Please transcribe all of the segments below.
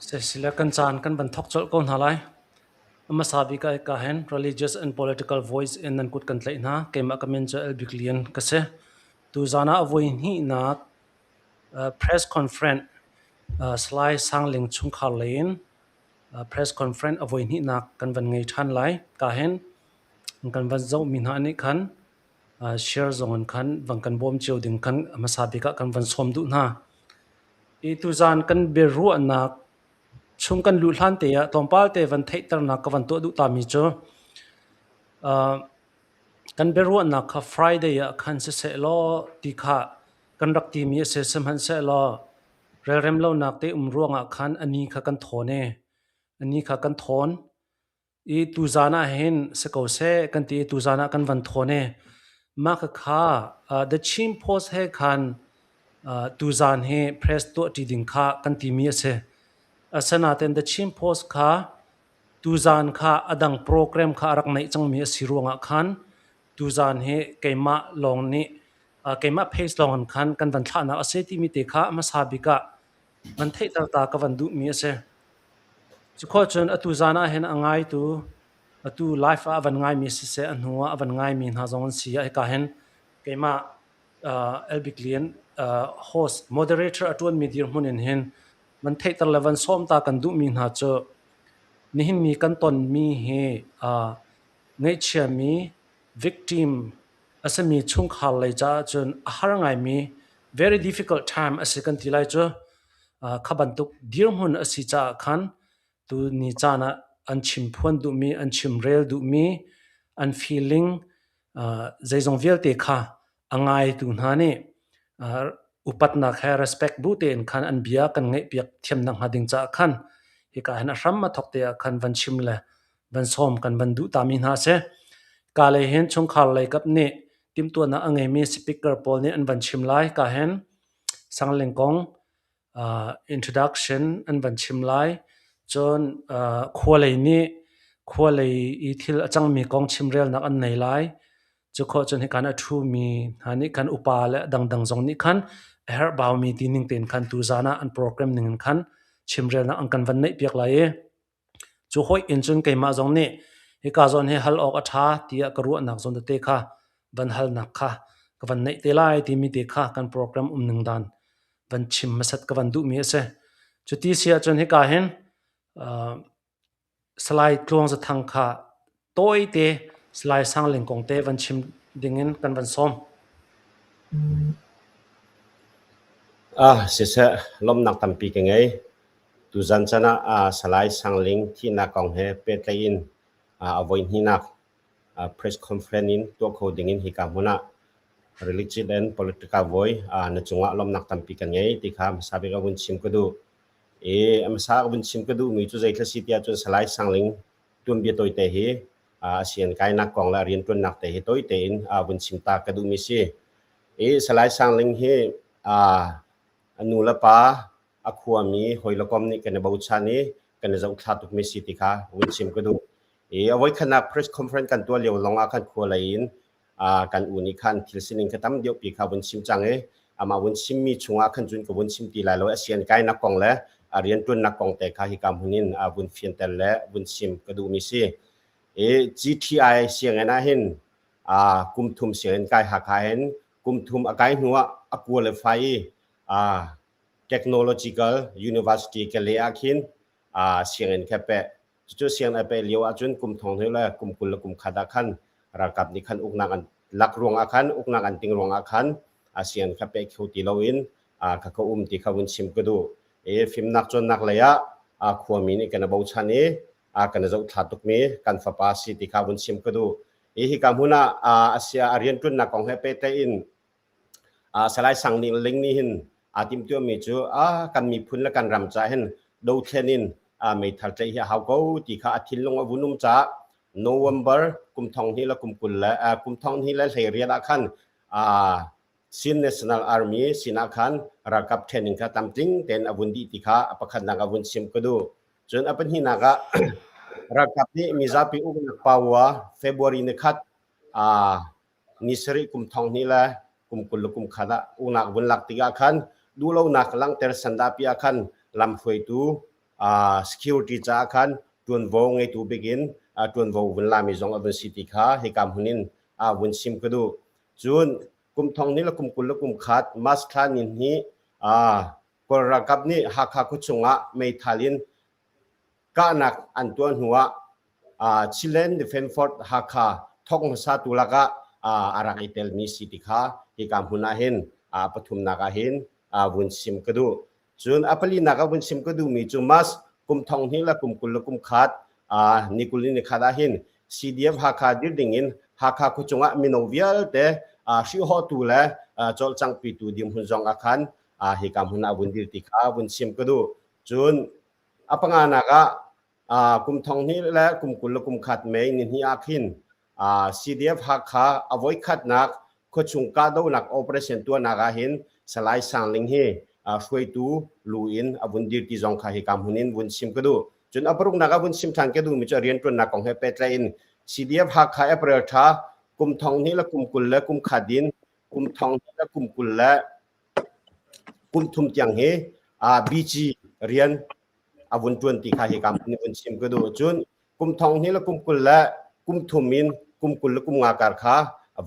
Sisile kan caan kan van thawk colh ko hna lai. A hmasa bik ah hika hin Religious and Political Voice in nan kut kan tlaih hna. Keimah ka min cu El Bik Lian ka si. Tuzaan ah a voi hnihnak press conference Salai Sangling chungkhar lei in press conference a voi hnihnak kan van ngei ṭhan lai. Ka hin kan van zohmi hna nih khan share zong in khan van kan bawm cio ding khan a hmasa bik ah kan van sawm duh hna. I tuzaan kan biaruahnak chung kan luh hlan te ah tlawmpal te van theihternak ka van tuah duh tami cu kan biaruahnak kha Friday ah khan siseh law ti kha kan rak timi a si. Sihmanhsehlaw relrem lonak te um ruangah khan a ni kha kan thawn i a ni kha kan thawn. I tuzaan ah hin si ko seh kan ti i tuzaan ah kan van thawn i mah khakha The Chin Post he khan tuzaan hi press tuahṭi ding kha kan timi a si. Asinain The Chin Post kha tuzaan kha a dang program kha a rak neih cangmi a si ruangah khan tuzaan hi keimah lawng nih keimah page lawng in khan kan van thlahnak a si timi te kha hmasa bik ah van theihter ta ka van duhmi a si. Cukhawh cun atu zaan ah hin a ngaitu atu live ah a van ngaimi siseh a hnu ah a van ngaimi hna zong an si ah hika hin keimah Elbik Lian host moderator a ṭuanmi dirhmun in hin van theihter le van sawm ta kan duhmi hna cu nihin ni kan tonmi hi ngaihchiami victim a simi chungkhar lei caah cun a har ngaimi very difficult time a si kan ti lai cu. Kha bantuk dirhmun a si caah khan tuni caan ah an chimphuan duhmi, an chimrel duhmi, an feeling zeizong vialte kha a ngaitu hna nih upatnak he respect bu tein khan an bia kan ngaihpiak thiam nakhnga ding caah khan hika hin a hram a thawk te ah khan van chim le van sawm kan van duh tami hna a si. Ka lei hin chungkhar lei kap nih timhtuahnak a ngeimi speaker pawl nih an van chim lai. Ka hin Sangling kong introduction an van chim lai. Cun khua lei nih khua lei i thil a cangmi kong chimrelnak an nei lai. Cu khawh cun hikan a ṭhumi hna nih khan upa le dangdang zong nih khan a herhbaumi ti ning tein khan tuzaan ah an program ning in khan chimrelnak an kan van neihpiak lai i Cu hawih in cun keimah zong nih hika zawn hi hal awk a ṭha tiah ka ruahnak zawn tete kha van halnak kha ka van neih te lai timi te kha kan program umning dan van chim hmasat ka van duhmi a si. Cuti si ahcun hika hin Salai Tluang Zathang kha tawite Salai Sangling kong te van chim dingin kan van sawm. Ah, siseh, lawmhnak tampi ka ngei. Tuzan chan ah Salai Sang Ling thihnak kong he pehtlaih in a voihnihnak press conference in tuah kho ding in hika hmun ah religion and political voi na cungah lawmhnak tampi kan ngei ti kha hmasa bik ah vun chim ka duh. I hmasa ka vun chim ka duhmi cu zeithil si tiah cun Salai Sang Ling tuanbia tawite hi a sian kainak kong le a rianṭuannak te hi tawite in vun chim ta ka duhmi si. I Salai Sang Ling hi a nu le pa a khuami hawilekom nih kan i bochan i kan i zohthla tukmi si ti kha vun chim ka duh. I a voikhatnak press conference kan tuah lio lawng ah khan khua lei in kan u nih khan thil sining kha tam deuh pi kha vun chim cang i amah vun chimmi chungah khan cun ka vun chim ti lai lo. A sian kainak kong le a rianṭuannak kong te kha hika hmun in vun fianter le vun chim ka duhmi si. I GTI sianginn ah hin kum thum sianginn kai Hakha hin Kum thum a kai hnu ah a qualify i Technological University Kale ah khin sianginn kha peh. Cucu sianginn a peh lio ahcun kum thong hnih le kum 20 le kum khat ah khan ralkap nih khan uknak an lak ruangah khan uknak an ting ruangah khan sianginn kha peh kho ti loin kha ka um ti kha vun chim ka duh. I fimnak cawnnak lei ah khuami nih kan i bochan i kan i zohthla tukmi kan fapa si ti kha vun chim ka duh. I hika hmun ah a rianṭuannak kong he pehtlaih in Salai Sang Ning Ling nih hin aa timhtuahmi cu kan miphun le kan ram caah hin dothlen in meithal tlaih hi a hau ko ti kha a thinlung a vun um caah November kum thong hnih le kum 20 le kum thong hnih le 18 ah khan Chin National Army sinah khan ralkap training kha tlamtling tein a vun dih ti kha a pakhatnak a vun chim ka duh. Cun a pahnihnak ah ralkap nih mizapi uknak power February ni khat ni sarih kum thong hnih le kum 20 le kum khat ah uknak vun lak tikah khan duhlonak langhter sandah pi ah khan lamhruaitu security caah khan ṭuanvo ngeitu bik in ṭuanvo vun lami zong a vun si ti kha hika hmun in vun chim ka duh. Cun kum thong hnih le kum 20 le kum khat March thla ni hnih Kawl ralkap nih Hakha khuachung ah meithal in kahnak an tuah hnu ah Chilean Defence Force Hakha thawk hmasatu lakah a rak i telmi si ti kha hika hmun ah hin pathumnak ah hin vun chim ka duh. Cun a palinak ah vun chim ka duhmi cu March kum thong hnih le kum 20 le kum khat ni 20 ni khat ah hin CDF Hakha dir ding in Hakha khuachung ah mino vialte hrihhawhtu le cawlcanghpitu dirhmun zong ah khan hika hmun ah vun dir ti kha vun chim ka duh. Cun a panganak ah kum thong hnih le kum 20 le kum khat May ni hnih ah khin CDF Hakha a voikhatnak khuachung kahdohnak operation tuahnak ah hin Salai Sang Ling hi hruaitu lu in a vun dir ti zong kha hika hmun in vun chim ka duh. Cun a paruknak ah vun chim ṭhan ka duhmi cu rianṭuannak kong he pehtlaih in CDF Hakha April thla kum thong hnih le kum 20 le kum khat in kum thong hnih le kum 20 le kum thum tiang hi BG rian a vun ṭuan ti kha hika hmun in vun chim ka duh. Cun kum thong hnih le kum 20 le kum thum in kum 20 le kum nga kar kha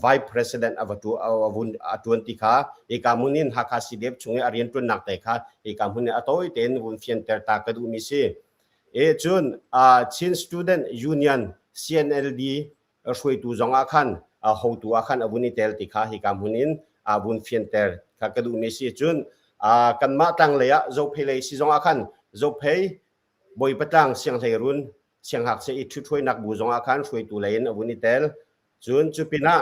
vice president a va tu a vun a ṭuan ti kha hika hmun in Hakha CDF chung i a rian ṭuannak te kha hika hmun in a tawi tein vun fianter ta ka duhmi si. E cun Chin Student Union CNLD hruaitu zong ah khan hotu ah khan a vun i tel ti kha hika hmun in a vun fianter kha ka duhmi si. Cun kanmah tlanglei ah Zophei lei si zong ah khan Zophei Bawipa tlang sianghleirun sianghngakchia i ṭhithruainak bu zong ah khan hruaitu lei in a vun i tel. Cun cu pinah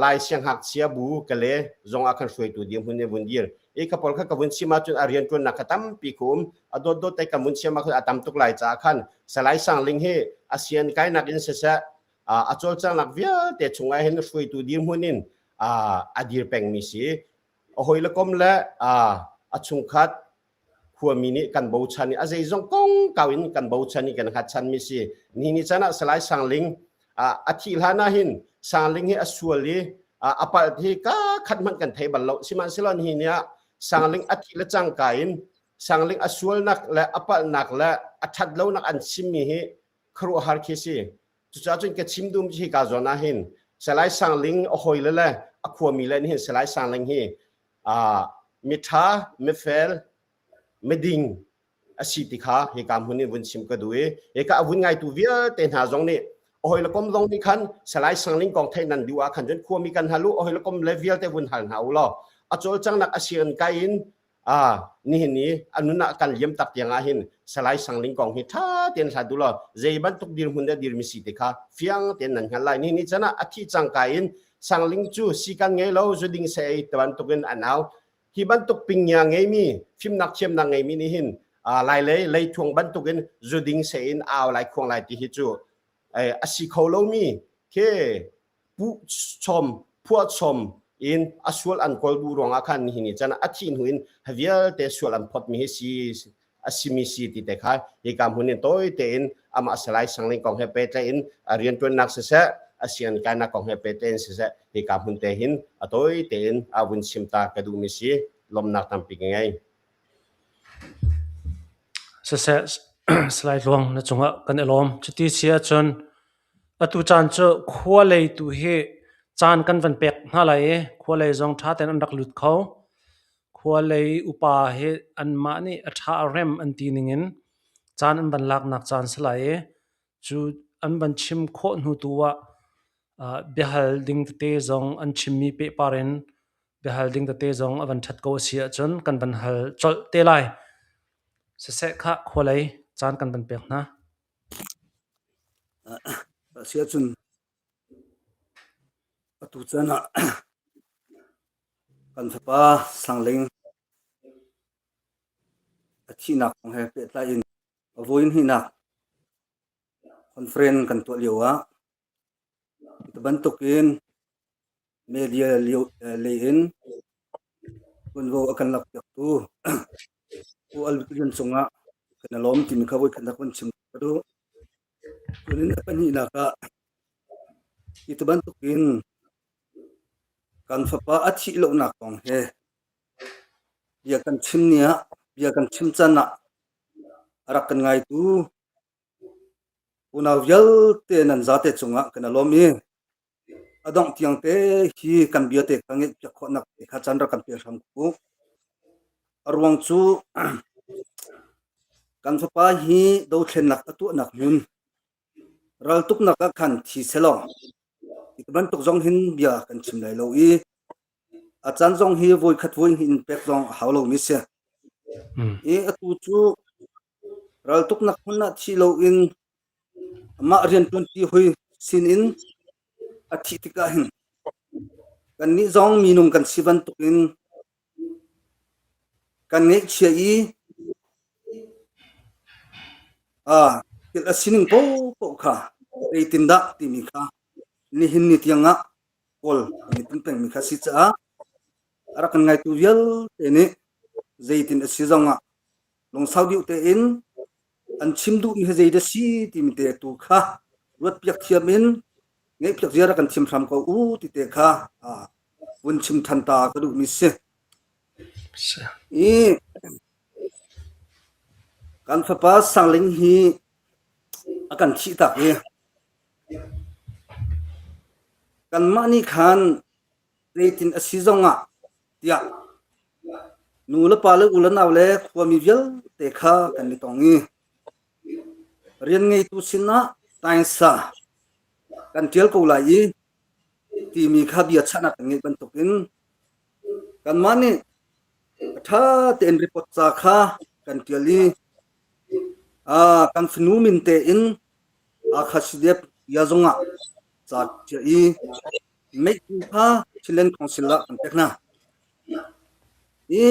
Lai sianghngakchia bu kale zong ah khan hruaitu dirhmun in vun dir. I ka pawl kha ka vun chim ahcun a rianṭuannak kha tampi khu um. A dawtdawt te ka vun chim ah khan a tam tuk lai caah khan Salai Sang Ling hi a sian kainak in siseh a cawlcanghnak vialte chungah hin hruaitu dirhmun in a dir pengmi si. A hawile kom le a chungkhat khuami nih kan bochan i a zeizong kongkau in kan bochan i kan hngatchanmi si. Ni ni chan ah Salai Sang Ling a thih hlan ah hin Sang Ling hi a sual i a palh hi ka khat hmanh kan thei bal lo. Sihmanhsehlaw nihin ni ah Sang Ling a thih le cangka in Sang Ling a sualnak le a palhnak le a ṭhat lonak an chimmi hi khuaruahhar khi si. Cucaah cun ka chim dum hi ka zawn ah hin Salai Sang Ling a hawile le a khuami le nih hin Salai Sang Ling hi miṭha, mifel, miding a si ti kha hika hmun in vun chim ka duh i hika a vun ngaitu vialte hna zong nih a hawile kom zong nih khan Salai Sang Ling kong theih nan duh ah khan cun khuami kan hal u, a hawile kom le vialte vun hal hna u law a cawlcanghnak a sian kai in nihin i a nun ah kan liam tak tiang ah hin Salai Sang Ling kong hi ṭha tein hlat u law zei bantuk dirhmun dah dirmi si ti kha fiang tein nan hngalh lai. Nihin ni chan ah a thih cangka in Sang Ling cu si kan ngei lo, zu ding se ei ti bantukin an au. Hi bantuk pingia ngeimi, fimnak thiamnak ngeimi nih hin lailei leithuang bantukin zu ding se in au lai khuang lai ti hi cu a si kho lomi khi puh chom phuah chom in a sual an kawl duh ruangah khan nihin ni chan a thih hnu in vialte sual an phot mi hi si a simi si ti te kha hika hmun in tawi tein amah Salai Sangling kong he pehtlaih in a rianṭuannak siseh a sian kainak kong he pehtlaih in siseh hika hmun te hin a tawi tein a vun chim ta ka duhmi si. Lawmhnak tampi ka ngei. Siseh, Salai Tluang, na cungah kan i lawm. Cuti si ahcun atu caan cu khua lei tu hi. Caan kan van pek hna lai i khua lei zong ṭha tein an rak lut kho. Khua lei upa hi anmah nih a ṭha a rem an ti ningin caan an van laknak caan si lai i cu an van chim khawh hnu tu ah biahal ding tete zong an chimmi pehpar in biahal ding tete zong a van ṭhat ko a si ahcun kan van hal colh te lai. Siseh khah khua lei caan kan van pek hna. A si ahcun atu caan ah kan fapa Sangling a thihnak kong he pehtlai in a voi hnihnak conference kan tuah lio ah Hi bantukin media lei in tuanvo a kan lakpiaktu Pu Al Lian cungah kan i lawm timi kha voikhat nak van chim ka duh. Cun in a pahnihnak ah hi bantukin kan fapa a thih lonak kong he bia kan chim ni ah bia kan chim can ah a rak kan ngaitu Unau vialte nan zate cungah kan i lawm i a dongh tiang te hi kan bia te kha ngeihpiak khawhnak te kha caan rak kan pe hram ku. A ruang cu kan fapa hi dothlennak a tuahnak hmun raltuknak ah khan thi selaw hi bantuk zong hin bia kan chim lai lo i A caan zong hi voikhat voihnih in pek zong a hau lomi si. I atu cu raltuknak hmun ah thi loin amah rianṭuanṭi hoi sinin a thih tikah hin kannih zong minung kan si bantukin kan ngaihchia i thil a sining paohpaoh kha zeitindah timi kha nihin ni tiangah kawl kan i tim pengmi kha a si caah a rak kan ngaitu vialte nih zeitin a si zongah lungsau deuh tein an chim duhmi hi zeidah si timi te tu kha ruatpiak thiam in ngeihpiak ziar kan chim hram ko u ti te kha vun chim than ta ka duhmi si. I kan fapa Sangling hi a kan thih tak i Kanmah nih khan zeitin a si zongah tiah nu le pa le u le nau le khuami vialte kha kan i tong i rian ngeitu sinah taingsa kan ṭial ko lai i timi kha bia chahnak kan ngeih bantukin kanmah nih a ṭha tein report ca kha kan ṭial i kan fanu min tein Hakha CDF bia zongah ca ṭial i meihtu kha Chinland Council ah kan pek hna. I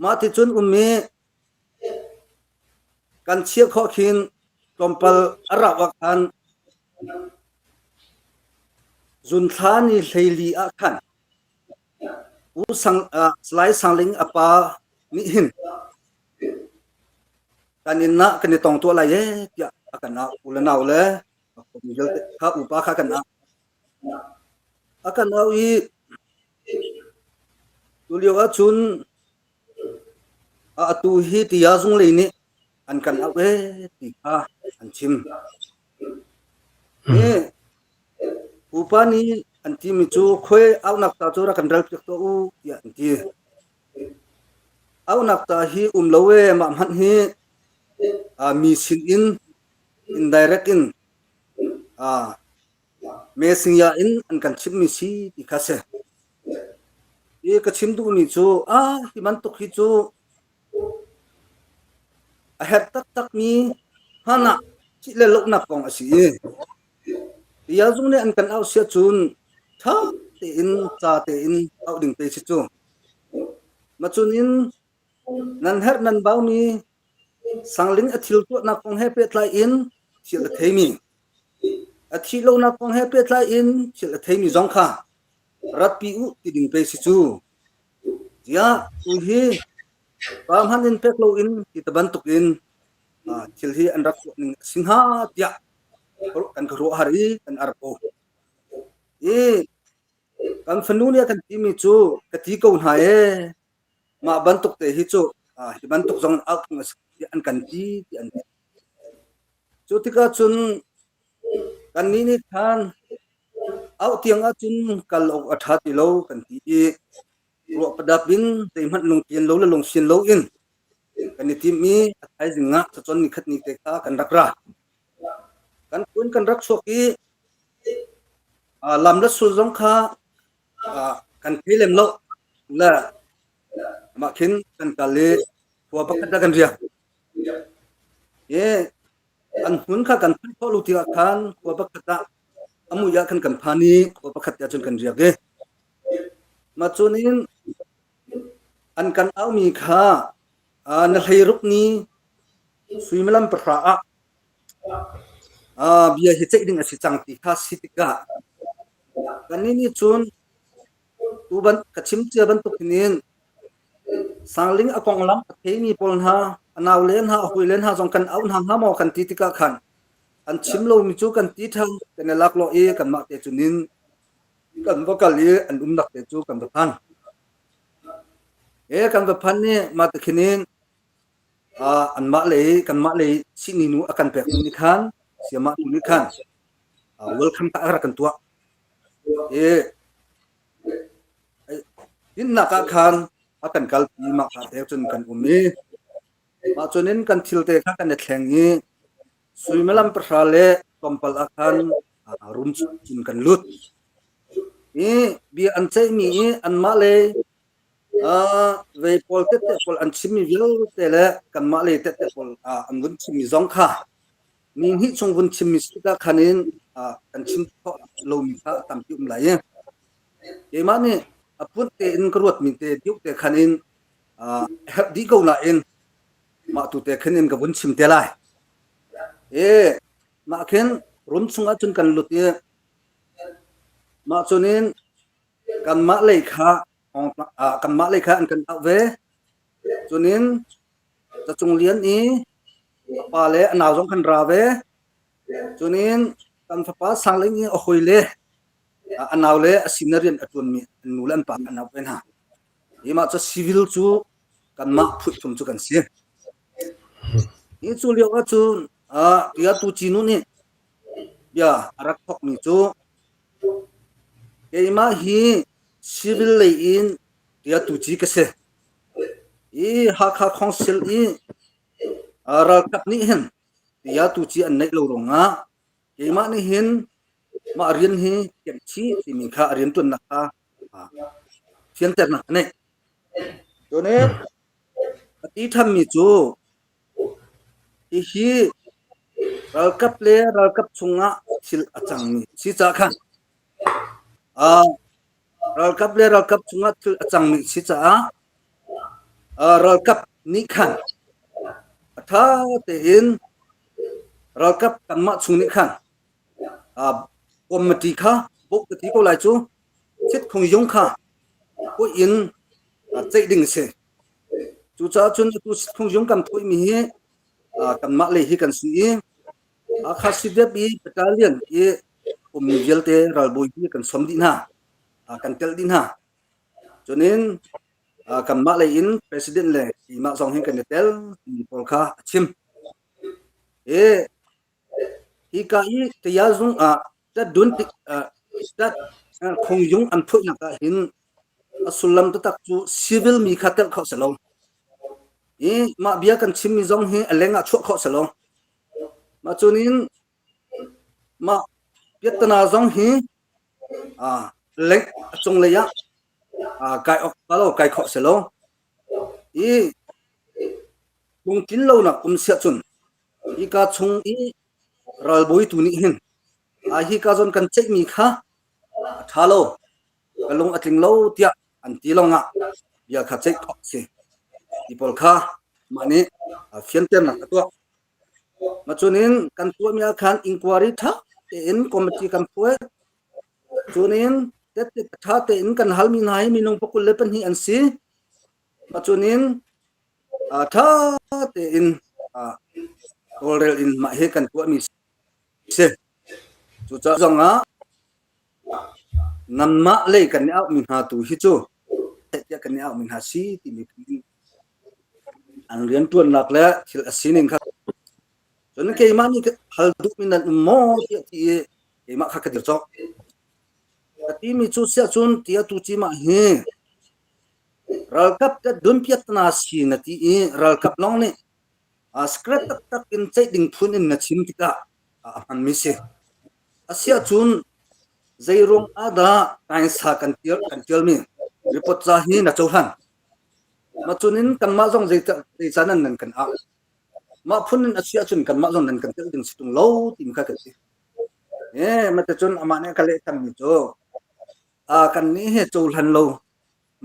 mah ti cun um i kan chiah khawh khin tlawmpal a rauh ah khan zunthla ni 14 ah khan Pu Sang, Salai Sangling a pa nih hin kan inn ah kan i tong tuah lai ee tiah a kan au. U le nau le mi vialte kha upa kha kan au. A kan au i tulio ahcun atu hi tiah zunglei nih an kan auh ee ti kha an chim. Hi pupa nih an timi cu khuai auhnak ta cu rak kan ralpiak tuah u tiah an ti. Auhnak ta hi um lo ee mah hmanh hi mi sin in indirect in mesingya in an kan chimhmi si ti kha si. Hi ka chim duhmi cu hi bantuk hi cu a herh taktakmi hmanh ah thih le lohnak kong a si i Tialzung nih an kan auh si ahcun ṭha tein ca tein auh ding te si cu. Macun in nan herh nan baumi sangling a thil tuahnak kong he pehtlai in thil a theimi a thih lonak kong he pehtlai in thil a theimi zong kha ratpi u ti ding pe si cu. Tiah tu hi pa hmanh in pek loin ti ta bantukin thil hi an rak tuah ning a si hnga tiah kan ka ruah har i kan ar ko. I kan fanu nih a kan timi cu ka ti ko hna ee mah bantuk te hi cu hi bantuk zong in auh phung a si tiah an kan ti ti an ti. Cu tikah cun kannih nih khan. Auh tiang ahcun kal awk a ṭha ti lo kan ti i ruah padap in zeihmanh lungtlian lo le lungsian lo in kan i tim i a thaizing ah cacawn nikhat ni te kha kan rak ra. Kan kun kan rak chuak i lam le sul zong kha kan thei lem lo le mah khin kan kal i khua pakhat ah kan riak. I an hmun kha kan phanh khawh lo tikah khan khua pakhat ah a mui ah khan kan phan i khua pakhat te ah cun kan riak i mah cun in an kan aumi kha na hleiruk ni suimilam pahra ah bia hi ceih ding a si cang ti kha si tikah kannih nih cun tu ban ka chim cia bantuk hin Sangling a konglam a theimi pawl hna, a naule hna, a hawile hna zong kan auh hna hnga maw kan ti tikah khan an chim lomi cu kan ti ṭhan, kan i laklawh i kanmah te cun in kan va kal i an umnak te cu kan va phan. E kan va phan i mah ti khin in anmah lei kanmah lei sihni nu a kan pekmi nih khan siamah nu nih khan welcome kha a rak kan tuah. I Dinnak ah khan a kan kalpi mah ka te cun kan um i mah cun in kan thil te kha kan i thleng i suimilam pahra le tlawmpal ah khan room cun kan lut. I bia an ceihmi i anmah le vei pawl tette pawl an chimmi vialte le kanmah lei tette pawl an vun chimmi zong kha ni hnih chung vun chimmi si tikah khan in kan chim khawh lomi kha a tampi um lai i keimah nih a punh tein ka ruatmi te deuh te khan in herh dih ko nain mah tu te khin in ka vun chim te lai. E mah khin room chungah cun kan lut i mah cun in kanmah lei kha kanmah lei kha an kan auh ve. Cun in Cacung Lian i a pa le a nau zong kan ra ve. Cun in kan fapa Sangling i a hawi le a nau le a sin rian a ṭuanmi an nu le an pa an auh ve hna. Hi mah cu civil cu kanmah phutthum cu kan si. Hi cu lio ah cun bia tu Cinu nih bia a rak thawkmi cu keimah hi civil lei in bia tu ci ka si. Hi Hakha Council i ralkap nih hin bia tu ci an neih lo ruangah keimah nih hin mah rian hi kemh chih timi kha a rianṭuannak kha fianternak a neih. Cun a ti ṭhanmi cu hihi ralkap le ralkap chungah thil a cangmi si caah khan ralkap le ralkap chungah thil a cangmi si caah ralkap nih khan a ṭha tein ralkap kanmah chung nih khan committee kha bawk ka ti ko lai cu thitkhung yung kha pawih in ceih ding a si. Cucaah cun atu thitkhung yung kan phawihmi hi kanmah lei hi kan si i Hakha CDF i battalion i ummi vialte ralbawi hi kan sawm dih hna, kan telh dih hna. Cunin kanmah lei in president le keimah zong hin kan i tel timi pawl kha a chim. I Hika i tayazung ah tat-dun tat khongyung an phoihnak ah hin a sullam taktak cu civil mi kha telh khawh si lo. I mah bia kan chimmi zong hi a leng ah chuah khawh si lo. Mah cunin mah piattana zong hi leng a cunglei ah kai awk lo kai khawh si lo. I lungtlin lonak um siah cun Hika chung i ralbawitu nih hin hika zawn kan ceihmi kha a ṭha lo, ka lung a tling lo tiah an ti lawngah bia kha ceih khawh a si. Ti pawl kha mah nih fianternak a tuah. Mah cunin kan tuahmi ah khan inquiry ṭha tein committee kan phuai. Cunin tette ṭha tein kan halmi hna hi minung pakul le pahnih an si. Mah cunin ṭha tein tawlrel in mah hi kan tuahmi si. Cucaah zongah nanmah lei kan i auhmi hna tu hi cu tiah kan i auhmi hna si timi an rianṭuannak le thil a sining kha cun keimah nih hal duhmi nan um maw tiah ti i keimah kha ka dir cawk. Ka timi cu siah cun ti atu cimah hi ralkap te dunpiatna si na ti i ralkap lawng nih secret taktak in ceih ding phun in na chim tikah a hmanmi si. Asiahcun zeiruang ah dah tainsa kan tial kan tialmi report ca hi na cohlan? Mah cun in kanmah zong zeica nan nan kan ah? Mah phun in a si ahcun kanmah zong nan kan telh ding si tung lo timi kha kan si. Eh, mah cun amah nih a ka leh cangmi cu kan nih hi cohlan lo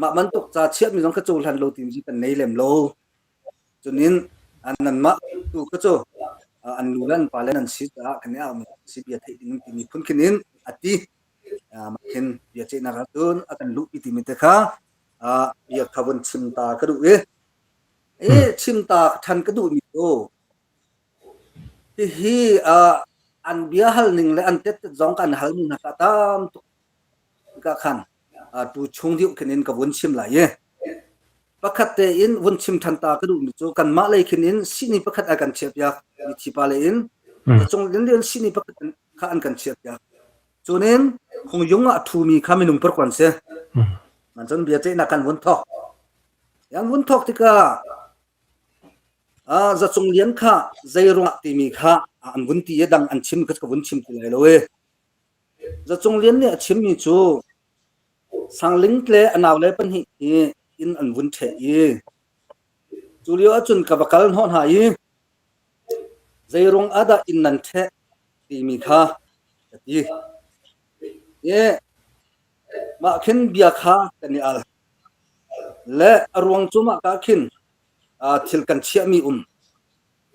mah bantuk ca chiahmi zong kha cohlan lo timi kan nei lem lo. Cunin nanmah tu kha cu an nu le an pa le nan si caah kan i aumi si bia theih ding timi phun khin in a ti. Mah khin bia ceihnak ahcun a kan luhpi timi te kha bia kha vun chim ta ka duh i i chim ta ṭhan ka duhmi cu hihi an bia hal ning le an tet zong kan halmi hna kha tam tuk ka khan tu chung deuh khin in ka vun chim lai i pakhat tein vun chim ṭhan ta ka duhmi cu kanmah lei khin in sihni pakhat a kan chiahpiak mithi pa lei in cung in sihni pakhat kha an kan chiahpiak cunin phungyung ah a ṭhumi kha minung parkuan si man cun bia ceihnak kan vun thawk yan vun thawk tikah Zacung Lian kha zei ruangah timi kha an vun ti i dang an chim kha ka vun chim ti lai lo i Zacung Lian nih a chimmi cu Sangling le a naule pahnih hi inn an vun ṭheh i cu lio ahcun ka va kal hnawh hna i zeiruang ah dah inn nan ṭheh timi kha ka ti. I mah khin bia kha kan i al. Le a ruang cu mah ka khin thil kan chiahmi um.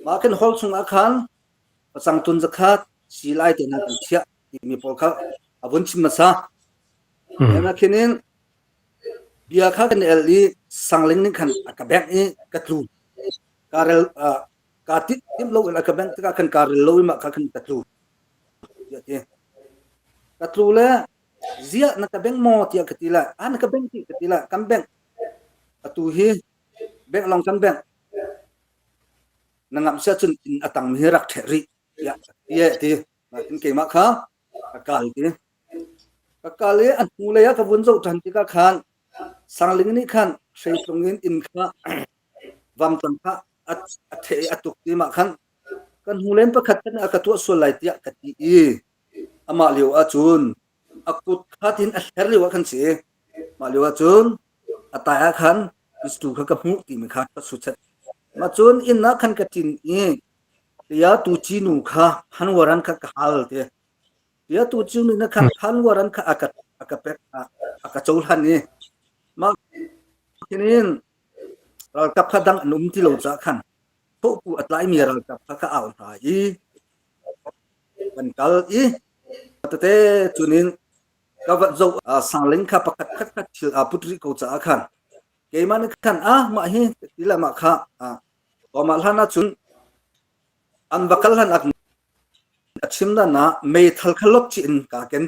Mah khin hall chungah khan pacang tun zakhat silai te hna kan chiah timi pawl kha a vun chim hmasa. Ena khin in bia kha kan el i sangling nih khan a ka bengh i ka tlu. Ka rel ka timh timh lo in a ka bengh tikah khan ka rel lo i mah kha khan ka tlu. Tiah ti. Ka tlu le ziah na ka bengh maw tiah ka ti le a na ka bengh ti ka ti le kan bengh. Atu hi bengh long kan bengh. Na ngamh sia cun inn a tangmi hi rak ṭheh rih tiah ti ti. Nain keimah kha ka kal ti. Ka kal i a hnulei ah ka vun zoh ṭhan tikah khan Sangling nih khan hreitlung in inn kha vamtlang kha a ṭheh i a tuk ti mah khan kan hnulen pakhat kan a ka tuah sual lai tiah ka ti i amah lio ahcun a kut kha tin a hler lio ah khan si. Mah lio ahcun a tai ah khan pistol kha ka hmuh timi kha ka suchet. Mah cun inn ah khan ka ṭin i Tia tu ci nu kha phanwaran kha ka hal te. Tia tu ci nu na khan phanwaran kha a ka a ka pek a ka cohlan i mah khin ralkap kha dang an um ti lo caah khan thohpu a tlaimi ralkap kha ka au hna i kan kal i tete cunin ka va zoh sangling kha pakhat khat khat thil aa put rih ko caah khan keimah nih khan ah mah hi ti le mah kha mah hlan ahcun an va kal hlan ah a chim dan ah meithal kha lop chih in kaa ken.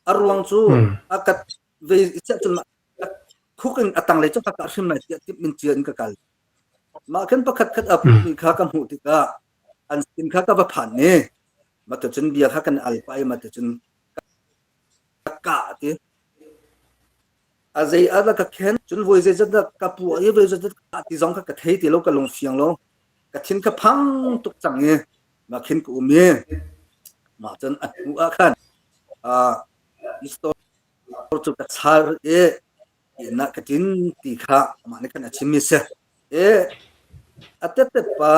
A ruang cu a ka ve i chiah cun khuk in a tanglei cu ka kah hrim lai tiah timh in cia in ka kal. Mah khin pakhat khat a putmi kha ka hmuh tikah an sin kha ka va phan i mah cun bia kha kan al pah i mah cun ka kah ti. A zei ah dah ka khen cun voi zeizat dah ka puah i voi zeizat ka ti zong kha ka thei ti lo ka lung fiang lo ka thin kha phang tuk cang i mah khin ka um i mah cun a hnu ah khan pistol cu ka char i inn ah ka ṭin ti kha amah nih khan a chimmi si. I a tettet pa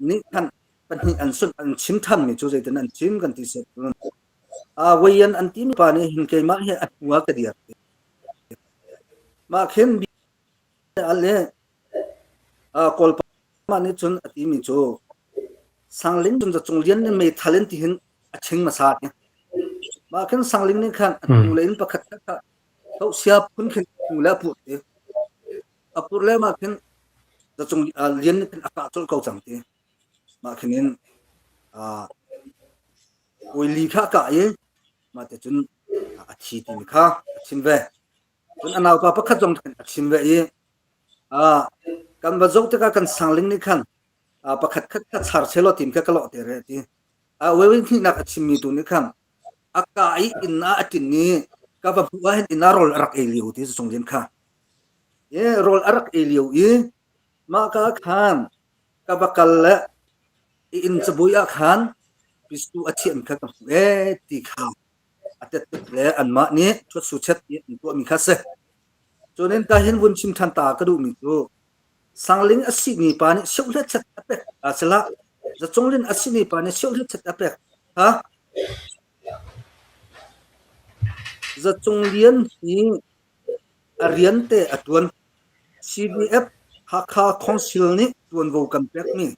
nih khan pahnih an sun an chim ṭhanmi cu zeitin an chim kan ti set cun Wayan an timi pa nih hin keimah hi a hnu ah ka dir. Mah khin bia le Kawlpa nih cun a timi cu Sangling cun Zacung Lian nih meithal in tihin a ching hmasa ti. Mah khin Sangling nih khan a hnu le in pakhat kha sia phun khin hnu le a purh ti. A purh le mah khin Zacung Lian nih khin a kah colh ko cang ti. Mah khin in Oili kha a kah i mah te cun a thi timi kha a chim ve. Cun a naupa pakhat zong khan a chim ve i kan va zoh tikah kan sangling nih khan pakhat khat kha char selaw tim kha ka lawh te re ti. Wewe hnihnak a chimmi tu nih khan. A ka i inn ah a ṭin i ka va hmuh ah hin inn ah rawl a rak ei lio ti Za Cung Lian kha. I rawl a rak ei lio i mah ka khan ka va kal le i inn cabuai ah khan pistu a thiam kha ka hmuh ee ti kha a tet le anmah nih ṭhuat suchet i an tuahmi kha si. Cun in ka hin vun chim ṭhan ta ka duhmi cu Sangling a sihmi pa nih siohlet chet a pek a sila Zacunglin a sihmi pa nih siohlet chet a pek ha Zacunglian hi a rian te a ṭuan. CDF Hakha Council nih ṭuanvo kan pekmi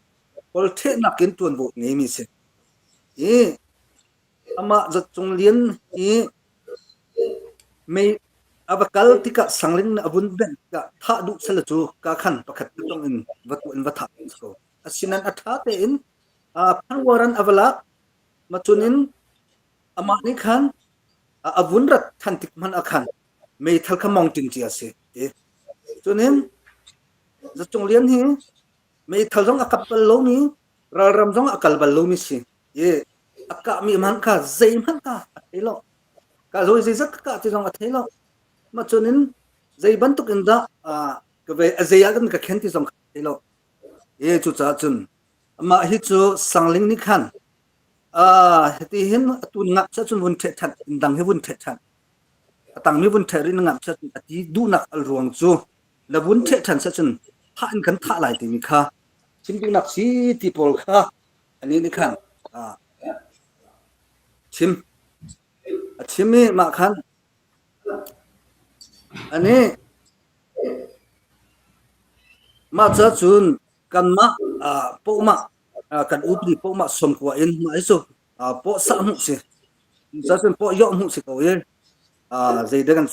kawlṭhehnak in ṭuanvo a ngeimi si. I amah Zacunglian hi mei a va kal tikah sangling nih a vun benh tikah thah duh sela cu ka khan pakhat tong in va tuah in va thah si ko. Asinain a ṭha tein phanwaran a va lak. Macun in amah nih khan a vun rat than tik hmanh ah khan meithal kha mong ṭin cia a si ti. Cun in Zacung Lian hi meithal zong a kap bal lomi, ralram zong a kal bal lomi si. I a kahmi hmanh kha zeihmanh kha a thei lo. Ka zawi zeizat ka kah ti zong a thei lo. Mah cun in zei bantuk in dah ka ve a zei ah kan ka khen ti zong kha a thei lo. I cucaah cun amah hi cu Sangling nih khan hiti hin atu ngakchia cun vun ṭheh ṭhan inn dang hi vun ṭheh ṭhan a tangmi vun ṭheh rih na ngakchia cun a ti duhnak al ruang cu na vun ṭheh ṭhan seh cun thah in kan thah lai timi kha chim duhnak si ti pawl kha ani nih khan chim a chim i mah khan ani mah ca cun kanmah pohmah kan upadi pohmah sawmkua in mah hi cu pawh sah hmuh si ca cun pawh yoh hmuh si ko i zeidah kan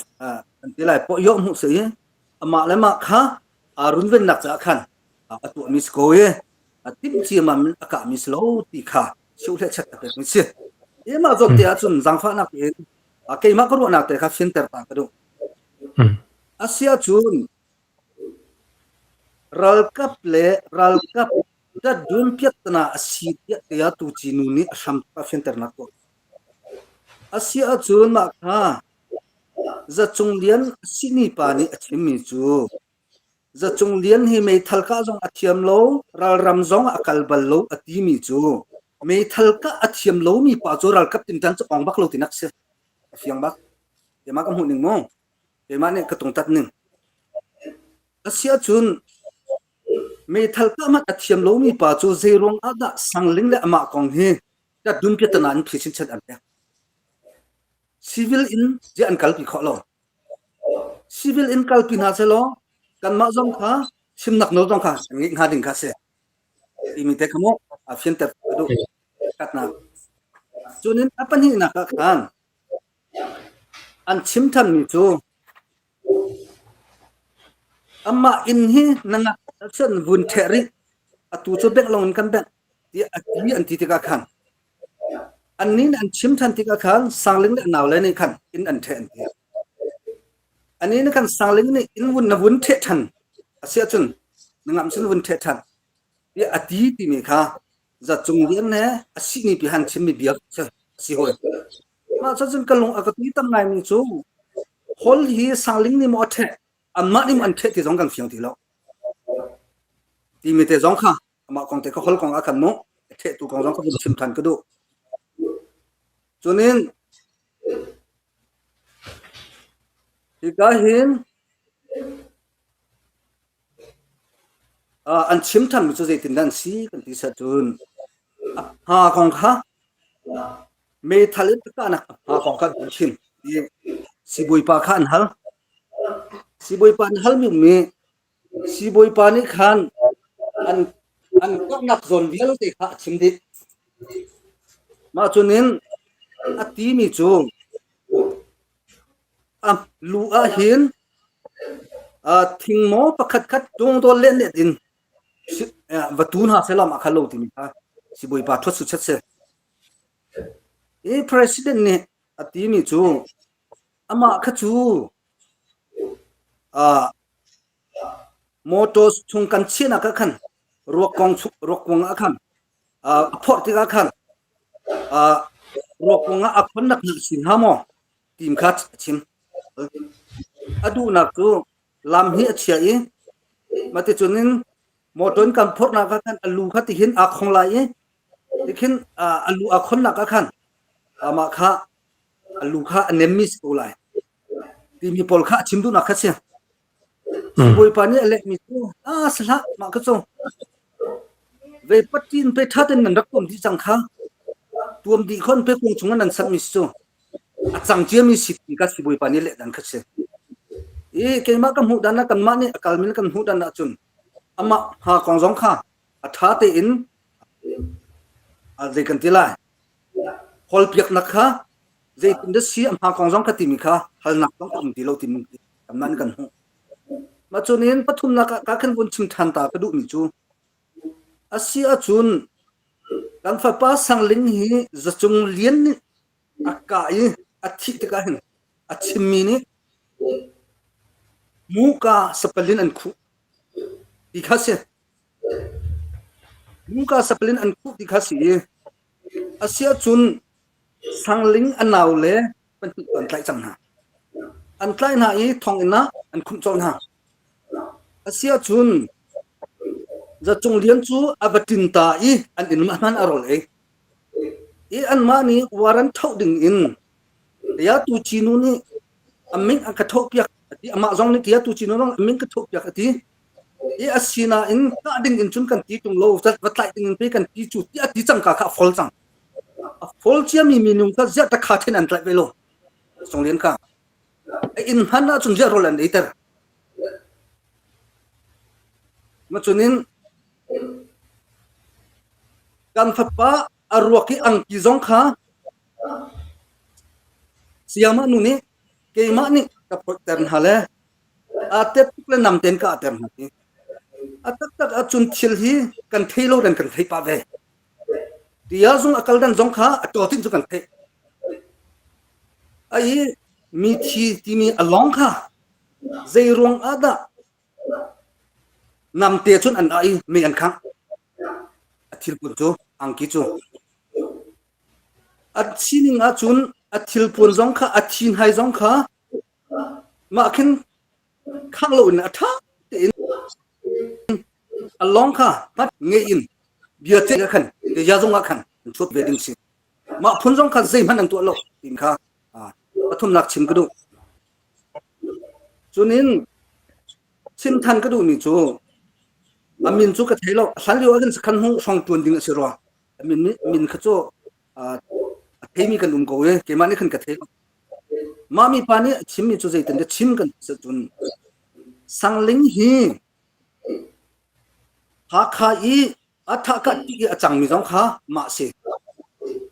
kan ti lai pawh yoh hmuh si i amah le mah kha aa runvennak caah khan a tuahmi si ko i a timh ciammam in a kahmi si lo ti kha cheuhle chet a pekmi si. I mah zawn te ahcun zaangfahnak in keimah ka ruahnak te kha fianter ta ka duh. Asia cun ralkap le ralkap dat dun piattana a si tiah tiah tu ci nu nih a hram a fianternak tuah. Asia ahcun mah kha Zacung Lian a sihni pa nih a chimmi cu Zacung Lian hi meithal kah zong a thiam lo, ralram zong a kal bal lo a timi cu meithal kah a thiam lomi pa cu ralkap tinṭan cu ong bak lo tinak si. A fiang bak. Keimah ka hmuh ning mu. Keimah nih ka tungtat ning. A si ahcun meithal kah hmanh a thiam lomi pa cu zeiruang ah dah Sangling le amah kong hi tat dun piatana in phi chinchin an pek. Civil in ziah an kalpi khawh lo. Civil in kalpi hna selaw kanmah zong kha chimnak nawl zong kha kan ngeih hnga ding kha a si. Timi te kha mu a fianter ka duh. Katnak. Cunin a pahnihnak ah khan an chim thanmi cu amah inn hi na ngak cun vun ṭheh rih atu cu bengh lawng in kan bengh tiah a ti an ti tikah khan Annih nih an chim ṭhan tikah khan Sangling le a naule nih khan inn an ṭheh an ti. Anih nih khan Sangling nih inn vun na vun ṭheh ṭhan a si ahcun na ngamh cun vun ṭheh ṭhan tiah a ti timi kha Zacung Lian he a sihni pi han chimmi bia a si hawi. Mah cun ka lung a ka ti tam ngaimi cu hol hi Sangling nih maw a ṭheh anmah nih maw an ṭheh ti zong kan fiang ti lo. Timi te zong kha amah kong te ka hol kong ah khan mu ṭhehtu kong zong ka vun chim ṭhan ka duh. Cunin hika hin an chim ṭhanmi cu zeitindah an si kan ti seh cun a hma kong kha meithal in a kahnak a hma kong kha an chim i sibawipa kha an hal. Sibawipa an halmi mi Sibawipa nih khan an an kahnak zawn vialte kha a chim dih. Mah cunin a timi cu a lu ah hin thing maw pakhat khat tungdawl lehlet in va tu hna seh law mah kha lo timi kha sibawipa ṭhuat su chet si. I president nih a timi cu amah kha cu Motor chung kan chiahnak ah khan ruak kong ruak kuang ah khan a phorh tikah khan. Ruak kong ah a khonnak hna si hnga maw tim kha a chim. A duhnak cu lam hi a chia i maticun in motor in kan phorhnak ah khan a lu kha tihin aa khong lai i tikhin a lu aa khonnak ah khan amah kha a lu kha a nemmi si ko lai timi pawl kha a chim duhnak kha si. Bawipa nih a lehmi cu a si hlah mah ka cu ve patin pe ṭha tein nan rak tuam dih cang kha tuam dih khon pe kung chungah nan sanhmi si cu a cang ciami si ti ka si Bawipa nih leh dan kha si. I keimah ka hmuh dan ah kanmah nih a kalmi kan hmuh dan ahcun amah ha kong zong kha a ṭha tein zei kan ti lai hawlpiaknak kha zeitin dah si a hma kong zong kha timi kha halnak zong a um ti lo timi kanmah nih kan hmuh. Mah cun in pathumnak ah ka khan vun chim ṭhan ta ka duhmi cu a si ahcun kan fapa Sangling hi Zacung Lian nih a kah i a thih tikah hin a chimmi nih muka sapalin an khuh ti kha si. Muka sapalin an khuh ti kha si i a si ahcun Sangling a nau le pahnih an tlaih cang hna. An tlaih hna i thonginn ah an khumh colh hna. A si ahcun Zacung Lian cu a va ṭin ta i an inn hman a rawl ei. I anmah nih warrant ṭhoh ding in tiah tu Cinu nih a min a ka ṭhohpiak a ti. Amah zong nih tiah tu Cinu zong a min ka ṭhohpiak a ti. I a sinain kah ding in cun kan ti ṭung lo, va tlaih ding in pei kan ti cu tiah a ti cangka kha a fol cang. A fol ciami minung kha ziah takha then an tlaih ve lo. Song Lian kha. A inn hman ahcun ziah rawl an eiter. Macunin kan fapa a ruak i angki zong kha sayamah nu nih keimah nih ka phoihter hna le aa tet tuk le nam tein ka ater hna ti. A taktak ahcun thil hi kan thei lo dan kan thei pah ve. Tia zung a kal dan zong kha a ṭawtin cu kan theih. A i mi thi timi a lawng kha zei ruang ah dah namte cun an ah i mei an khangh. A thilpuan cu angki cu. A sining ahcun a thilpuan zong kha a thi hnai zong kha mah khin khangh loin a ṭha tein a lawng kha hmat ngei in bia ceih ah khan ya zong ah khan an chuak ve ding si. Mah phun zong kha zeihmanh an tuah lo tin kha pathumnak chim ka duh. Cunin chim than ka duhmi cu a min cu ka thei lo. Hlan lio ah khan sakhan hung hrawng tuan ding a si rua. A min min kha cu a theimi kan um ko i keimah nih khan ka thei lo. Mah mipa nih a chimmi cu zeitin dah chim kan ti cun Sangling hi Hakha i a thah ti i a cangmi zong kha mah si.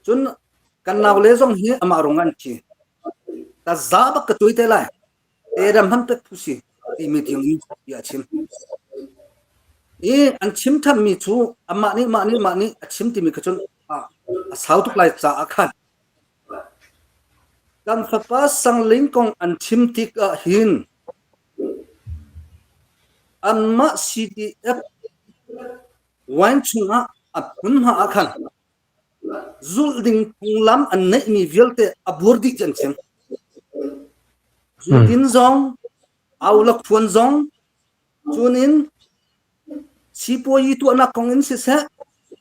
Cun kan naule zong hi amah rung an thi. Ta za bak ka tuai te lai. Te ram ham pek phu si timi tiang in bia a chim. I an chim thanmi cu amah nih mah nih mah nih a chim timi kha cun a sau tuk lai caah khan kan fapa Sangling kong an chim tik ah hin anmah CDF wine chungah a hmunhma ah khan zulh ding phunglam an neihmi vialte a buar dih an chim. Zudin zong, aula khuan zong, cunin sipuayi tuahnak kong in siseh,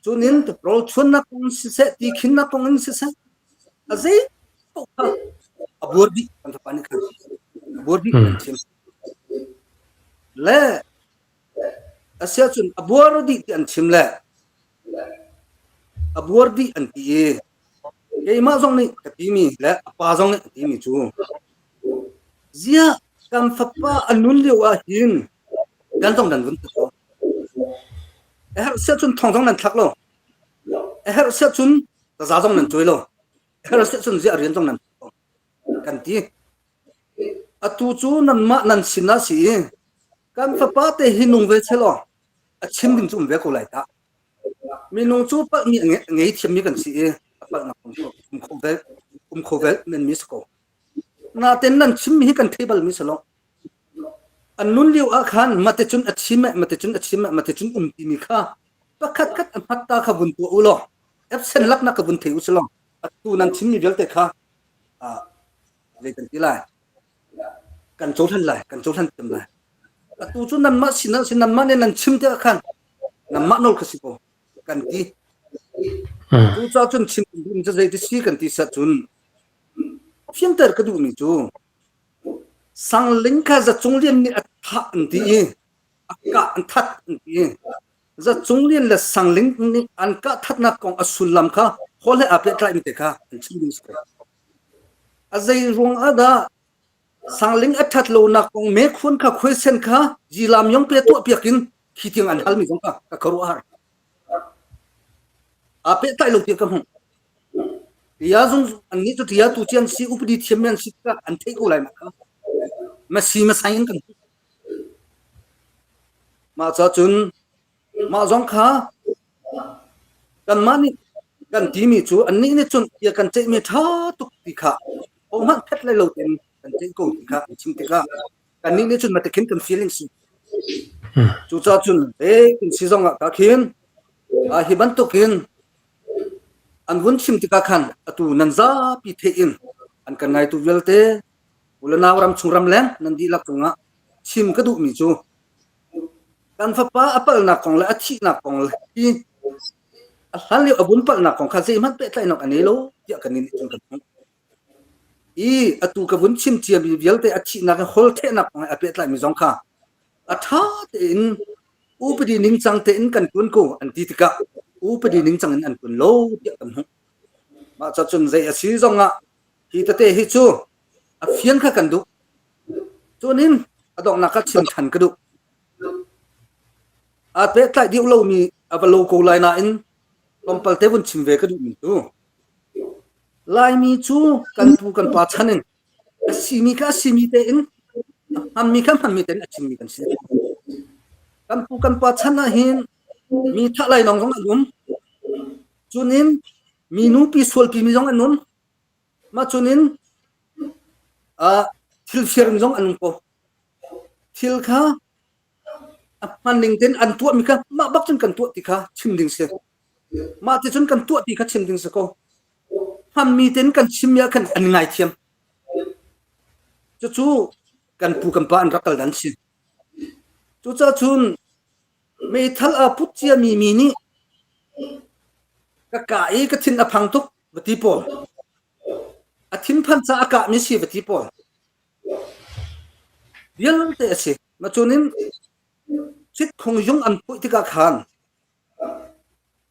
cunin rawlchuannak kong in siseh, tikhinnak kong in siseh, a zei paoh kha a buar dih kan fapa nih khan a buar dih an chim. Le asiahcun a buar dih ti an chim le A buar dih an ti i keimah zong nih ka timi le a pa zong nih a timi cu ziah kan fapa a nun lio ah hin kan zong nan vun thlak lo. A herh siah cun thong zong nan thlak lo. A herh siah cun taza zong nan cuai lo. A herh siah cun ziah rian zong nan lo. Kan ti. Atu cu nanmah nan sin ah si i kan fapa te hi nung ve selaw a chim ding cu um ve ko lai tah. Minung cu palhmi a ngei thiammi kan si i a palhnak um kho ve um kho ve menmi si ko. Naten nan chimmi hi kan thei balmi si lo. An nun lio ah khan mate cun a chim mate cun a chim mate cun um timi kha pakhat khat a hmatta kha vun tuah u law absent laknak ka vun thei u si law. Atu nan chimmi vialte kha zei kan ti lai? Kan cohlan lai, kan cohlan thiam lai. Atu cu nanmah sin ah sin nanmah nih nan chim tikah khan nanmah nawl kha si ko kan ti. Cucaah cun chim duhmi cu zeiti si kan ti siah cun fianter ka duhmi cu Sangling kha Zacung Lian nih a thah an ti i a kah an that an ti i Zacung Lian le Sangling nih an kah thatnak kong a sullam kha hawl he aa pehtlaimi te kha an chim ding si ko. A zei ruang ah dah Sangling a ṭhat lonak kong mekhuan kha khuaisen kha zilam yong pe tuah piak in khi tiang an halmi zong kha ka khuaruahhar. Aa pehtlaih lo tiah ka hmuh. Tia zung annih cu tia tu cian si upadi thiam an si tikah an theih ko lai mah kha. Masi masai in kan hmuh. Mah ca cun mah zong kha kanmah nih kan timi cu annih nih cun tia kan ceihmi ṭha tuk ti kha hohmanh phet lai lo tein kan ceih ko ti kha an chim tikah kannih nih cun matikhin kan feeling si. Cucaah cun zeitin si zong ah ka khin hi bantukin an vun chim tikah khan atu nan zapi theih in an kan ngaitu vialte ulanau ram chung ram leng nan dihlak cungah chim ka duhmi cu kan fapa a palhnak kong le a thihnak kong le hi a hlan lio a vun palhnak kong kha zeihmanh pehtlaihnak a nei lo tiah kan nih cun kan hmuh. I atu ka vun chim ciami vialte a thihnak i holthehnak kong he a pehtlaimi zong kha a ṭha tein upadi ningcang tein kan ṭuan ko an ti tikah upadi ningcang in an ṭuan lo tiah kan hmuh. Mah ca cun zei a si zongah hi tete hi cu a fian kha kan duh. Cunin a donghnak ah chim ṭhan ka duh. Aa pehtlaih dih lomi a va lo ko lai nain tlawmpal te vun chim ve ka duhmi cu Laimi cu kan pu kan pa chan in a simi kha a simi tein a hmanmi kha hmanmi tein a chimmi kan si. Kan pu kan pa chan ah hin mi thah lainawng zong an um. Cunin mi nupi sualpi mi zong an um. Mah cunin uh, thil fiarmi zong an um ko. Thil kha a hman ning tein an tuahmi kha mah bak cun kan tuah ti kha chim ding si. Mah ti cun kan tuah ti kha chim ding si ko. Hmanmi tein kan chimmi ah khan an ngaithiam. Cucu kan pu kan pa an rak kal dan si. Cucaah cun meithal aa put ciami mi nih ka kah i ka thin a phang tuk va ti pawl. A thinphan caah a kahmi si va ti pawl. Vialte a si. Ma cunin Sitkhung zung an puih tikah khan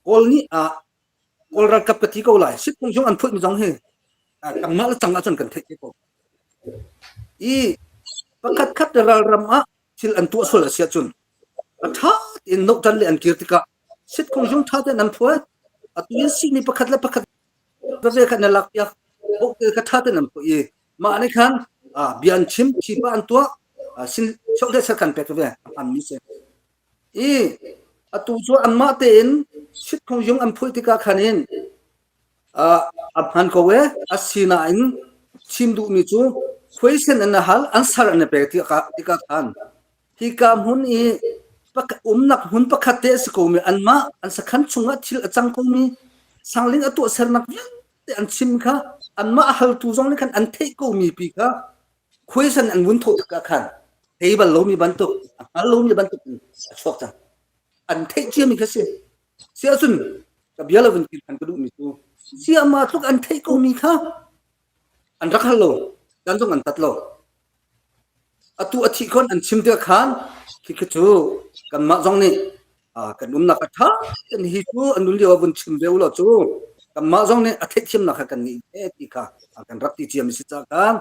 Kawl nih ah Kawl ralkap ka ti ko lai. Sitkhung zung an phuihmi zong hi kanmah le cang ahcun kan theih te ko. I pakhat khat ralram ah thil an tuah sual a si ahcun a ṭha tein nohṭan le an kir tikah sitkhung zung ṭha tein an phuai. Atu in sihni pakhat le pakhat veve kha na lak piak. Bawhte kha ṭha tein an phuih i mah nih khan bia an chim, thipa an tuah, sin cheuhle chel kan pek ve a hmanmi si. I atu cu anmah tein sitkhung zung an phuih tikah khan in a hman ko e asinain chim duhmi cu khuaisen an hal an sar an i pek tikah khan hika hmun i umnak hmun pakhat te a si komi anmah an sakhan chungah thil a cang komi sangling a tuahsernak vialte an chim kha anmah a haltu zong nih khan an theih komi pi kha khuaisan an vun thawh tikah khan thei bal lomi bantuk a hngal lomi bantuk in a chuak cang an theih ciami kha si si ahcun ka bia lo vun kir than ka duhmi cu siama tluk an theih komi kha an rak hal lo dan zong an tat lo Atu a thih khon an chim tikah khan khikhi cu kanmah zong nih kan umnak a ṭha kan hi cu a nun lio ah vun chim ve ulaw cu kanmah zong nih a theihthiamnak kha kan ngei ve ti kha kan rak ti ciami si caah khan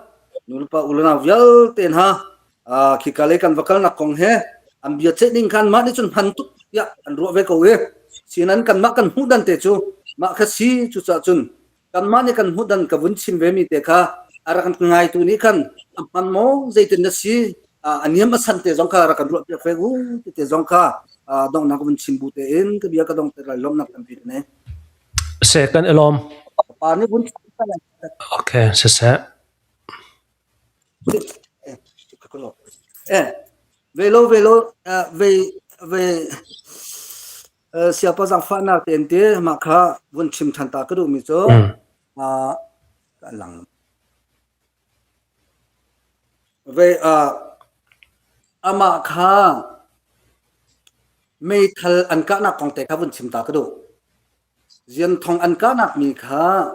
nulepa ulenau vialte hna khika lei kan va kalnak kong he an bia ceih ning khan mah nih cun hman tuk tiah an ruah ve ko i sinan kanmah kan hmuh dan te cu mah kha si cucaah cun kanmah nih kan hmuh dan ka vun chim ve mi te kha a rak ngaitu nih khan a hman maw zeitin na si a niam a san te zong kha rak kan ruah piak ve u ti te zong kha donghnak vun chim bu tein ka bia ka dong te lai lomnak tampi ne Se kan elom pa nih vun Okay se se Eh ve lo ve lo ve ve Siapa zaangfahnak tein ti mah kha vun chim ṭhan ta ka duhmi cu. Uh, lang. Ve uh, amah kha meithal an kahnak kong te kha vun chim ta ka duh. Zianthong an kahnak mi kha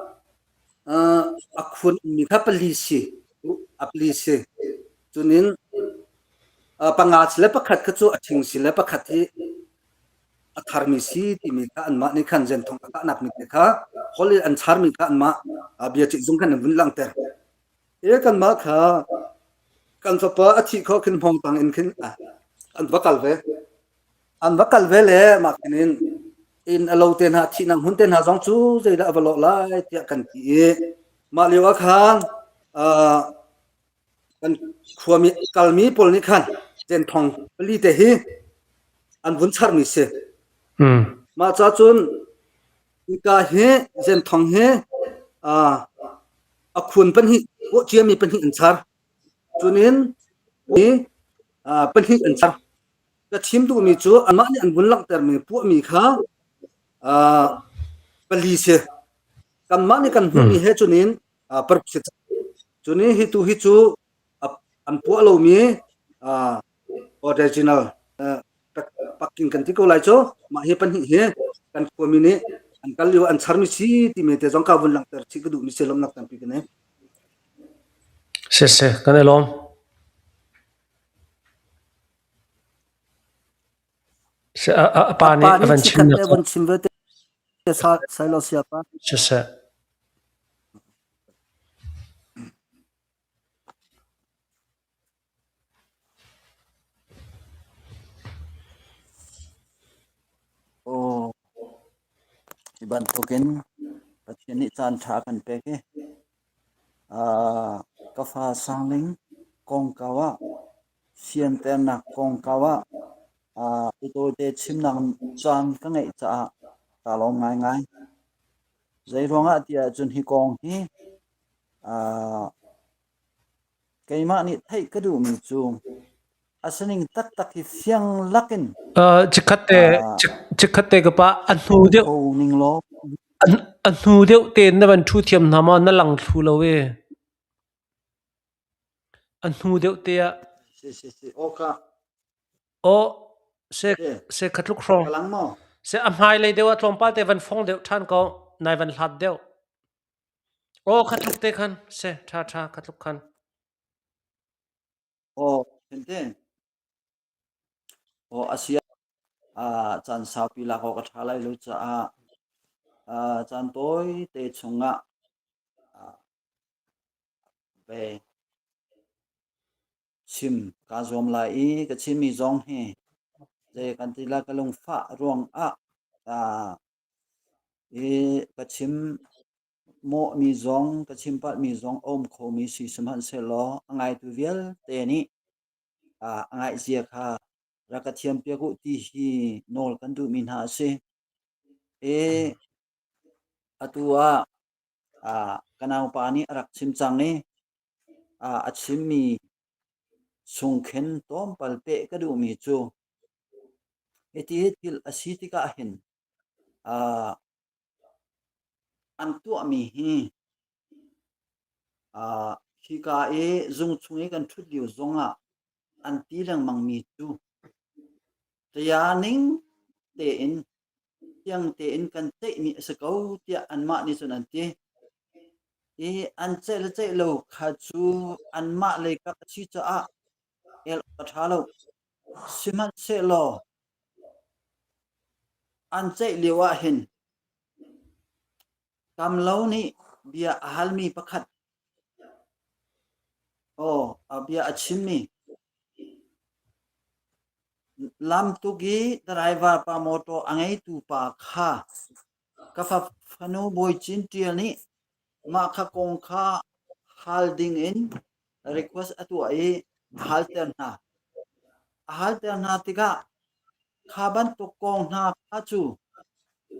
uh, a khun mi kha pali si. A pali si. Cunin uh, panga si le pakhat kha cu a ṭhing si le pakhat hi a tharmi si timi kha anmah nih khan zenthong a kahnak mi te kha hol in an charmi kha anmah bia zung khan an vun langhter. E kanmah kha kan fapa a thih khawh khin hmawng tang in khin an va kal ve. An va kal ve le mah khin in inn a lo te hna thihnak hmun te hna zong cu zeidah a va lawh lai tiah kan ti i mah lio ah khan Kan khuami kalmi pawl nih khan zenthong pali te hi an vun charmi si. Mah ca cun hika hi zenthong hi uh, a khun pahnih ciami pahnih an char. Cunin hi uh, pahnih an char. Ka chim duhmi cu anmah nih an vun langhtermi puahmi kha uh, pali si. Kanmah nih kan hmuhmi he cunin paruk si cun hi tu hi cu an puah lomi original pakking kan ti ko lai cu mah hi pahnih hi kan khuami nih an kal lio an charmi si timi te zong ka vun langhter chih ka duhmi si lawmnak tampi ka nei. Si si kan i lawm. A pa nih a van chim te vun chim ve te sailo sia pa. Siseh. Aw, hi bantukin Pathian nih caan ṭha a kan pek i uh, ka fa Sangling kongkau ah fianternak kongkau ah uh, i tawite chimnak caan ka ngeih caah kaa lawm ngaingai. Zeiruangah tiah cun hi kong hi uh, keimah nih theih ka duhmi cu a sining taktak hi fiang lakin Uh, chikkhat te chikkhat te ka pa a hnu deuh kho ning law a hnu deuh te na van thu thiam hna ma na lang thlu lo e A hnu deuh te ah. Si si si awka. Aw se se kha tluk hrawng. Ka lang maw? Se a hmailei deuh ah tlawmpal te van fong deuh ṭhan ko. Nai van hlat deuh. Aw kha tluk te khan se ṭha ṭha kha tluk khan. Aw khin te. Aw a si ah caan saupi lak awk a ṭha lai lo caah caan tawi te chungah ve. Chim kaa zuam lai i ka chimmi zong hi zei kan ti lai ka lungfah ruangah i ka chim mawhmi zong ka chim palhmi zong a um khomi si sihmanhsehlaw a ngaitu vialte nih a ngaihzia kha rak ka thiampiak u ti hi nawl kan duhmi hna a si. I atu ah ka naupa nih a rak chim cang i a chimmi sungkhen tlawmpal peh ka duhmi cu hiti thil a si tikah hin an tuahmi hi hika i zung chung i kan ṭhut lio zongah an ti lengmangmi cu Saya ning tein thiang tein kan ceihmi a si ko tiah anmah nih cun an ti. I an ceih le ceih lo kha cu anmah lei kap a si caah el awk a ṭha lo. Sihmanhsehlaw an ceih lio ah hin Kamlo nih bia a halmi pakhat aw a bia a chimmi Lamtuk i driver pa mawṭaw a ngeitu pa kha ka fanu Bawi Cin Ṭial nih mah kha kong kha hal dingin request a tuah i a halter hna. A halter hna tikah kha bantuk kong hna kha cu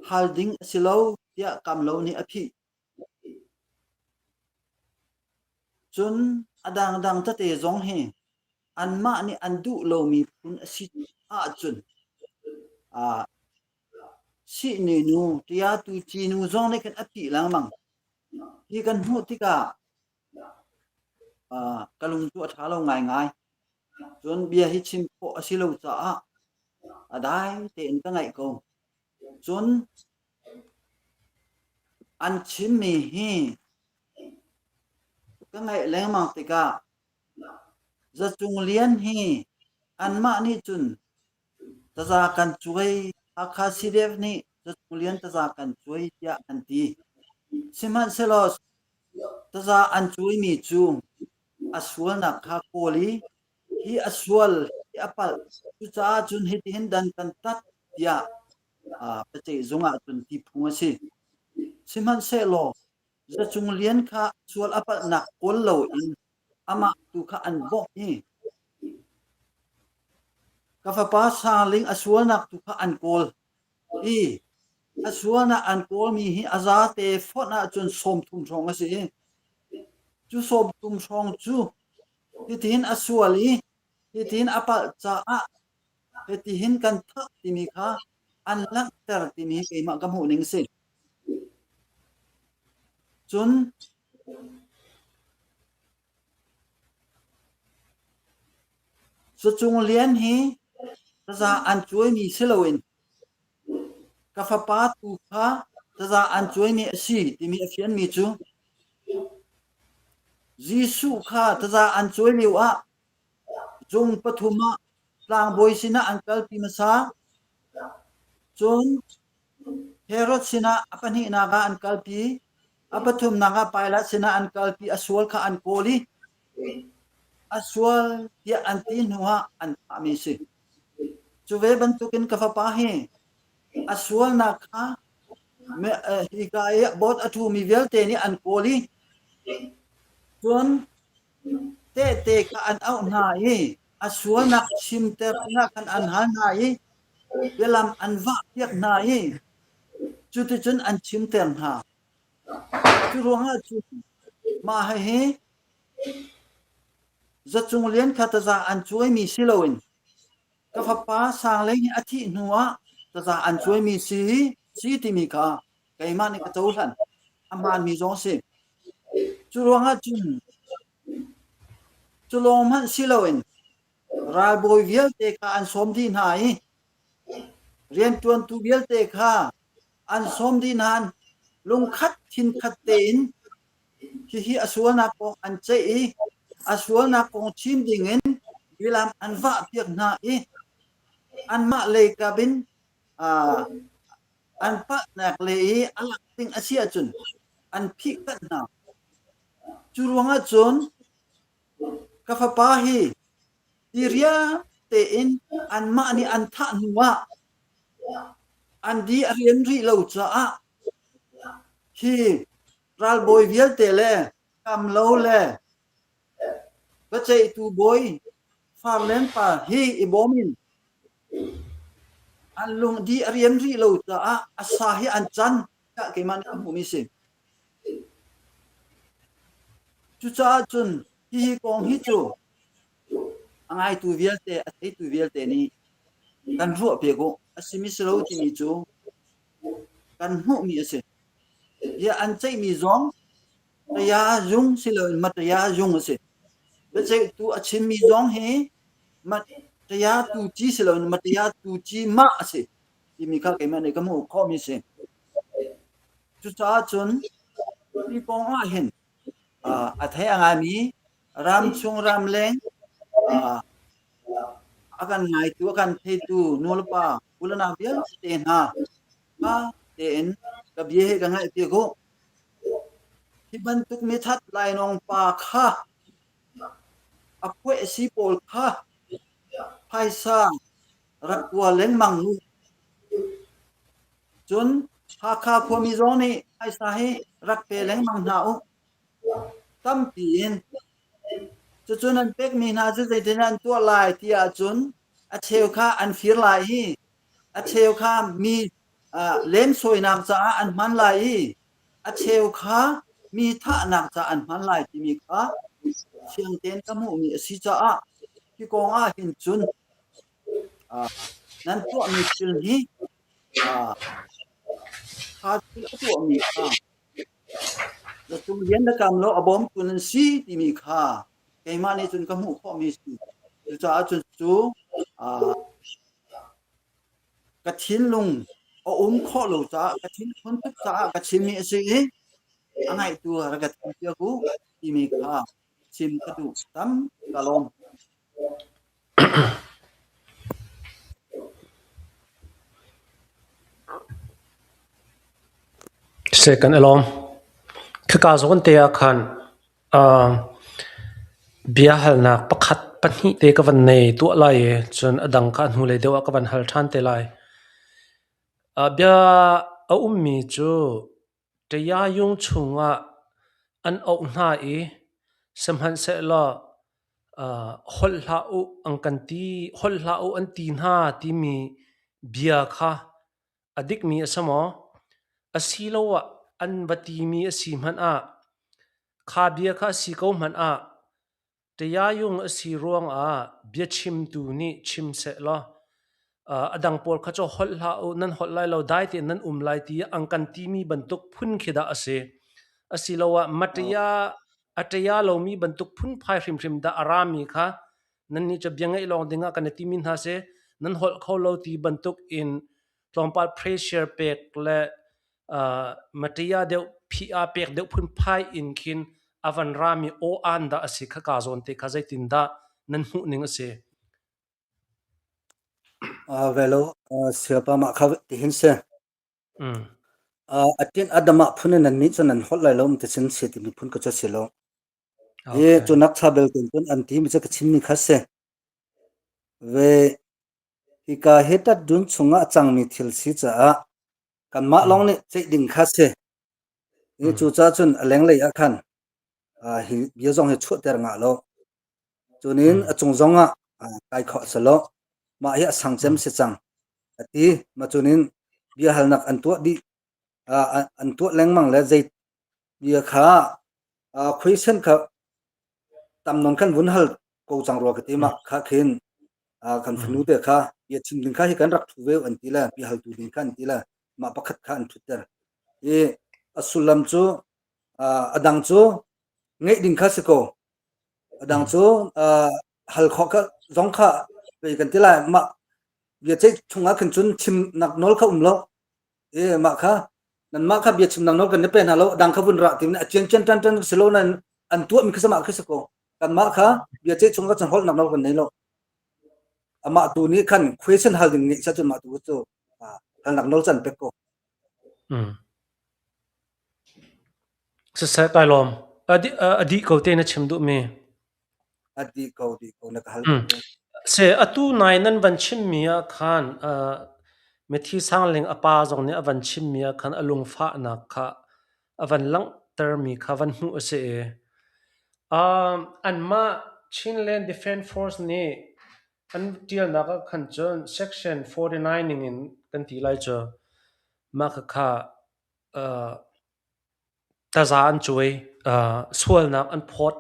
hal ding a si lo tiah Kamlo nih a phih. Cun a dangdang tete zong hi anmah nih an duh lomi phun a si ahcun sihni nu, tiatu ci nu zong nih khin a phih lengmang. Hi kan hmuh tikah ka lung cu a ṭha lo ngaingai. Cun bia hi chim khawh a si lo caah a dai tein ka ngaih ko. Cun an chimmi hi ka ngaih lengmang tikah Za Cung Lian hi anmah nih cun taza kan cuai, Hakha CDF nih Za Cung Lian taza kan cuai tiah an ti. Sihmanhsehlaw taza an cuaimi cu a sualnak kha kawl i hi a sual, hi a palh, cucaah cun hitihin dan kan tat tiah biaceihzung ah cun ti phung a si. Sihmanhsehlaw Za Cung Lian kha sual a palhnak kawl loin amah tu kha an bawmh i ka fapa Sangling a sualnak tu kha an kawl i a sualnak an kawlmi hi a zate fonh ahcun 30 hrawng a si i cu 30 hrawng cu hitihin a sual i hitihin a palh caah hitihin kan thah timi kha an langhter timi hi keimah ka hmuh ning a si. Cun Sacung Lian hi taza an cuaimi si loin ka fapa tu kha taza an cuaimi a si timi a fianmi cu Jesuh kha taza an cuai lio ah zung pathum ah tlangbawi sinah an kalpi hmasa. Cun Herod sinah a pahnihnak ah an kalpi. A pathumnak ah Pilat sinah an kalpi. A sual kha an kawl i a sual tiah an ti hnuah an thahmi a si. Cu ve bantukin ka fapa hi a sualnak kha hika i bawt a ṭhumi vialte nih an kawl i cun tehte kha an auh hna i a sualnak chimter dingah khan an hal hna i bialam an vahpiak hna i cuticun an chimter hna. Cu ruangah cun mah hihi Zacung Lian kha taza an cuaimi si loin ka fapa Sanglei nih a thih hnuah taza an cuaimi si si timi kha keimah nih ka cohlan. A hmaanmi zong a si. Cu ruangah cun cu lawng hmanh si loin ralbawi vialte kha an sawm dih hna i rianṭuantu vialte kha an sawm dih hna. Lungkhat thinkhat tein hihi a sualnak kong an ceih i a sualnak kong chim dingin bilam an vahpiak hna i anmah lei kap in an palhnak le i a lak ding a si ahcun an phihkanh hna. Cu ruangah cun ka fapa hi ti riam tein anmah nih an thah hnuah an di a rian rih lo caah hi ralbawi vialte le kamlo le biaceihtu bawi farlen pa hi i bawm in an lung di a rian rih lo caah a sa hi an can tiah keimah nih ka hmuhmi si. Cucaah cun hihi kong hi cu a ngaitu vialte, a theitu vialte nih kan ruahpiak u. A simi si lo timi cu kan hmuhmi a si. Bia an ceihmi zong taya zung si loin mataya zung a si. Biaceihtu a chimmi zong hi mataya tu ci si loin mataya tu ci mah a si timi kha keimah nih ka hmuh khawhmi a si. Cucaah cun hi kong ah hin a thei a ngaimi ramchung ramleng a kan ngaitu a kan theitu nulepa ulenau vialte hna ṭha tein ka bia hi ka ngaihpiak u. Hi bantuk mithat lainawng pa kha a phuahsi pawl kha phaisa rak kua lengmang u. Cun Hakha khuami zong nih phaisa hi rak pe lengmang hna u. Tampi in. Cucu nan pekmi hna cu zeitin an tuah lai ti ahcun a cheu kha an fir lai i a cheu kha mi lemsawinak caah an hman lai i a cheu kha mi thahnak caah an hman lai timi kha fiang tein ka hmuhmi a si caah hi kong ah hin cun nan tuahmi thil hi kha thil a tuahmi kha. Lian le Kam lo a bawmtu nan si timi kha keimah nih cun ka hmuh khawhmi si. Cucaah cun cu ka thinlung a um khawh lo caah ka thinphun tuk caah ka chimmi a si i a ngaihtu rak ka thiam piak u timi kha chim ka duh. Tam ka lawm. Seh kan i lawm. Khika zawn te ah khan bia halnak pakhat pahnih te ka van nei tuah lai i cun a dang kha a hnulei deuh ah ka van hal ṭhan te lai. Bia a ummi cu Ṭayayung chungah an auh hna i sihmanhsehlaw holh hlah u an kan ti, holh hlah u an ti hna timi bia kha a dikmi a si maw? Asiloah an va timi a si hmanh ah, kha bia kha a si ko hmanh ah, Ṭayayung a si ruangah biachimtu nih chim sehlaw a dang pawl kha cu holh hlah u, nan holh lai lo, dai tein nan um lai ti an kan timi bantuk phun khi dah a si. Asiloah mataya a ṭaya lomi bantuk phunphai hrimhrim dah a rami kha nannih cu bia ngaih lawng dingah kan i timi hna si, nan holh kho lo ti bantuk in tlawmpal pressure pek le mataya deuh phiah pek deuh phunphai in khin a van rami aw-aan dah a si kha kaa zawn te kha zeitindah nan hmuh ning a si? Velo siapa mah kha tihin si. A tin adama phun in nan nih cun nan holh lai lo ti sin si timi phun ka cu si lo. Hi cu nak cha bel ten cun an ti mi cu ka chim mi kha si. Ve hika hi tat dun chungah a cangmi thil si caah kanmah lawng nih ceih ding kha si. Hi cucaah cun a lenglei ah khan hi bia zong hi chuahter ngah lo. Cunin a cung zong ah kai khawh si lo. Mah hi a sang cem si cang a ti. Mah cunin bia halnak an tuah dih an tuah lengmang le zei bia kha khuaisen kha tam nawn khan vun hal ko cang rua ka ti mah kha khin kan fanu te kha bia chim ding kha hi kan rak thu ve an ti le bia haltu ding kha an ti le mah pakhat kha an thutter. I a sullam cu a dang cu ngeih ding kha si ko. A dang cu hal khawh kha zong kha pei kan ti lai mah bia ceih chungah khin cun chimnak nawl kha um lo. E mah kha nanmah kha bia chimnak nawl kan ni pe hna lo dang kha vun ra ti a cian cian tan tan si lo nan an tuah mi kha sama kha si ko. Kanmah kha bia ceih chung kha cun holhnak nawl kan nei lo. Amah tu nih khan question hal ding nih sa cun mah tu cu halnak nawl can pek ko. Siseh kai lawm. A dih ko te na chim duhmi. A dih ko dih ko na ka hal. Se atu nai nan van chimmi ah khan mithi sangling a pa zong nih a van chimmi ah khan a lungfahnak kha a van langhtermi kha van hmuh a si i anmah Chinland Defense Force nih an ṭialnak ah khan cun Section 49 ningin kan ti lai cu mah khakha taza an cuai, sualnak an phawt.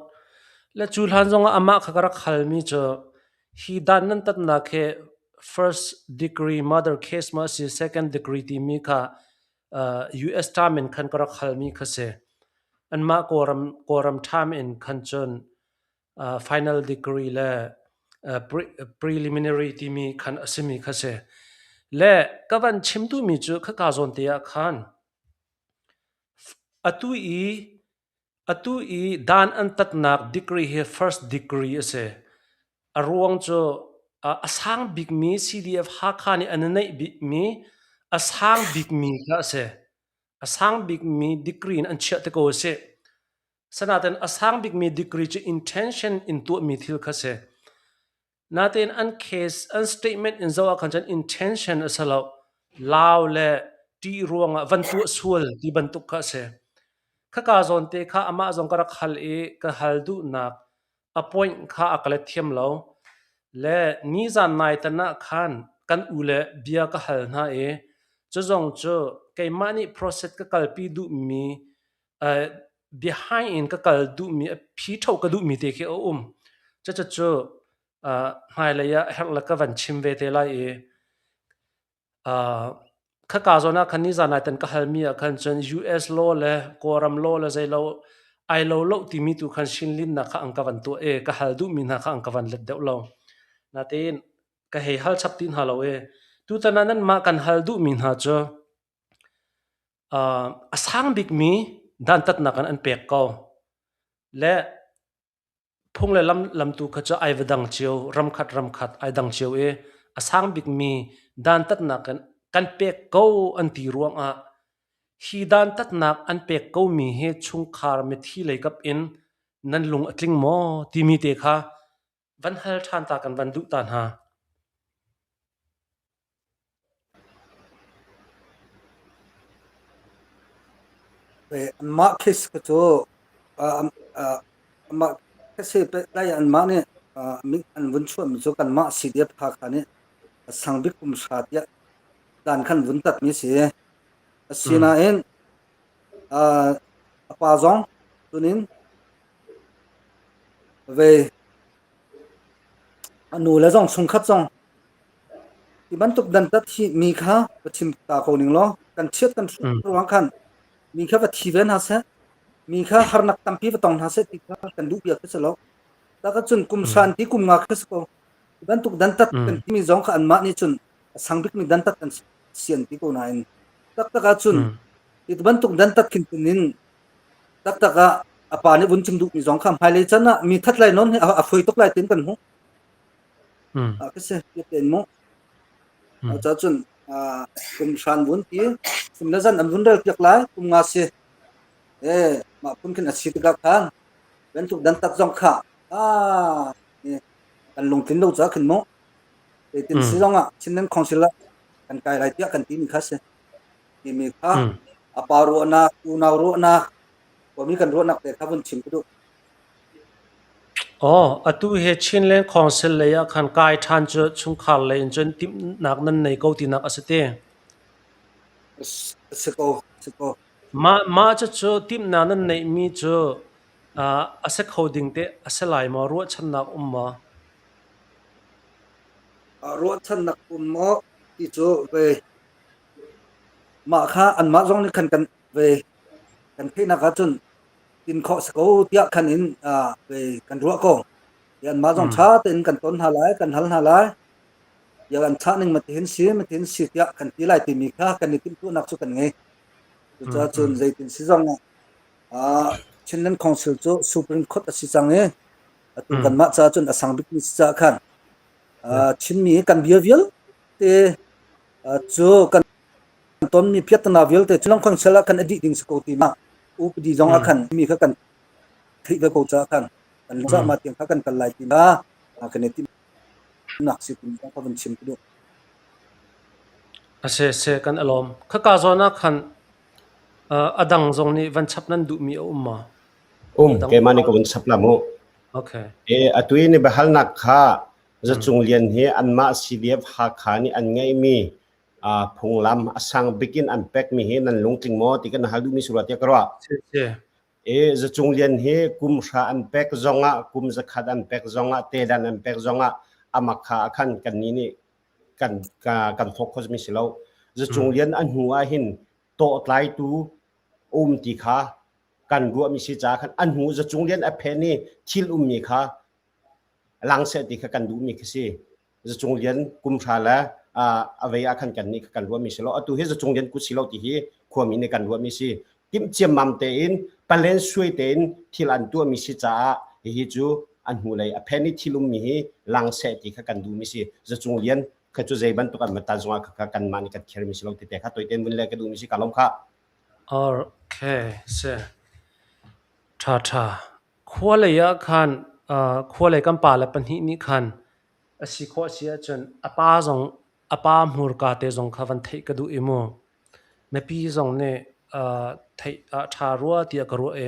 Le cu hlan zongah amah kha ka rak halmi cu hi dan nan tatnak hi first degree murder case maw a si second degree timi kha US term in khan ka rak halmi kha si. Anmah Kawlram term in khan cun final degree le preliminary timi khan a simi kha si. Le ka van chim duhmi cu khaka zawn te ah khan Atu i dan an tatnak degree hi first degree a si. A ruang cu a sang bikmi CDF Hakha nih an i neih bikmi a sang bikmi kha a si. A sang bikmi degree in an chiah te ko a si. Sanaten a sang bikmi degree cu intention in tuahmi thil kha si. Natein an case, an statement in zoh ah khan cun intention a si lo. Lau le ṭih ruangah van tuah sual ti bantuk kha a si. Khaka zawn te kha amah zong ka rak hal i ka hal duhnak a point kha a ka let thiam lo. Le nizan nai tan ah khan kan u le bia ka hal hna i cu zong cu keimah nih process ka kalpi duhmi behind in ka kal duhmi a phi ṭho ka duhmi te khi a um. Cucu hmailei ah herh le ka van chim ve te lai i khaka zawn ah khan nizan ai tan ka halmi ah khan cun US law le Kawlram law le zeilo Ai lo lo timi tu khan Shinlinnak kha an ka van tuah i ka hal duhmi hna kha an ka van let deuh lo. Natein ka hei hal chap ti hna lo i tutan ah nanmah kan hal duhmi hna cu a sang bikmi dantatnak in an pek ko. Le phung le lam lamtu kha cu ai va dang cio, ramkhat ramkhat ai dang cio i a sang bikmi dantatnak in kan pek ko an ti ruangah hi dantatnak an pek komi hi chungkhar mithi leikap in nan lung a tling maw timi te kha van hal ṭhan ta kan van duh ta hna. Anmah case kha cu anmah case he pehtlai anmah nih an vun chuahmi cu kanmah CDF Hakha nih a sang bik kum hra tiah dan khan vun tatmi a si. Asinain a pa zong tunin ve a nu le zong chungkhat zong Hi bantuk dantat hi mi kha va chim ta ko ning law kan chiat kan hruh ruang khan mi kha va thi ve hna seh, mi kha harnak tampi va tong hna seh ti kha kan duh piak khi si lo. Tak cun kum san ti kum nga khi si ko. Hi bantuk dantat kan timi zong kha anmah nih cun a sang bikmi dantat kan sian ti ko nain taktak ahcun hi bantuk dantat khin in taktak ah a pa nih vun chim duhmi zong kha hmailei chan ah mi that lai non hi a foi tuk lai tin kan hmuh. Ka si tein mu. Cun kum hran vun ti kum le zan an vun rel piak lai kum nga si. E mah phun khin a si tikah khan bantuk dantat zong kha ah kan lungtlin lo ca khin mu. Zeitin si zong ah Chinland Council ah kan kai lai tiah kan timi kha si. Timi kha a pa ruahnak, unau ruahnak, khuami kan ruahnak te kha vun chim ka duh. Aw, atu hi Chinland Council lei ah khan kai ṭhan cu chungkhar lei in cun timhnak nan nei ko tinak a si ti. A si ko, a si ko. Mah mah cucu timhnak nan neihmi cu a si kho ding teh a si lai maw? Ruahchannak um maw? Ruahchannak um maw ti cu ve mah kha anmah zong nih khan kan ve kan theihnak ahcun tin khawh si ko tiah khan in kan ruah ko. Anmah zong ṭha tein kan ton hna lai, kan hal hna lai. Bia an chah ning matihin si, matihin si tiah kan ti lai timi kha kan i timhtuahnak cu kan ngei. Cucaah cun zeitin si zong ah Chinland Council cu Supreme Court a si cang i atu kanmah caah cun a sang bikmi si caah khan Chinmi kan bia vialte cu kan tonmi piahtana vialte cu lungkhang sel ah khan a dih ding si ko ti ma upadi zong ah khan mi kha kan theih ve ko caah khan kan cah ma tiang kha kan kal lai ti ma kan i timnak si ti kha van chim ka duh. A se se kan alawm. Khaka zawn ah khan a dang zong nih van chap nan duhmi a um ma? Um, keimah nih ka vun chap la mu. Okay. E atu i ni biahalnak kha Zacung Lian hi anmah CDF Hakha nih an ngeihmi phunglam a sang bik in an pekmi hi nan lungtling maw ti kan hal duhmi si rua tiah ka ruah. E Zacung Lian hi kum hra an pek zongah kum zakhat an pek zongah tedan an pek zongah amak kha khan kan ni nih kan kan thawk kho mi si lo. Zacung Lian a hnu ah hin tawhtlaitu um ti kha kan ruahmi si caah khan a hnu Zacung Lian a phen i thil ummi kha lang seh ti kha kan duhmi khi si. Zacung Lian kum hra le a vei ah khan kan nih kan ruahmi si lo. Atu hi Zacung Lian kut si lo ti hi khuami nih kan ruahmi si. Timh ciammam tein palen suai tein thil an tuahmi si caah hihi cu an hnulei a phen i thil ummi hi lang seh ti kha kan duhmi si. Zacung Lian kha cu zei bantuk an matan zongah kha kanmah nih kan khermi si lo ti te kha toiten vun le ka duhmi si ka lawm kha. Okay, si. Ṭha ṭha. Khua lei ah khan khua lei kan pale pahnih nih khan a si khawh a si ahcun a pa zong a pa hmurka te zong kha van theih ka duh i mu. Mipi zong nih theih ah ṭha rua tiah ka ruah i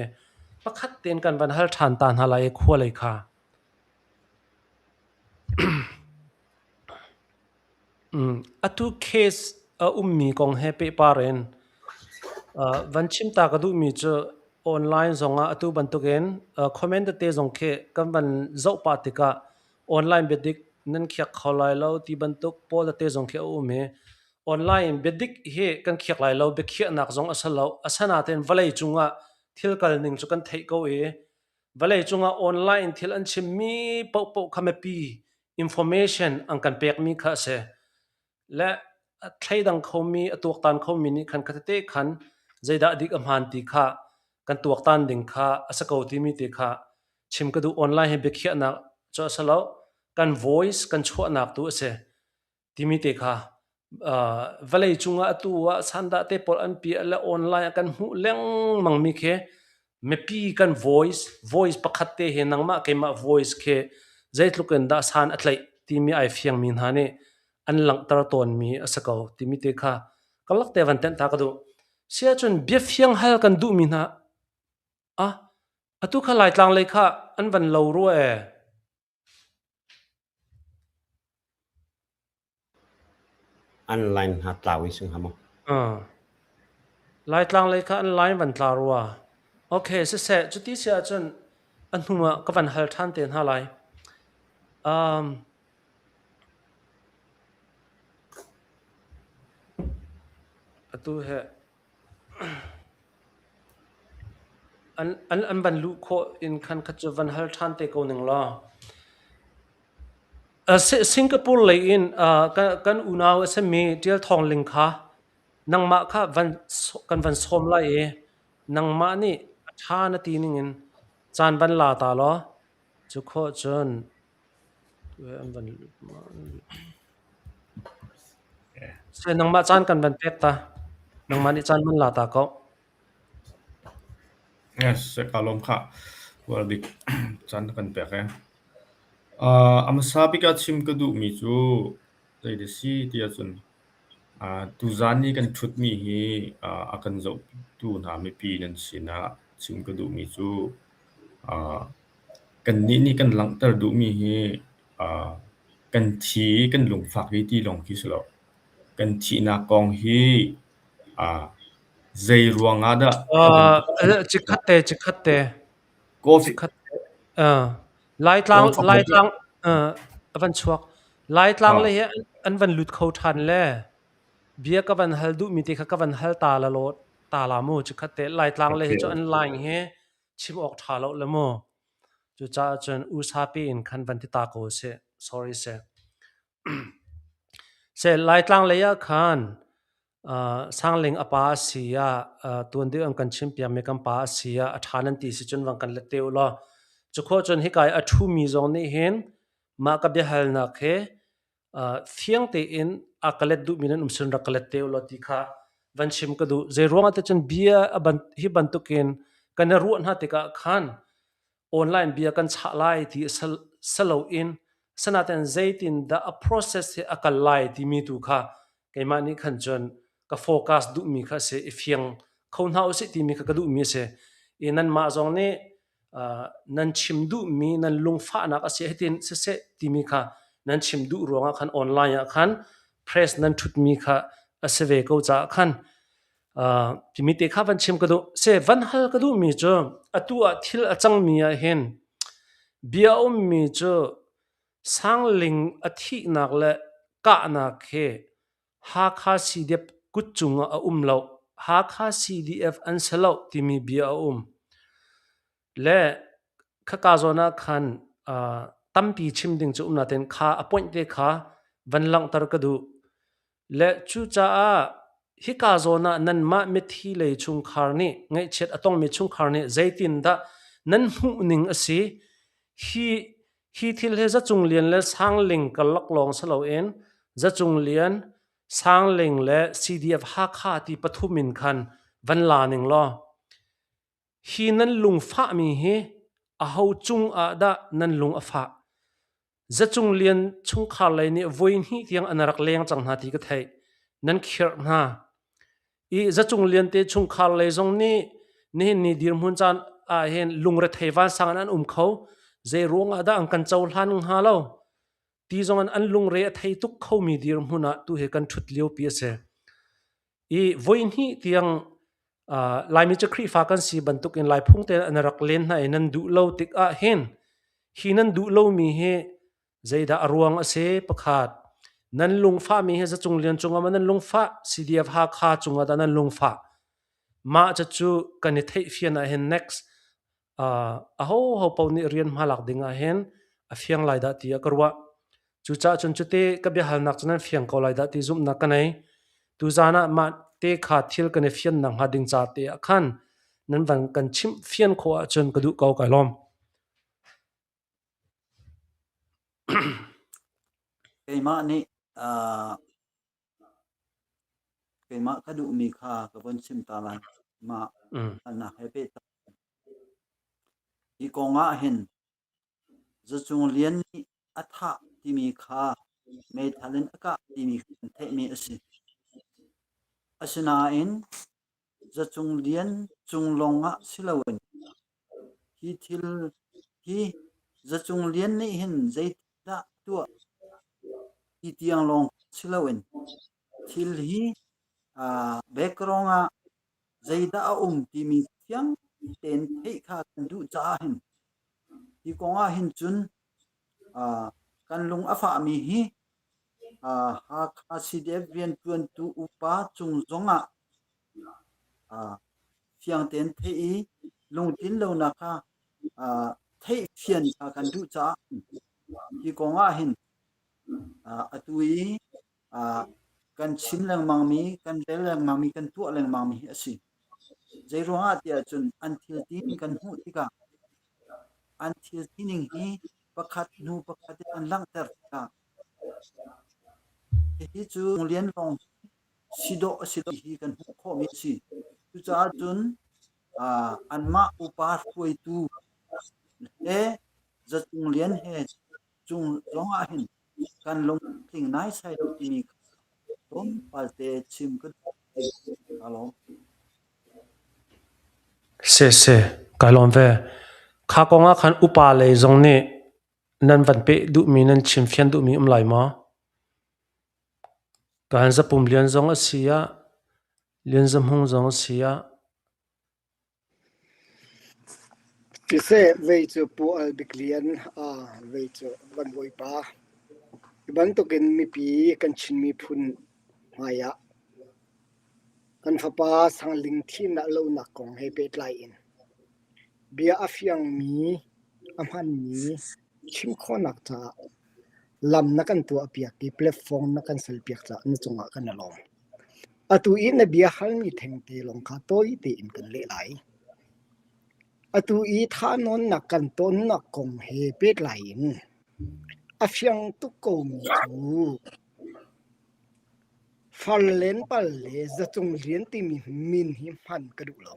pakhat tein kan van hal ṭhan ta hna lai i khua lei kha. Atu case a ummi kong he pehpar in van chim ta ka duhmi cu online zongah atu bantukin comment tete zong khi kan van zoh pah tikah online biadik nan khiak kho lai lo ti bantuk pawl tete zong khi a um i online in biadik hi kan khiak lai lo biakhiahnak zong a si lo. Asinain vawlei cungah. thil kal ning cu kan theih ko i vawlei cungah online thil an chimmi paohpaoh kha mipi information an kan pekmi kha a si. Le a thleidang khomi, a tuaktan khomi nih khan kha tete khan zeidah dik a hmaan ti kha kan tuaktan ding kha a si ko timi te kha chim ka duh. Online hi biakhiahnak cu a si lo. Kan voice kan chuahnak tu a si. Timi te kha vawlei cungah atu ah sandah te pawl an piah le online ah kan hmuh lengmang mi khi mipi kan voice voice pakhat te hi nangmah keimah voice khi zeitluk in dah san a tlaih timi ai fiangmi hna nih an langhter tawnmi a si ko timi te kha karlak te van tenh ta ka duh. Si ahcun biafiang hal kan duhmi hna ah atu kha Laitlang lei kha an van lo rua ee. An line hna tlau in si hnga maw? Laitlang lei kha an line van tla rua. Okay, siseh, cuti si ahcun a hnu ah ka van hal ṭhan te hna lai. Um, atu he An van luh khawh in khan kha cu van hal ṭhan te ko ning law. Singapore lei in kan unau a simi Ṭial Thawng Ling kha nangmah kha van kan van sawm lai i nangmah nih a ṭha na ti ning in caan van la ta law cu khawh cun an van Nangmah caan kan van pek ta. Nangmah nih caan van la ta ko. Yes, ka lawm khah. Bik caan na kan pek ee. A hmasa bik ah chim ka duhmi cu zei dah si ti ahcun tuzaan i kan ṭhutmi hi a kan zohtu hna mipi nan sinah chim ka duhmi cu kannih nih kan langhter duhmi hi kan thi i kan lungfak hi ti lawng khi si lo. Kan thihnak kong hi zei ruangah dah Chikkhat te, chikkhat te. Chikkhat te. Laitlang, Laitlang, a van chuak. Laitlang lei hi an van lut kho ṭhan le bia ka van hal duhmi te kha ka van hal ta la law ta la mu chikkhat te. Laitlang lei hi cu an line hi chim awk ṭha lo le mu. Cucaah cun usa pi in khan van ti ta ko sih. Sorry seh. Seh Laitlang lei ah khan Sangling a pa a si ah tuan deuh an kan chimpiakmi kan pa a si ah a ṭha nan ti si cun van kan let te u law. Cukhawh cun hika i a ṭhumi zong nih hin mah ka biahalnak hi fiang tein a ka let duhmi nan um sin rak ka let te u law ti kha van chim ka duh. Zei ruangah te cun bia hi bantukin kan i ruah hna tikah khan online bia kan chah lai ti saloin sanaten zeitin dah a process hi a kal lai timi tu kha keimah nih khan cun ka focus duhmi kha a si i fiang kho hna usih timi kha ka duhmi a si. I nanmah zong nih nan chim duhmi nan lungfahnak a si hitin siseh timi kha nan chim duh ruangah khan online ah khan press nan ṭhutmi kha a si ve ko caah khan timi te kha van chim ka duh. Se van hal ka duhmi cu atu ah thil a cangmi ah hin bia a ummi cu Sangling a thihnak le kahnak hi Hakha CDF kut cungah a um lo. Hakha CDF an si lo timi bia a um. Le khaka zawn ah khan tampi chim ding cu um nain kha a point te kha van langhter ka duh. Le cucaah hika zawn ah nanmah mithi lei chungkhar nih ngaihchiat a tongmi chungkhar nih zeitindah nan hmuhning a si? Hi hi thil hi Zacung Lian le Sangling karlak lawng si loin Zacung Lian, Sangling le CDF Hakha ti pathum in khan van la ning law hi nan lungfahmi hi aho cung ah dah nan lung a fah? Zacung Lian chungkhar lei nih voi hnih tiang an rak leng cang hna ti ka theih. Nan khirh hna. I Zacung Lian te chungkhar lei zong nih nihin ni dirhmun caan ah hin lungrethei vansang in an um kho. Zei ruang ah dah an kan cohlan hnga lo? Ti zong in an lungre a thei tuk khomi dirhmun ah tu hi kan ṭhut liopi a si. I voihnih tiang Laimi cu Khrihfa kan si bantukin Laiphung tein an rak len hna i nan duh lo tikah hin hi nan duh lomi hi zeidah a ruang a si? Pakhat, nan lungfahmi hi Zacung Lian cungah maw nan lungfah? CDF Hakha cungah dah nan lungfah? Mah cucu kan i theihfian ahhin next ahoho paoh nih rian hmalak ding ahhin a fiang lai dah tiah ka ruah. Cucaah cun cute ka biahalnak cu nan fiang ko lai dah ti zumhnak ka nei. Tuzaan ah mah te kha thil kan i fian nakhnga ding ca te ah khan nan van kan chimh fian khawh ahcun ka duh ko kai lawm. Keimah nih keimah ka duhmi kha ka von chim ta lai. Mah halnak he pehtlai. Hi kong ah hin Zacung Lian nih a thah timi kha meithal in a kah timi kan theihmi a si. Asinain Zacung Lian cung lawngah si loin hi thil hi Zacung Lian nih hin zeitindah a tuah ti tiang lawng si loin thil hi background ah zeidah a um timi fiang tein theih kha kan duh caah hin hi kong ah hin cun kan lung a fahmi hi Hakha CDF rianṭuantu upa cung zongah fiang tein theih i lungtlin lonak kha theihfian kha kan duh caah hi kong ah hin atu i kan chim lengmangmi, kan rel lengmangmi, kan tuah lengmangmi hi a si. Zeiruangah tiah cun an thil tining kan hmuh tikah an thil tining hi pakhat hnu pakhat in an langhter tikah hihi cu lian lawng si dawh a si lo hi kan hmuh khawhmi a si. Cucaah cun anmah upa hruaitu he Zatung Lian he cung zongah hin kan lungtling naisai lo timi kha tlawmpal te chim ka duh. Ka lawm. Siseh, kai lawm ve. Kha kong ah khan upa lei zong nih nan van peh duhmi nan chimfian duhmi um lai maw? Kan Zapum Lian zong a si ah, Lian Za Hmung zong a si ah. Siseh, vei cu Pu Al Bik Lian, vei cu Van Bawipa. Hi bantukin mipi kan Chin miphun hmai ah kan fapa Sangling thihnak lonak kong he pehtlai in bia a fiangmi, a hmanmi chim khawhnak caah lam na kan tuahpiak i platform na kan serpiak caah na cungah kan i lawm. Atu i na bia halmi thengte lawng kha tawi tein kan leh lai. Atu i thahnawnnak kan tonnak kong he pehtlai in a fiang tuk komi cu Farlenpal le Zacung Lian timi min hi hman ka duh lo.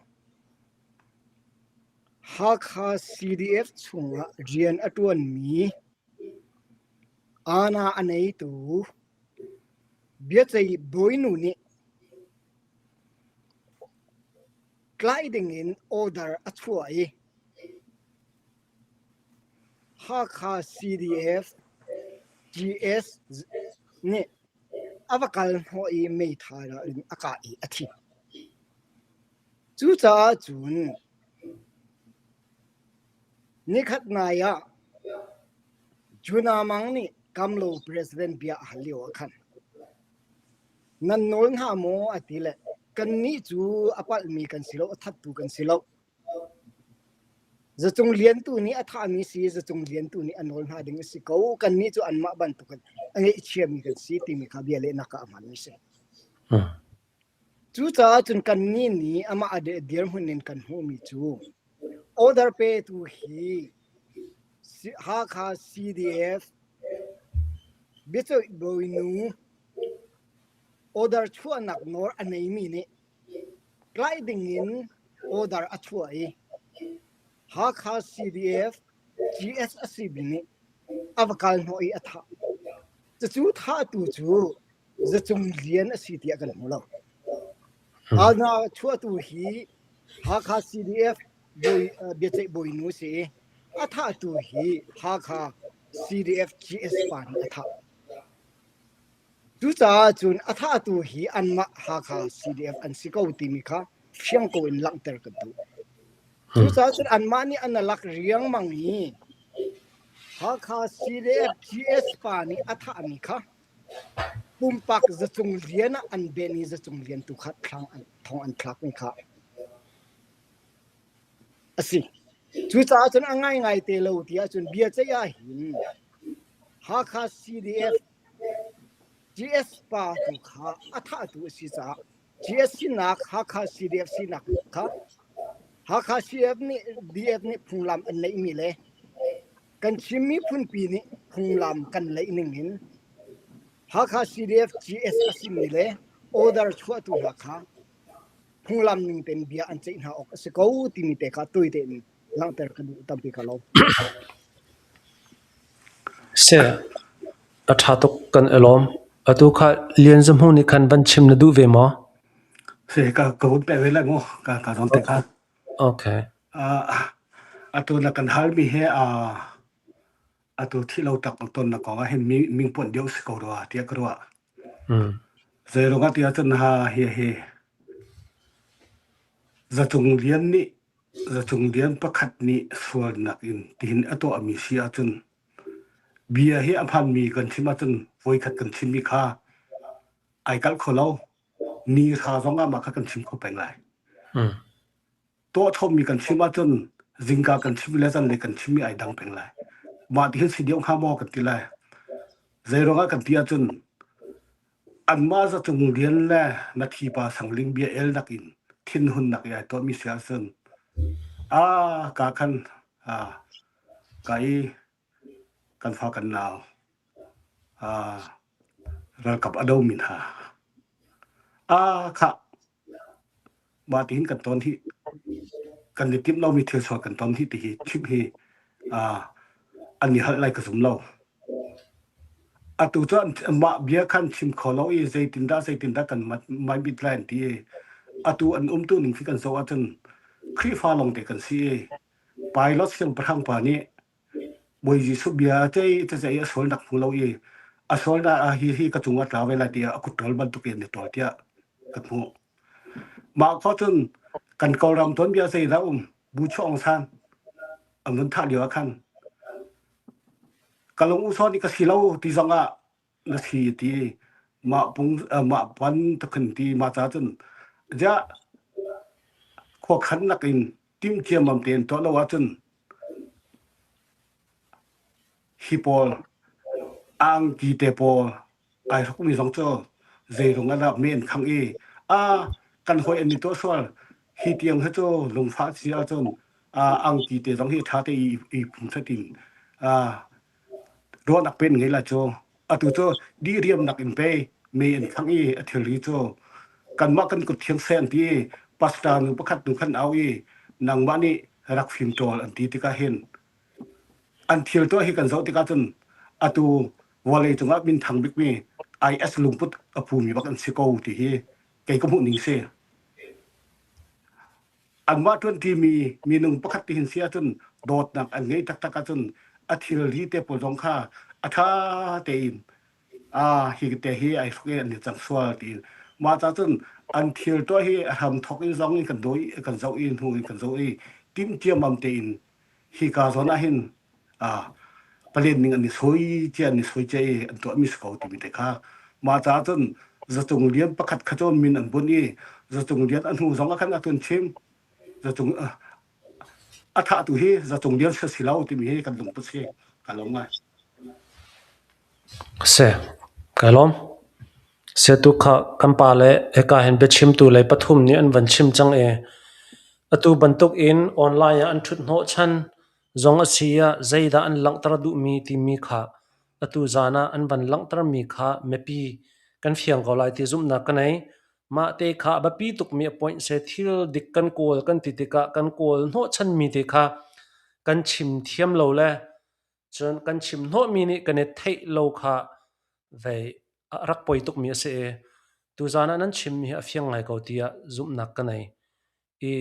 Hakha CDF chungah rian a ṭuanmi aana a neitu biaceih bawinu nih tlaih dingin order a chuah i Hakha CDF GS nih a va kal hnawh i meithal in a kah i a thi. Cucaah cun nikhat nai ah Juna Mang nih Kamlo President bia a hal lio ah khan nan nawl hna maw a ti le kannih cu a palhmi kan si lo, a thattu kan si lo. Zacung Liantu nih a thahmi si, Zacung Liantu nih a nawl hna ding a si ko. Kannih cu anmah bantukin a ngaihchiami kan si timi kha bia lehnak ah a hmanmi a si. Cucaah cun kannih nih amah a dirhmun in kan hmuhmi cu order petu hi Hakha CDF biaceih bawinu order chuahnak nawl a neimi nih tlaih dingin order a chuah i Hakha CDF GS a simi nih a va kal hnawh i a thah. Cucu thahtu cu Zacung Lian a si tiah kan hmu lo. Alna chuahtu hi Hakha CDF bawi, biaceih bawinu a si i a thahtu hi Hakha CDF GS pa nih a thah. Cucaah cun a thahtu hi anmah Hakha CDF an si ko timi kha fiang ko in langhter kan duh. Cucaah cun anmah nih an lak riangmang i Hakha CDF GS pa nih a thahmi kha Pumpak zacung lian ah an ben i zacung lian tu kha thlang an thong an thlak mi kha. A si. Cucaah cun a ngaingai te lo ti ahcun biaceih ah hin Hakha CDF GS pa tu kha a thahtu a si caah GS sinak Hakha CDF sinak kha Hakha CDF nih DF nih phunglam an neihmi le kan Chin miphunpi nih phunglam kan leih ning in Hakha CDF GS a simi le order chuahtu hna kha phunglam ning tein bia an ceih hna awk a si ko timi te kha tawi tein langhter ka duh tampi ka lo. Seh, a ṭha tuk kan i lawm. Atu kha Lian Za Hmung nih khan van chim na duh ve maw? Si ka ka hun pe ve lai mu ka ka zon te kha. Okay. Uh, atu na kan hal mi he uh, atu thi lo tak ton na kong ah hin ming ming pon deuh si ko rua tiah ka ruah. Zeiruangah tiah cun ha hi hi Zatung Lian nih Zatung Lian pakhat nih sualnak in tihin a tuahmi si ahcun bia hi a hmanmi kan chim ahcun voikhat kan chimmi kha ai kalh kho lo. Ni hra zong ah mah kha kan chim kho peng lai. Tuahchommi kan chim ahcun zingka kan chim le zanlei kan chimmi ai dang peng lai. Mah ti hin si deuh hnga maw kan ti lai. Zeiruangah kan ti ahcun anmah zatung lian le na thipa sangling bia el nakin thinhun nak i ai tuahmi si ahcun a ka khan a ka i kan fa kan nau a ralkap a domi hna a khah Mah tihin kan ton hi kan i timh lomi thil sual kan ton hi ti hi chimh hi uh, an i halh lai ka zum lo. Atu cu mah bia khan chim kho lo i zeitindah zeitindah kan mai bit lai an ti i atu an umtu ning khi kan zoh ahcun Khrihfa lawngte kan si i pilot siangpahrang pa nih Bawi Jesuh bia cei cei a sualnak hmu lo i a sualnak ah hi hi ka cungah tla ve lai tiah a kut ṭawl bantuk in a ṭawl tiah ka hmuh. Mah khua cun kan Kawlram tuanbia zeidah um Bu Chuah Aung San an vun thah lio ah khan ka lung u saw nih ka si lo ti zong ah na si ti mah pung mah pan takhin ti mah ca cun ziah khuakhan nakin tim ciammam tein tuah lo ahcun Hi pawl angki te pawl ai hrukmi zong cu zeirung ah dah mi an khangh i a kan hawi an i tuah sual hi tiang hi cu lungfah si ahcun angki te zong hi ṭha te i i phum in ruahnak pen ngei lai cu atu cu diriamnak in pei mei an khangh i a thilri cu kanmah kan kut thiang seh an ti i pastor nu pakhat nu khan au i nangmah nih rak fim ṭawl an ti tikah hin An thil tuah hi kan zoh tikah cun atu vawlei cungah minthang bikmi IS lungput a pumi bak an si ko ti hi kei ka hmuh ning si. Anmah ṭuanṭimi minung pakhat ti hin si ahcun dawtnak an ngeih taktak ahcun a thilri te pawl zong kha a ṭha tein ah hi te hi ai hruk i an i cang sual tiin mah ca cun an thil tuah hi a hram thawk in zong in kan dawi kan zoh i hnu in kan zoh i timh ciammam tein hika zawn ah hin palen ning an i soi cia an i soi cia i an tuahmi si ko timi te kha mah caah cun zatung lian pakhat kha cun min an bunh i zatung lian a hnu zong ah khan a tun chim zatung a thahtu hi zatung lian si si lo timi hi kan lungput si ka lawm ngai. Si, ka lawm. Setu kha kan pa le hika hin biachimtu lei pathum nih an van chim cang i atu bantuk in online ah an ṭhut hnawhchan zong a si ah zeidah an langhter duhmi timi kha atu zan ah an van langhtermi kha mipi kan fiang ko lai ti zumhnak ka nei. Mah te kha a biapi tukmi a point se thil dik kan kawl kan ti tikah kan kawl hnawhchanmi te kha kan chim thiam lo le Cun kan chim hnawhmi nih kan i theih lo kha vei a rak poi tukmi a si i tuzaan ah nan chimmi hi a fiang ngai ko tiah zumhnak ka nei. I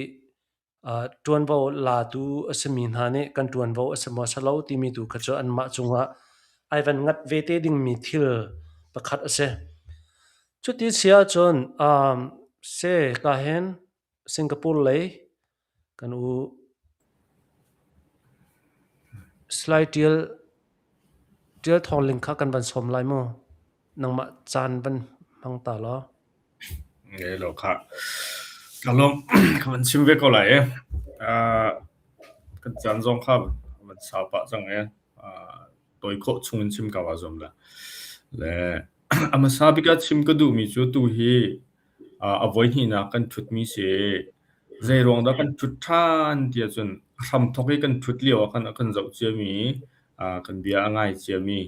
uh, ṭuanvo latu a simi hna nih kan ṭuanvo a si maw si lo timi tu kha cu anmah cungah ai van ngat ve te dingmi thil pakhat a si. Cuti si ahcun um, se ka hin Singapore lei Kan u Salai Ṭial Ṭial Thawng Ling kha kan van sawm lai mu. Nangmah caan van hmang ta law. Ngei lo kha. Ka lawm ka van chim ve ko lai e. Uh, Kan caan zong kha van sau pah cang e. Tawi khawh chung in chim ka wa zuam la. Le a hmasa bik ah chim ka duhmi cu tu hi a voi hnihnak kan ṭhutmi si. Zei ruang dah kan ṭhut ṭhan ti ahcun a hramthawk i kan ṭhut lio ah khan a kan zoh ciami, kan bia a ngai ciami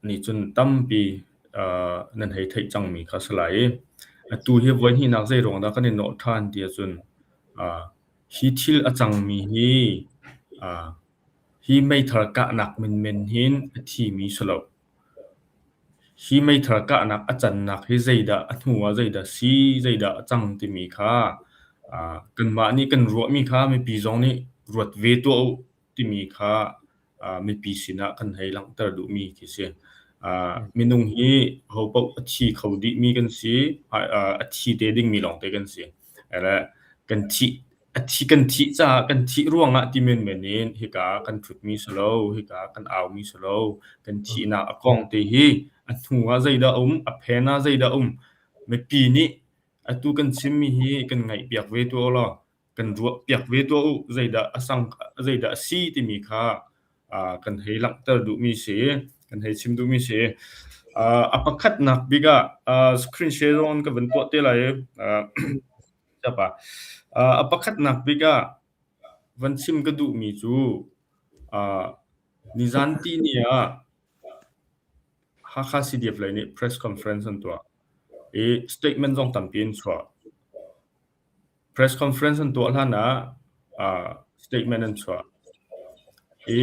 nih cun tampi nan hei theih cangmi kha a si lai i atu hi voi hnihnak zei ruang dah kan i nawh ṭhan ti ahcun hi thil a cangmi hi hi meithal kahnak menmen hin a thimi si lo. Hi meithal kahnak a cannak hi zeidah a hnu ah zeidah si, zeidah a cang timi kha kanmah nih kan ruahmi kha mipi zong nih ruat ve tuah u timi kha mipi sinah kan hei langhter duhmi khi si. Minung hi hopaoh a thi kho dihmi kan si, a thi te dingmi lawngte kan si. Kan thih a thi kan thih caah kan thih ruangah ti menmen in hika kan ṭhutmi si lo, hika kan aumi si lo, kan thihnak a kong te hi a hnu ah zeidah um, a phen ah zeidah um, mipi nih atu kan chimmi hi kan ngaihpiak ve tuah law kan ruahpiak ve tuah u, zeidah a sang, zeidah a si timi kha kan hei langhter duhmi si, kan hei chim duhmi si. A pakhatnak bik ah screen share zong ka van tuah te lai i A pakhatnak bik ah van chim ka duhmi cu nizan tihni ah Hakha CDF lei nih press conference an tuah i statement zong tampi an chuah. Press conference an tuah hlan ah statement an chuah i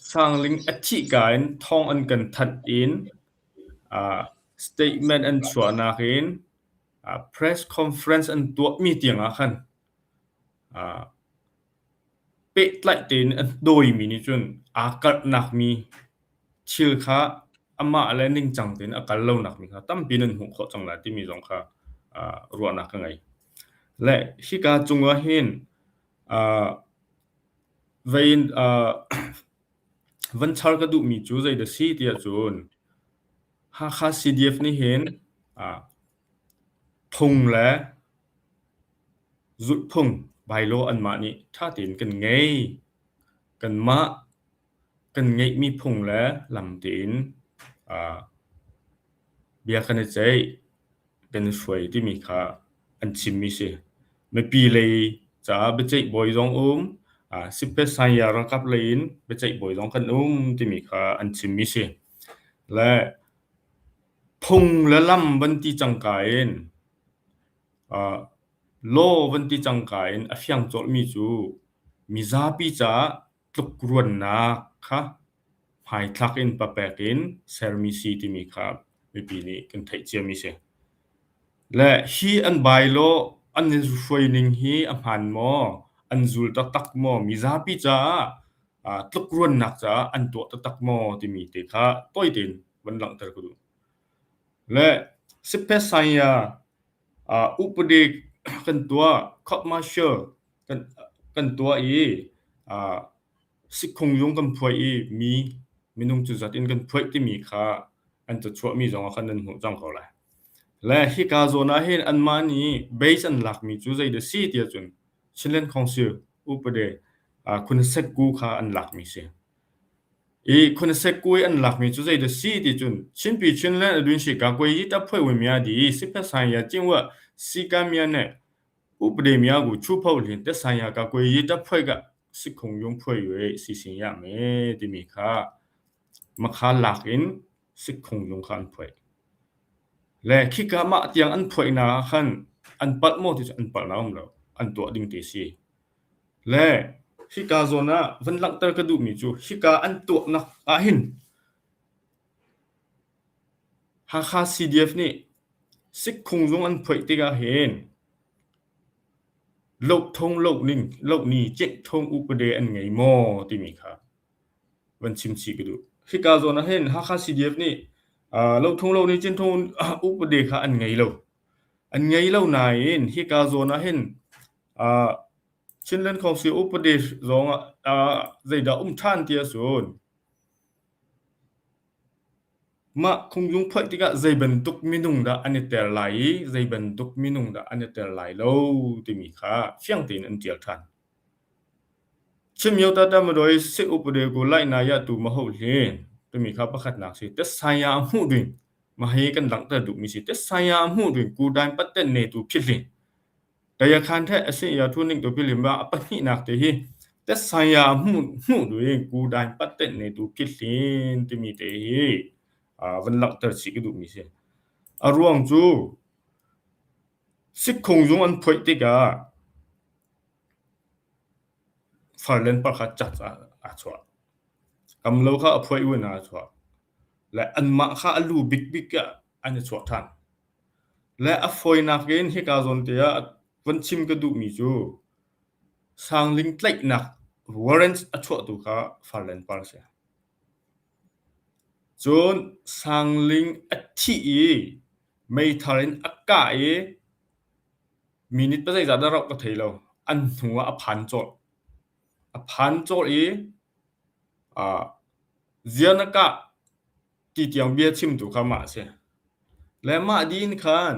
Sangling a thihka in thawng an kan thanh in Statement an chuahnak in press conference an tuahmi tiangah khan pehtlaih tein an dawimi nih cun aa karhnak mi thil kha amah le ningcang tein a kal lonak mi kha tampi nan hmuh khawh cang lai timi zong kha ruahnak ka ngei. Le hika cungah hin vei in Van char ka duhmi cu zeidah si tiah cun Hakha CDF nih hin phung le zulhphung bylaw anmah nih ṭha tein kan ngei. Kanmah kan ngeihmi phung le lam tein bia kan i ceih. kan i hruai timi kha an chimmi si. Mipi lei caah biaceih bawi zong um, Sipesanya ralkap lei in biaceih bawi zong kan um timi kha an chimmi si. Le phung le lam van ti cangka in law van ti cangka in a fiang colhmi cu mizapi caah tlukruannak kha hmaithlak in papek in sermi si timi kha mipi nih kan theih ciami si. Le hi an bylaw an i hruaining hi a hmaan maw, an zul taktak maw, mizapi caah tlukruannak caah an tuah taktak maw timi te kha tawi tein van langhter ka duh. Le Sipesaya upadi kan tuah, court martial kan tuah i sikhung zung kan phuai i mi minung cu zat in kan phuaih timi kha an cachuahmi zong ah khan nan hmuh cang ko lai. Le hika zawn ah hin anmah nih base an lakmi cu zeidah si tiah cun Chinland Council upade Khunasekku kha an lakmi si. I Khunasekku i an lakmi cu zeidah si ti cun Chinpi Chinland adun shi ka kwe yi ta phuai wen mya di siphe san ya jingwa sika mya ne ဥပဒေများကိုချိုးဖောက်လျှင်သက်ဆိုင်ရာကာကွယ်ရေးတပ်ဖွဲ့ကစစ်ခုံရုံးဖွဲ့၍စီစဉ်ရမယ် timi kha makha lak in စစ်ခုံရုံးkha an phuai. Le khika mah tiang an phuainak ah khan an palh maw ti cu an palh na um lo. An tuah ding te si. Le hika zawn ah van langhter ka duhmi cu hika an tuahnak ah hin Hakha CDF nih Sikkhung zung an phoih tikah hin lohthung lohning lohni ceihthung upade an ngei maw timi kha van chim chih ka duh. Hika zawn ah hin Hakha CDF nih lohthung lohni cinthung upade kha an ngei lo. An ngei lo nain hika zawn ah hin Chinland Council upade zong ah zeidah um ṭhan ti ahcun. Mah khunglung phoih tikah zei bantuk minung dah an i tel lai i zei bantuk minung dah an i tel lai lo timi kha fiang tein an ṭial ṭhan. Chimyo tata madoi se upade ku lai na ya tu ma ho hle timi kha pakhatnak si. Tesaya hmuh ding ma hi kan langhter duhmi si. Tesaya hmuh ding ku dain patten ne tu phit ling. Tayakhan the asin ya thu ning tu phit lim ba a pahnihnak te hi tesaya hmuh hmuh ding ku dain patten ne tu phit hlin timi te hi van langhter chih ka duhmi si. A ruang cu sikkhung zung an phoih tikah Farlen pakhat cat ah aa chuah. Kamlo kha a phuai in aa chuah. Le anmah kha a lu bikbik ah an i chuah ṭhan. Le a fawinak in hika zawn te ah van chim ka duhmi cu Sangling tlaihnak warrant a chuahtu kha Farlen par a si. Cun Sangling a thih i meithal in a kah i Minute pazeizat dah rauh ka thei lo. An hnu ah a phan cawlh. A phan cawlh i uh, zia na kah ti tiang bia chimtu kha mah a si. Le mah din khan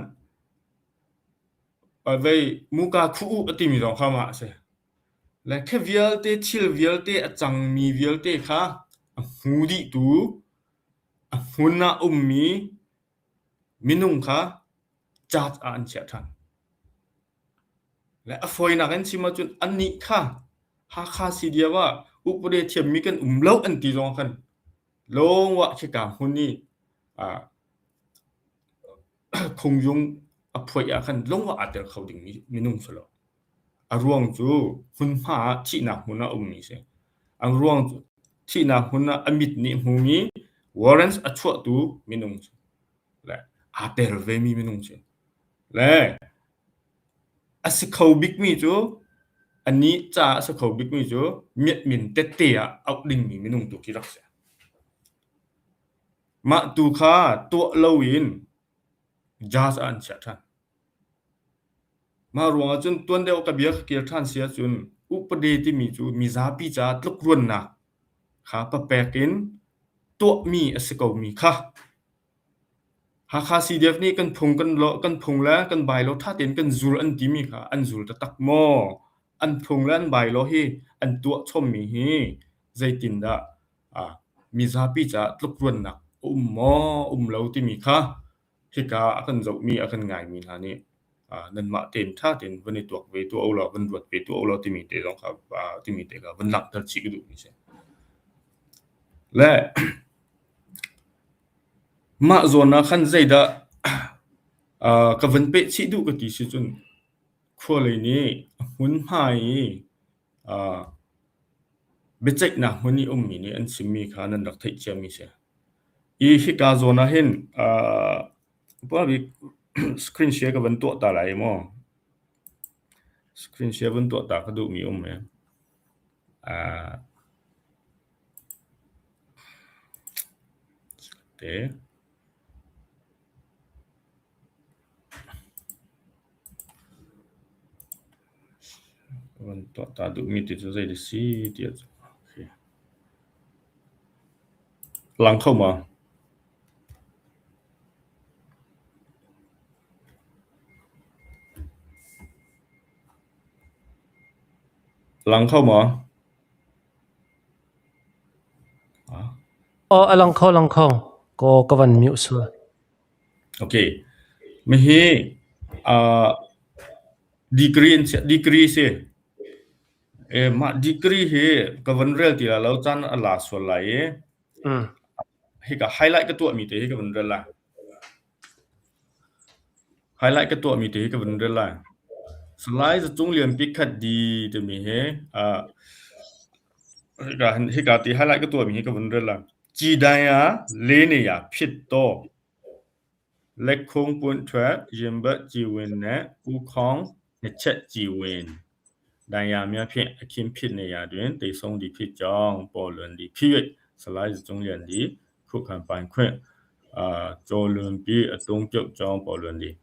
vei muka khu u a timi zong kha mah a si. Le khi vialte thil vialte a cangmi vialte kha a hmu dihtu, a hmun ah ummi minung kha caat ah an chiah ṭhan. Le a fawinak in chim ahcun annih kha Hakha CDF ah upade thiammi kan um lo an ti zong khan lawngwah khika hmun i ah khungjung a phuaih ah khan lawngwah aa tel kho dingmi minung si lo. A ruang cu hmunhma ah thihnak hmun ah a ummi si. A ruang cu thihnak hmun ah a mit nih hmumi warrants a chuahtu minung si. Le aa tel vemi minung si. Le a si kho bikmi cu anih caah a si kho bikmi cu miatmin tette ah auh dingmi minung tu khi rak si. Mah tu kha tuah loin judge ah an chiah ṭhan. Mah ruangah cun tuan deuh ka bia ka kir ṭhan si ahcun upade timi cu mizapi caah tlukruannak kha papek in tuahmi a si komi kha Hakha CDF nih kan phung kan lo kan phung le kan bylaw ṭha tein kan zul an timi kha an zul taktak maw? An phung le an bylaw hi an tuah chommi hi zeitindah ah mizapi caah tlukruannak a um maw, um lo timi kha hika a kan zohmi a kan ngaimi hna nih nanmah tein ṭha tein van i tuak ve tuah ulaw van ruat ve tuah ulaw timi te zong kha timi te kha van langhter chih ka duhmi si. Le mah zawn ah khan zeidah ka van peh chih duh ka ti si cun khualei nih a hmunhma i Biaceihnak hmun i ummi nih an chimmi kha nan rak theih ciami si. I hika zawn ah hin bik screen share ka van tuah ta lai maw? Screen share van tuah ta ka duhmi um e. Te. Van tuah ta duhmi ti cu zei a si ti ah cun lang kho maw? Lang kho maw? Aw, a lang kho, lang kho. Ko ka van mute sual. Okay. Mihi uh, degree in degree si. E mah degree hi ka van rel ti la lo caan a la sual lai i. Mm. Hika highlight ka tuah mi te hi ka van rel lai. Highlight ka tuah mi te hi ka van rel lai. Salai Zacung Lian Pikhat di timi hi uh, hika hika ti highlight ka tuah mi hi ka van rel lai. ကျည်ဒဏ်ရာ၄နေရာဖြစ်သော လက်ခုံးပွင့်ထွက် ရင်ဘတ်ကျည်ဝင်နှင့် ဦးခေါင်းနှစ်ချက်ကျည်ဝင်ဒဏ်ရာများဖြင့် အခင်းဖြစ်နေရာတွင် သေဆုံးသည်ဖြစ်ကြောင်း ပေါ်လွင်သည်ဖြစ်၍စလိုက်ကျုံးလျန်သည် ခုခံပိုင်ခွင့် ကျော်လွန်ပြီး အသုံးပြုကြောင်း ပေါ်လွင်သည်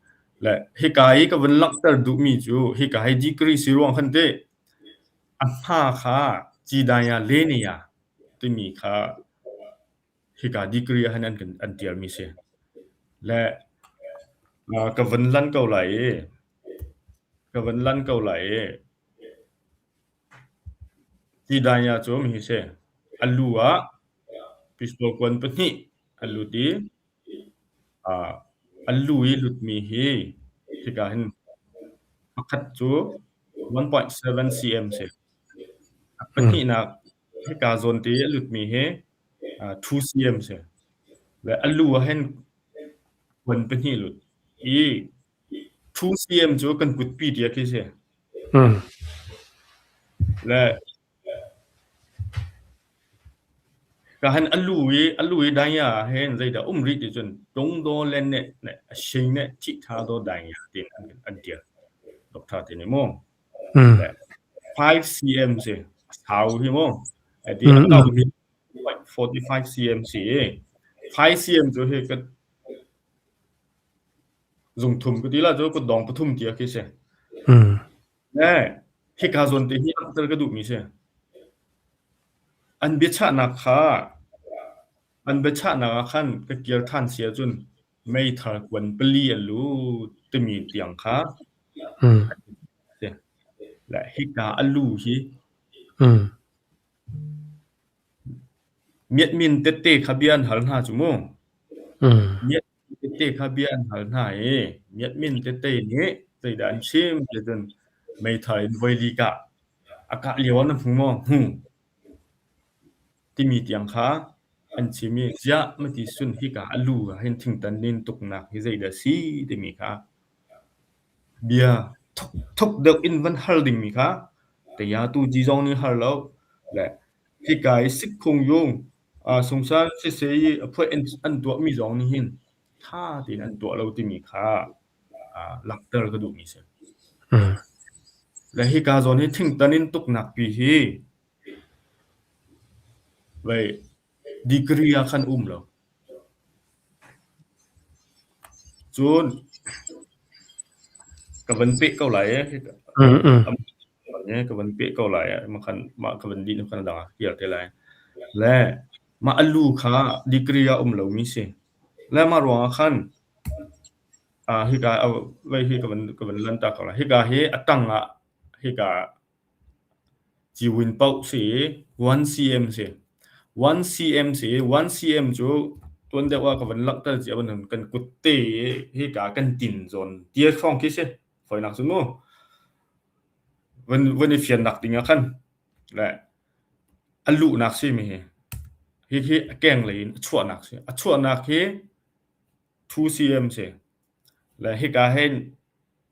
le hika i ka vun langhter duhmi cu hika hi degree si ruang khan teh a hma kha ci daya le ni ya timi kha. Hika degree ah hin an kan an tialmi si. Le ka van lan ko lai i ka van lan ko lai i Tidanya cu mi hi si. A lu ah pistol kuan pahnih an lut i a lu i lutmi hi hika hin pakhat cu 1.7 cm si. A pahnihnak hika zawn te i a lutmi hi 2 cm si. Le a lu ah hin kuan pahnih lut i 2 cm cu kan kutpi tia khi si. Le Ka han a lu i a lu i dai ah hin zeidah um rih ti cun tungdaw le neh le a hring ne thih-tha daw dai tiin an an tial. Doctor ti nih mu. Le 5 cm si a sau hi mu. Ti a kau hi 45 cm si i 5 cm cu hi ka zungthum ka ti la cu kutdong pathum tia khi si. Le hika zawn te hi langhter ka duhmi si. An biachahnak kha an biachahnak ah khan ka kir ṭhan si ahcun meithal kuan pali an lut timi tiang kha si. Le hika a lu hi Miatmin tette kha bia an hal hna cu mu. Miatmin tette kha bia an hal hna i miatmin tette nih zeidah an chim ti cun meithal in voili kah a kah lio ah na hmu maw? Hmu timi tiang kha an chim i ziah mati sun hika a lu ah hin thingtan nin tuknak hi zeidah a si timi kha Bia thuk deuh in van hal dingmi kha tayatu ci zong nih har lo le hika i sikkhung yung sungsan siseh i a phuai an tuahmi zong nih hin ṭha tein an tuah lo timi kha langhter ka duhmi si. Le hika zawn hi thingtan in tuknak pi hi vei degree ah khan um lo. Cun ka van peh ko lai ee. Ka van peh ko lai ee. Mah ka van dih hnu khan a dang ah ka kir te lai. Le mah a lu kha degree ah um lomi si. Le mah ruangah khan hika vei hi ka van ka van lan ta ko lai. Hika hi a tang ah hika Ciwin paoh si i 1 cm si. 1 cm si i 1 cm cu tuan deuh ah ka van langhter cia bantuk kan kutte i hika kan tin zawn tia hrawng khi si. Fawinak cun mu. Van, van i fiannak ding ah khan le a luhnak si mi hi. Hihi a keng lei in a chuahnak si. A chuahnak hi 2 cm si. Le hika hin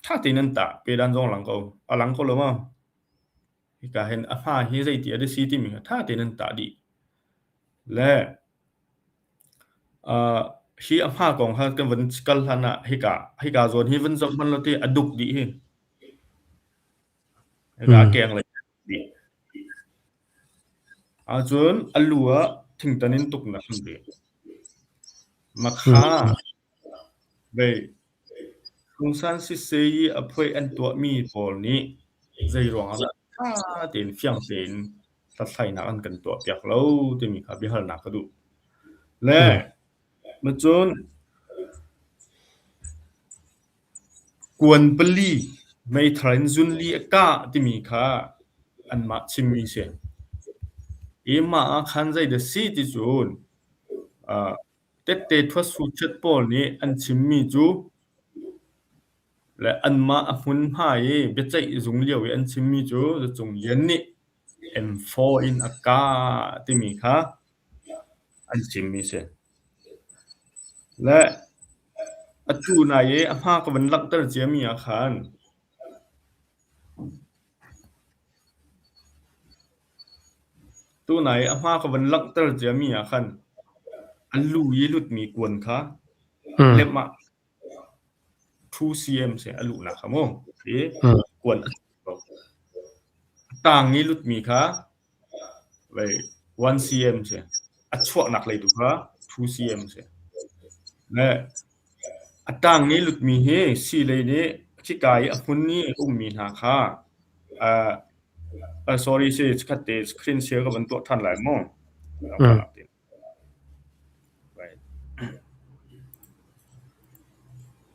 ṭha tein an tah. Pedan zong a lang ko. A lang ko lo maw? Hika hin a hma hi zeiti a si timi kha ṭha tein an tah dih. Le uh, hi a hma kong kha kan van kal hlan ah hika hika zawn hi van zoh hmanh lo ti a duk dih hi. Hika keng lei dih. Ahcun a lu ah thingtan in tuknak an dih. Makha Vei, Pungsan siseh i a phuai an tuahmi pawl nih zeiruang ah dah ṭha tein fiang tein hlathlainak an kan tuahpiak lo timi kha biahalnak ka duh. Le macun kuan pali meithal in zunli a kah timi kha anmah chimmi si. I mah ah khan zeidah si ti cun Tette ṭhuatsuchiat pawl nih an chimmi cu le anmah a hmunhma i biaceih zung lio i an chimmi cu Zacung Lian nih M4 in a kah timi kha an chimmi a si. Le atu nai i a hma ka van langhter ciami ah khan Tunai a hma ka van langhter ciami ah khan a lu i lutmi kuan kha lem ah 2 cm si a luhnak kha mu i kuan a ko. A tang i lutmi kha vei 1 cm si. A chuahnak lei tu kha 2 cm si. Le a tang i lutmi hi sii lei nih khika i a hmun i a ummi hna kha uh, sorry si, chikkhat te screen share ka van tuah ṭhan lai mu.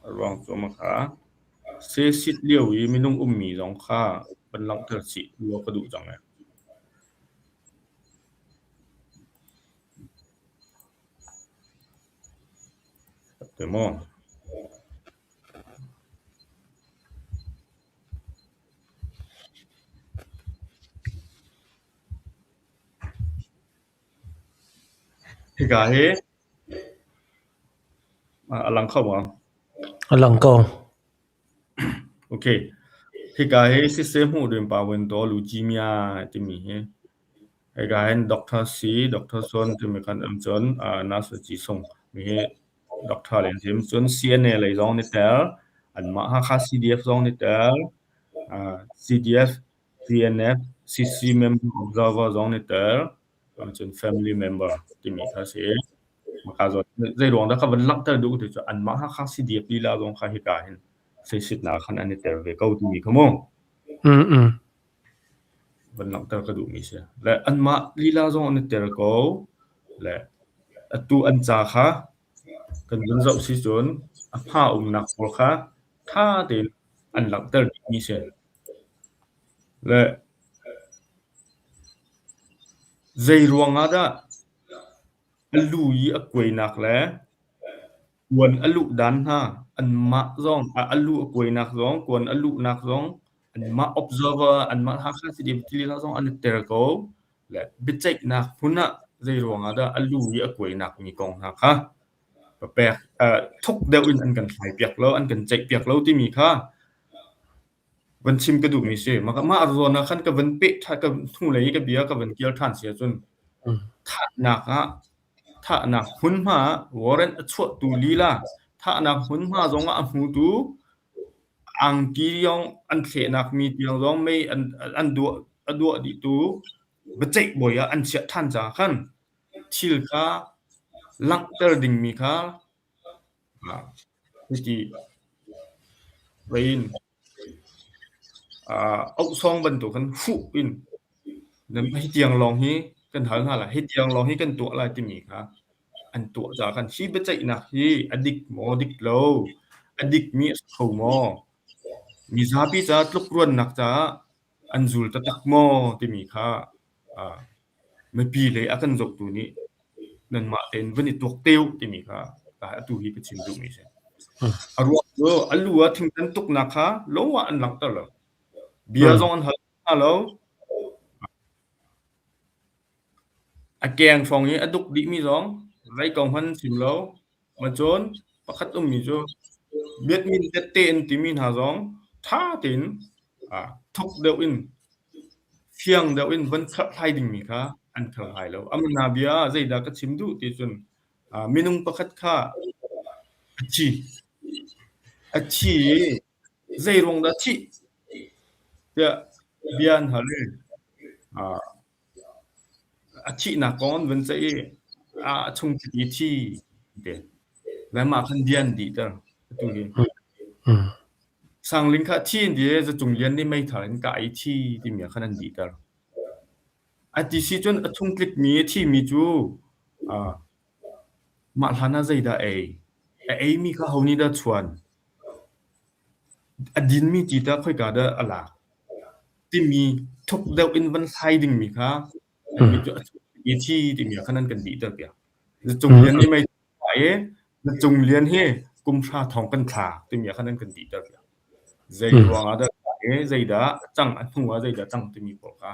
A ruang cu ma kha sesit lio i minung ummi zong kha van langhter chih law ka duh cang ee. Te maw? Hika hi a lang kho maw? A lang ko. Okay. Hika hi siseh hmuh ding pa wen taw lu ci mia timi hi. Hika hin Doctor C, Doctor Son timi kan um cun Nurse Ci Sung mi hi Doctor le an sim. Cun CNA lei zong ni tel, anmah Hakha CDF zong ni tel, CDF, CNF, CC member observer zong ni tel, cun family member timi kha si. Maka zawn zei ruang dah ka van langhter duh ti cu anmah Hakha CDF lila zong kha hika hin seisitnak khan an i tel ve ko timi kha mu. Mm. Van langhter ka duhmi si. Le anmah lila zong an i tel ko. Le atu an ca kha kan vun zoh si cun a hma umnak pawl kha ṭha tein an langhter dihmi si. Le zei ruang ah dah a lu i a kuainak le kuan a luh dan hna anmah zong a lu a kuainak zong kuan a luhnak zong anmah observer anmah Hakha CDF lila zong an i tel ko. Le biaceihnak hmun ah zei ruang ah dah a lu i a kuainak mi kong hna kha papek thuk deuh in an kan thlaipiak lo, an kan ceihpiak lo timi kha van chim ka duhmi si. Mah zawn ah khan ka van peh ṭhan, ka hnulei i ka bia ka van kir ṭhan si ahcun thahnak ah thahnak hmunhma ah warrant a chuahtu lila thahnak hmunhma zongah a hmutu angki zong an thlehnak mi tiang zong mei an an duah a duah dihtu biaceih bawi ah an chiah ṭhan caah khan thil kha langhter dingmi kha hiti in auhsawng bantuk khan huh in hi tiang lawng hi kan hal hna lai, hi tiang lawng hi kan tuah lai timi kha an tuah caah khan hi biaceihnak hi a dik maw dik lo, a dikmi a si kho maw, mizapi caah tlukruannak caah an zul taktak maw timi kha Mipi lei a kan zohtu nih nanmah tein van i tuak te u timi kha atu hi ka chim duhmi a si. A ruang cu a lu ah thingtan tuknak kha lo ah an langhter lo. Bia zong an hal hna lo. A keng hrawng i a duk dihmi zong zei ko hmanh an chim lo. Cun pakhat ummi cu biakinn tette an timi hna zong ṭha tein thuk deuh in fiang deuh in van kherhhlai dingmi kha an kherhlai lo. A bia ah zeidah ka chim duh ti cun minung pakhat kha a thi. A thi i zei ruang dah thih tiah bia an hal i A thihnak kong an vun ceih i a chung i thi ti. Le mah khan bia an dihter atu hi. Sangling kha thi an ti i Zacung Lian nih meithal in kah i thi timi ah khan an dihter. A ti si cun a chung tlikmi a thimi cu mah hlan ah zeidah a ei? A eimi kha ho nih dah chuan? A dinmi ti tah khoika dah a lak? Timi thuk deuh in van hlai dingmi kha annih cu a i thi timi ah khan an kan dihter piak. Zacung Lian nih mei i Zacung Lian hi kum hra thong kan thla timi ah khan an kan dihter piak. Zei ruang ah dah i zeidah a cang a hnu ah zeidah cang timi pawl kha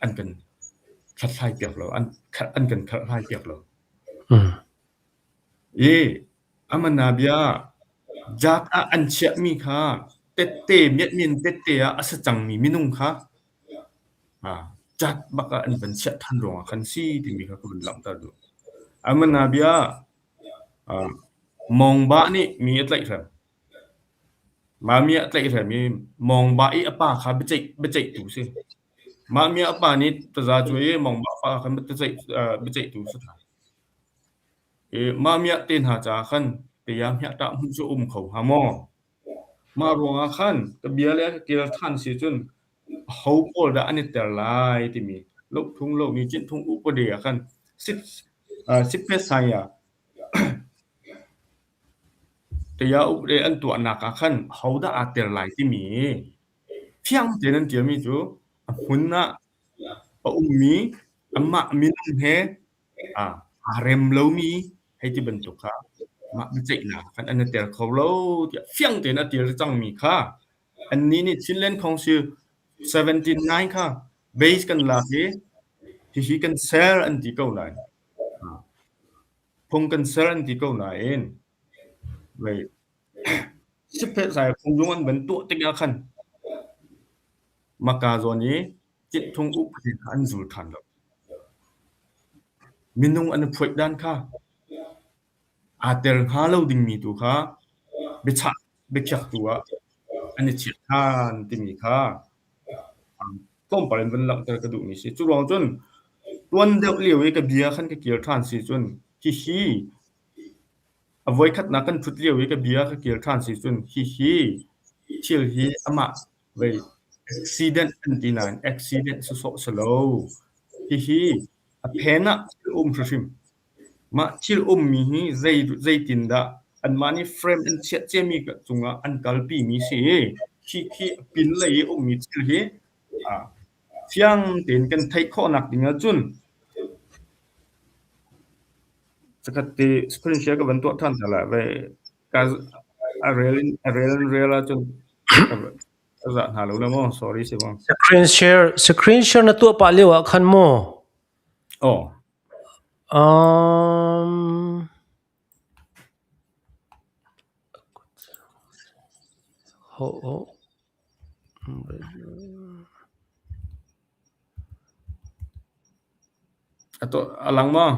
an kan hlathlai piak lo, an an kan kherhhlai piak lo. I amanabia jat ah an chiahmi kha tette miatmin tette ah a si cangmi minung kha jat bak ah an van chiah ṭhan ruangah khan si timi kha ka vun langhter duh. Amanabia mawngba nih mi a tlaihhrem. Mah mi a tlaihhrem i mawngba i a pa kha biaceih biaceihtu si. Mah mi a pa nih taza cuai i mawngba pa kha biaceihtu si ṭhan. Mah miah te hna caah khan tayahmiah hmuh cu a um kho hnga maw? Mah ruangah khan ka bia le ka kel ṭhan si cun aho pawl dah an i ter lai timi lohthung lomi cinhthung upade ah khan siphe saya. Taya upde an tuahnak ah khan hodah aa tel lai timi fiang tein an ṭialmi cu a hmun ah a ummi anmah minung he aa rem lomi hei ti bantuk kha mah biaceihnak khan an i tel kho lo tiah fiang tein a ṭial cangmi kha annih nih Chinland Council 79 kha base kan lak i hihi kan ser an ti ko nain phung kan ser an ti ko nain sipphehzai phungzung an van tuah tikah khan maka zawn i citthung upadi kha an zul ṭhan lo. Minung an i phuaih dan kha aa tel hnga lo dingmi tu kha biachah biakhiaktu ah an i chiah ṭhan timi kha tlawmpal in van langhter ka duhmi si. Cu ruang cun tuan deuh lio i ka bia khan ka kir ṭhan si cun hihi A voikhatnak kan ṭhut lio i ka bia ka kir ṭhan si cun hihi thil hi amah vei accident an ti nain accident sawsawh si lo. Hihi a phen ah thil um hrimhrim. Mah thil ummi hi zeitindah anmah nih frame an chiah ciami cungah an kalpimi si i khi khi a pinlei i ummi thil hi fiang tein kan theih khawhnak ding ahcun Zakhat ti screen share ka van tuah ṭhan hna lai. Vei ka a rel in a rel in rel ahcun ka zah hna lo le maw? Sorry si maw? Screen share screen share na tuah pah lio ah khan maw? Oh. Um ho ho A lang maw?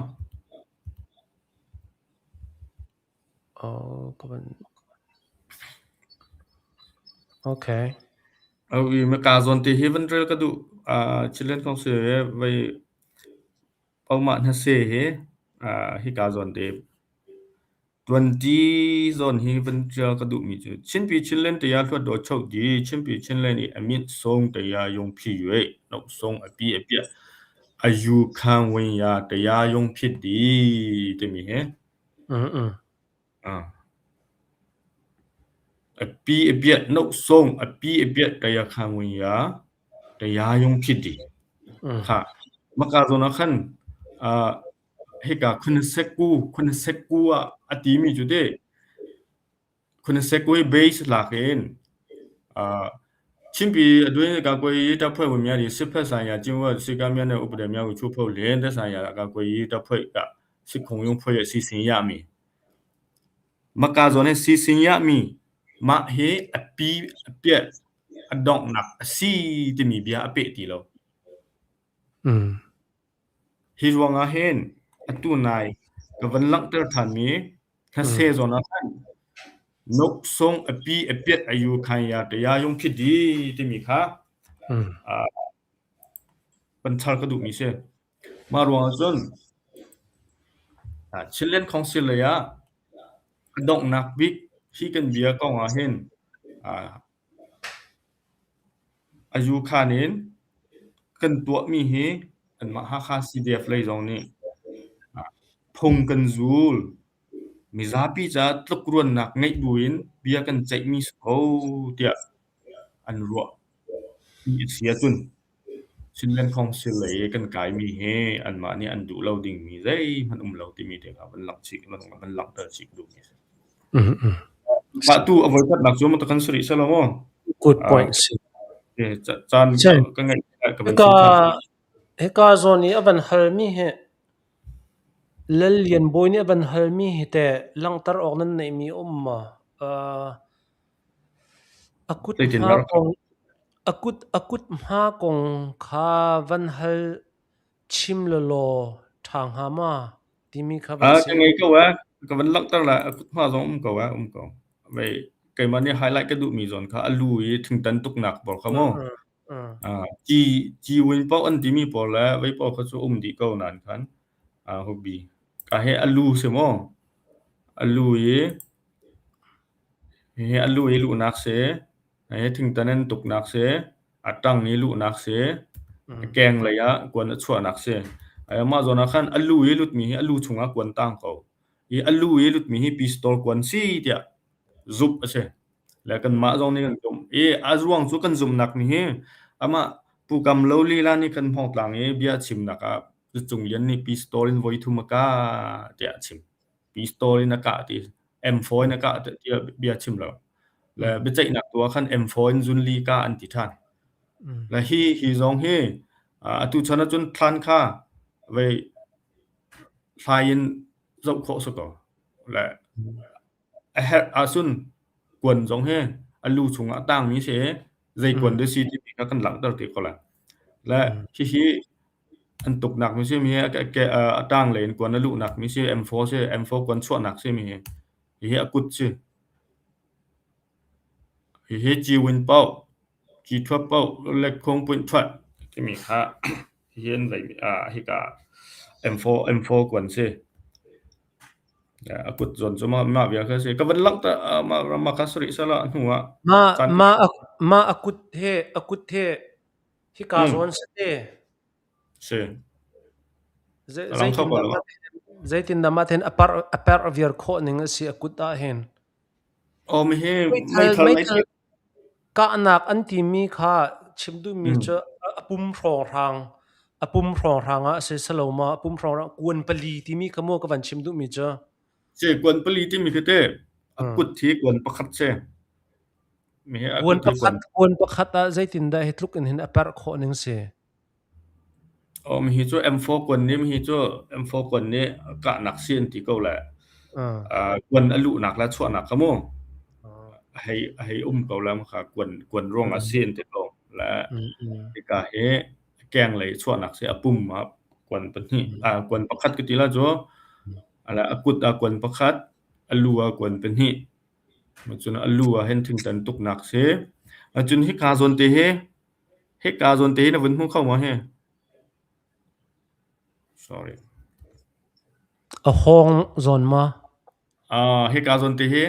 Okay. Maka zawn te hi van rel ka duh. Chilen kong si vei Omah hnase hi hika zawn te Tuanṭi zawn hi van ṭial ka duhmi cu Chinpi Chinland taya hluatdaw chohdi, Chinpi Chinland i a mit sawng taya yungphi yue, nok sawng a pi a piah, a yu khang win ya taya yungphit di timi hi. A pi a piah nok sawng a pi a piah taya khang win ya taya yungphit di. Kha maka zawn ah khan Hika Khunaseku ah a timi cu teh Khunaseku hi base lak in Chinpi a duin ka koi ta phoi mya di siphet sanya jinwa sika mya ne upade mya chu pho len de sanya ka koi ta phoi ka sikhong yung phoi si sin ya mi maka zone si sin ya mi mah hi a pi a piat a donghnak a si timi bia a peh ti lo. Hi ruangah hin atu nai ka van langhter ṭhanmi hnase zawn ah khan noksawng a pi a piat a yu khan ya taya yung phit di timi kha van char ka duhmi si. Mah ruangah cun Chinland Council lei ah a donghnak bik hi kan bia kong ah hin A yukhan in kan tuahmi hi anmah Hakha CDF lei zong nih phung kan zul. Mizapi caah tlukruannak ngeih buin bia kan ceihmi si ko tiah an ruah ti a si ahcun Chinland Council lei i kan kaimi hi anmah nih an duh lo dingmi zeihmanh um lo timi te kha van langhter chih ka duhmi a si. Mah tu a voikhatnak cu maw kan si rih selaw maw? Good point si. Caan ka ngeih ka van chim ṭhan. Hika zawn i a van halmi hi Lal Lian Bawi nih a van halmi hi teh langhter awk nan neihmi a um maw? A kut hma kong a kut a kut hma kong kha van hal chim lawlaw ṭha hnga ma timi kha van si. Ka ngei ko eh. Ka van langhter lai. A kut hma zong um ko eh, um ko. Vei keimah nih highlight ka duhmi zawn kha a lu i thingtan tuknak pawl kha mu. Ci ci win paoh an timi pawl le vei pawl kha cu um dih ko nain khan hobi. Ka he a lu si maw? A lu i Hihi a lu i luhnak si, hihi thingtan in tuknak si, a ṭang i luhnak si, a keng lei ah kuan a chuahnak si. Mah zawn ah khan a lu i lutmi hi a lu chungah kuan tang ko. Hi a lu i lutmi hi pistol kuan si tiah. zumh a si. Le kanmah zong nih kan zumh. I a ruang cu kan zumhnak nih hi amah Pu Kam Lo lila nih kan Hmawngtlang i bia a chimnak ah Cung Lian nih pistol in voi thum a kah tiah a chim. Pistol in a kah ti M4 in a kah tiah bia a chim lo. Le biaceihnak tu ah khan M4 in zunli kah an ti ṭhan. Le hi hi zong hi atu chan ahcun thlan kha vei hlai in zoh khawh si ko. Le a herh ahcun kuan zong hi a lu chungah a tangmi si i zei kuan dah si timi kha kan langhter te ko lai. Le hihi an tuknak mi si mi hi a tanglei in kuan a luhnak mi si M4 si M4 kuan chuahnak si mi hi hihi a kut si. Hihi ciwin paoh, cithuap paoh, le khungpuinh thuat timi kha hihi an vei hika M4 M4 kuan si. A kut zawn cu mah bia kha si. Ka van langhter mah kha sarih sala a hnu ah. Mah mah mah a kut he a kut he hika zawn si te. Si. Zeitindah mah then a par a per viar khawh ning a si a kut ah hin. Aw mihi meithal meithal kahnak an timi kha chim duhmi cu a pum hrawnghrang a pum hrawnghrang ah a si salo ma a pum hrawnghrang kuan pali timi kha mu ka van chim duhmi cu. Si kuan pali timi khi te a kut hi kuan pakhat si. Mihi a Kuan kut hi pakhat kuan pakhat ah zeitindah hi tluk in hin a perh khawh ning si. Aw mihi cu M4 kuan nih mihi cu M4 kuan nih kahnak si an ti ko le. Kuan a luhnak le chuahnak kha mu a hei a hei um ko le kha kuan kuan ruang ah si an ti ko le hika hi keng lei chuahnak si a pum ah kuan pahnih kuan pakhat ka ti la cu ala a kut ah kuan pakhat a lu ah kuan pahnih cun a lu ah hin thingtan tuknak si cun hika zawn te hi hika zawn te hi na vun hmu kho maw hi Sorry. A hawng zawn ma? Uh, hika zawn te hi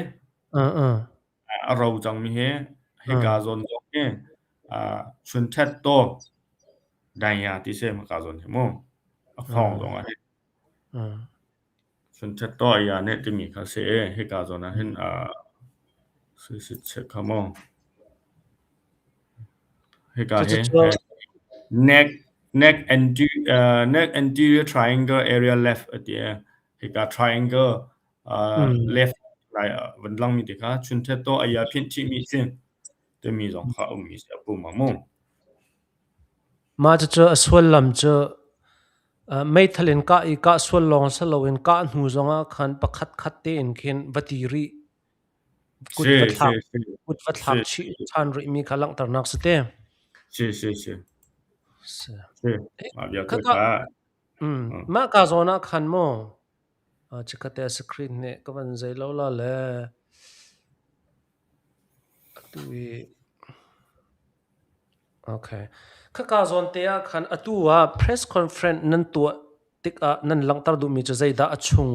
Uh, uh. a ro cang mi hi hika zawn zong hi uh, chun thet to daya ti se ma ka zawn hi mu a hawng zong ah hin Uh. chun thet to ya ne timi kha se hika zawn ah hin uh, si si che kha mo Hika hi neck neck anterior uh, neck anterior triangle area left a ti e. Hika triangle uh, left lai van lang mi te kha chun the to aya phin chi mi si te mi zong kha um mi si a pum mu. Ma cu cu a suallam cu meithal in kah i kah sual lawng si loin kah hnu zongah khan pakhat khat tein khin va ti rih Kut Si va thlak si si kut va thlak si chih ṭhan rihmi kha langhternak si te. Si si si. Si. Si. Mah bia tu Khaka kha. mm, mah ka zawn ah khan maw chikkhat te screen nih ka van zei lo la le atu i Okay. Khaka zawn te ah khan atu ah press conference nan tuah tikah nan langhter duhmi cu zeidah a chung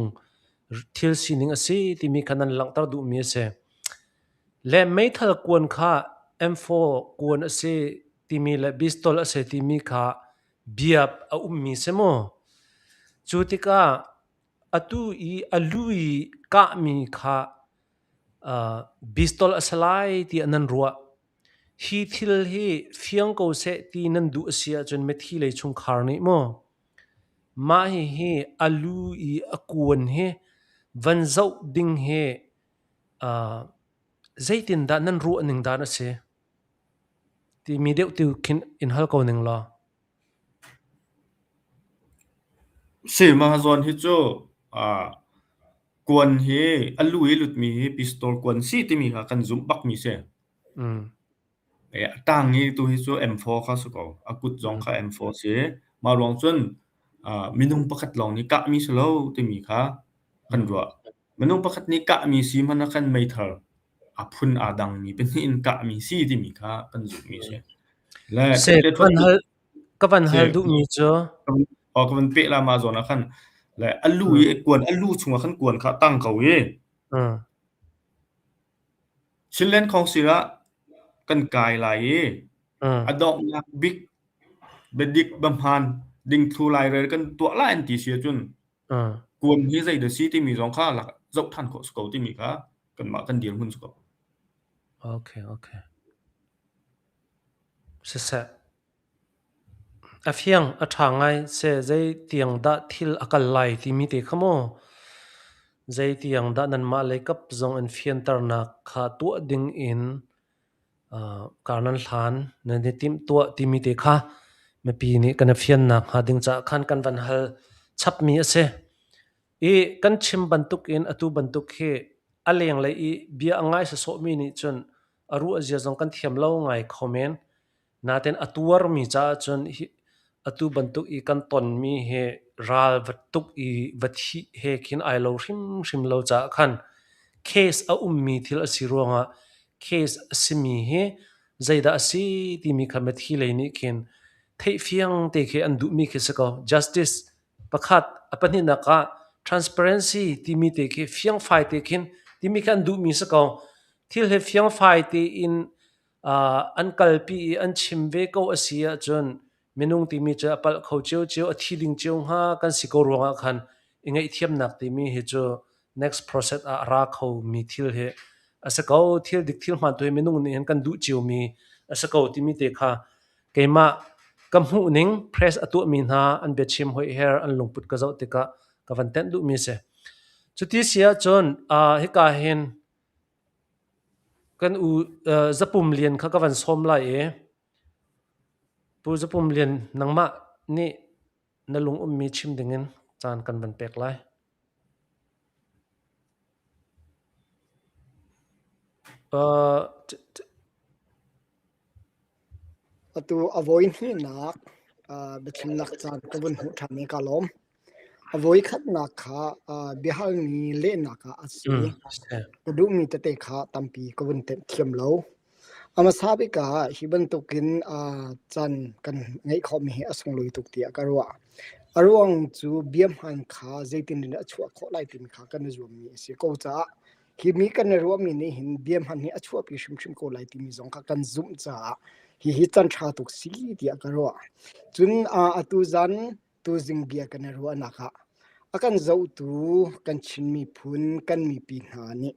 thil sining a si timi kha nan langhter duhmi a si. Le meithal kuan kha M4 kuan a si timi le pistol a si timi kha bia a ummi si mu. Cu tikah atu i a lu i kahmi kha uh, pistol a si lai tiah nan ruah. Hi thil hi fiang ko seh ti nan duh a si ahcun mithi lei chungkhar nih maw mah hihi a lu i a kuan hi van zoh ding hi uh, zeitindah nan ruah ning dan a si timi deuh tu khin in hal ko ning law. Si mah zawn hi cu uh, kuan hi a lu i lutmi hi pistol kuan si timi kha kan zumh bakmi si. Mm. A tang i tu hi cu M4 kha si ko. A kut zong kha M4 si. Mah ruang cun uh, minung pakhat lawng nih kahmi si lo timi kha kan ruah. Minung pakhat nih kahmi si hmanh ah khan meithal a phun aa dangmi pahnih in kahmi si timi kha kan zumhmi si. Le Se, ka van hal, ka van hal duhmi cu Oh, ka van peh la mah zawn ah khan le a lu i kuan a lu chungah khan kuan kha tang ko i Mm. Chinland Council ah kan kai lai i a donghnak bik biadik biahmaan dingthlu lairel kan tuah lai an ti si ahcun kuan hi zeidah si timi zong kha zoh ṭhan khawh si ko timi kha Kanmah kan dirhmun cu ko. Okay, okay. Siseh. A fiang, a ṭha ngai. Seh zeitiang dah thil a kal lai timi te kha maw? Zeitiang dah nanmah lei kap zong in fianternak kha tuah ding in kar nan hlan, nan i timhtuah timi te kha mipi nih kan i fiannak hnga ding caah khan kan van hal chapmi a si. I kan chim bantukin atu bantuk hi a lenglei i bia a ngai sawsawhmi nih cun a ruah zia zong kan thiam lo ngai kho men. Nain a tuarmi caah cun atu bantuk i kan tonmi hi ral va tuk i va thih he khin ai lo hrimhrim lo caah khan case a ummi thil a si ruangah case a simi hi zeidah a si timi kha mithi lei nih khin theihfiang te khi an duhmi khi si ko. Justice pakhat, a pahnihnak ah transparency timi te khi fiangfai te khin timi khi an duhmi si ko. Thil hi fiangfai tein an kalpi i an chim ve ko a si ahcun minung timi cu a palh kho ciocio, a thi ding cio hnga kan si ko ruangah khan i ngaihthiamnak timi hi cu next process ah a ra kho mi thil hi a si ko. Thil dik thil hmaan tu hi minung nih hin kan duh ciomi a si ko timi te kha keimah ka hmuh ning press a tuahmi hna an biachim hoiher an lungput ka zoh tikah ka van tenh duhmi a si. Cuti si ahcun hika hin Kan u Zapum Lian kha ka van sawm lai i Pu Zapum Lian nangmah nih na lung ummi chim dingin caan kan van pek lai. Uh, Atu a voi hnihnak biachimnak caan ka vun hmuh ṭhan i kaa lawm. A voikhatnak kha biahalmi lehnak ah a si. Ka duhmi tete kha tampi ka vun tenh thiam lo. A hmasa bik ah hi bantukin caan kan ngeih khawhmi hi a sunglawi tuk tiah ka ruah. A ruang cu bia hmaan kha zeitin in a chuah khawh lai timi kha kan i zuammi a si ko caah Hi mi kan i ruahmi nih hin bia hman hi a chuahpi hrimhrim ko lai timi zong kha kan zumh caah hihi can ṭha tuk si tiah ka ruah. Cun atu zan tuzing bia kan i ruahnak ah a kan zohtu kan Chin miphun kan mipi hna nih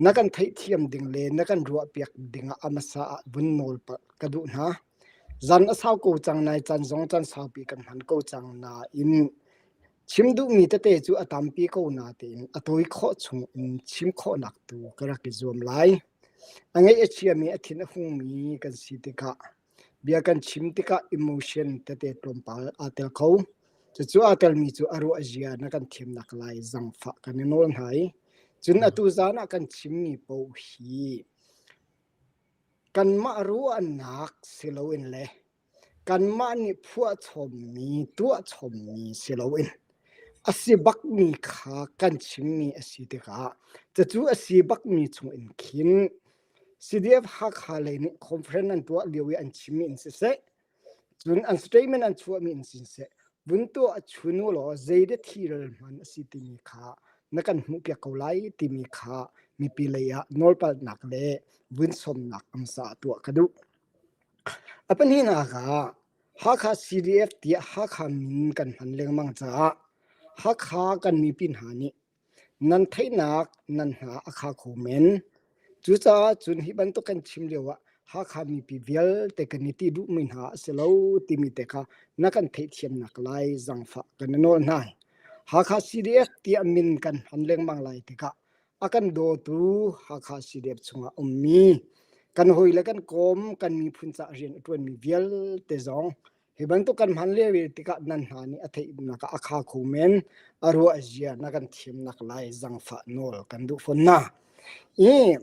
na kan theihthiam ding le na kan ruahpiak ding ah a hmasa ah vun nawl ka duh hna. Zan a sau ko cang nai caan zong caan saupi kan hman ko cang nain Chim duhmi tete cu a tampi ko natein a tawi khawh chung in chim khawhnak tu ka rak i zuam lai. A ngaih a chiami a thin a hungmi kan si tikah bia kan chim tikah emotion tete tlawmpal aa tel kho. Cucu aa telmi cu a ruah zia na kan thiamnak lai zangfah kan i nawl hna i cun atu zan ah kan chimmi paoh hi kanmah ruahnak si loin le Kanmah nih phuahchommi, tuahchommi si loin a si bakmi kha kan chimmi a si tikah cucu a si bakmi chungin khin CDF Hakha lei nih conference an tuah lio i an chimmi in siseh, cun an statement an chuahmi in siseh, vun tuah chun u law zeidah thilrel hman a si timi kha na kan hmuhpiak ko lai timi kha mipi lei ah nawlpalnak le vun sawmnak amsa tuah ka duh. A pahnihnak ah Hakha CDF tiah Hakha min kan hman lengmang caah Hakha kan mipi hna nih nan theihnak nan hna a kha kho men. Cucaah cun hi bantuk kan chim lio ah Hakha mipi vialte kan i ti duhmi hna a si lo timi te kha na kan theihthiamnak lai zaangfah kan i nawl hna. Hakha CDF tiah min kan hman lengmang lai tikah a kan dawtu Hakha CDF chungah ummi kan hawi le kan kawm kan miphun ca rian a ṭuanmi vialte zong hi bantuk kan hman lio tikah nan hna nih a theihnak ah a kha kho men a ruah zia na kan thiamnak lai zangfah nawl kan duh fawn na i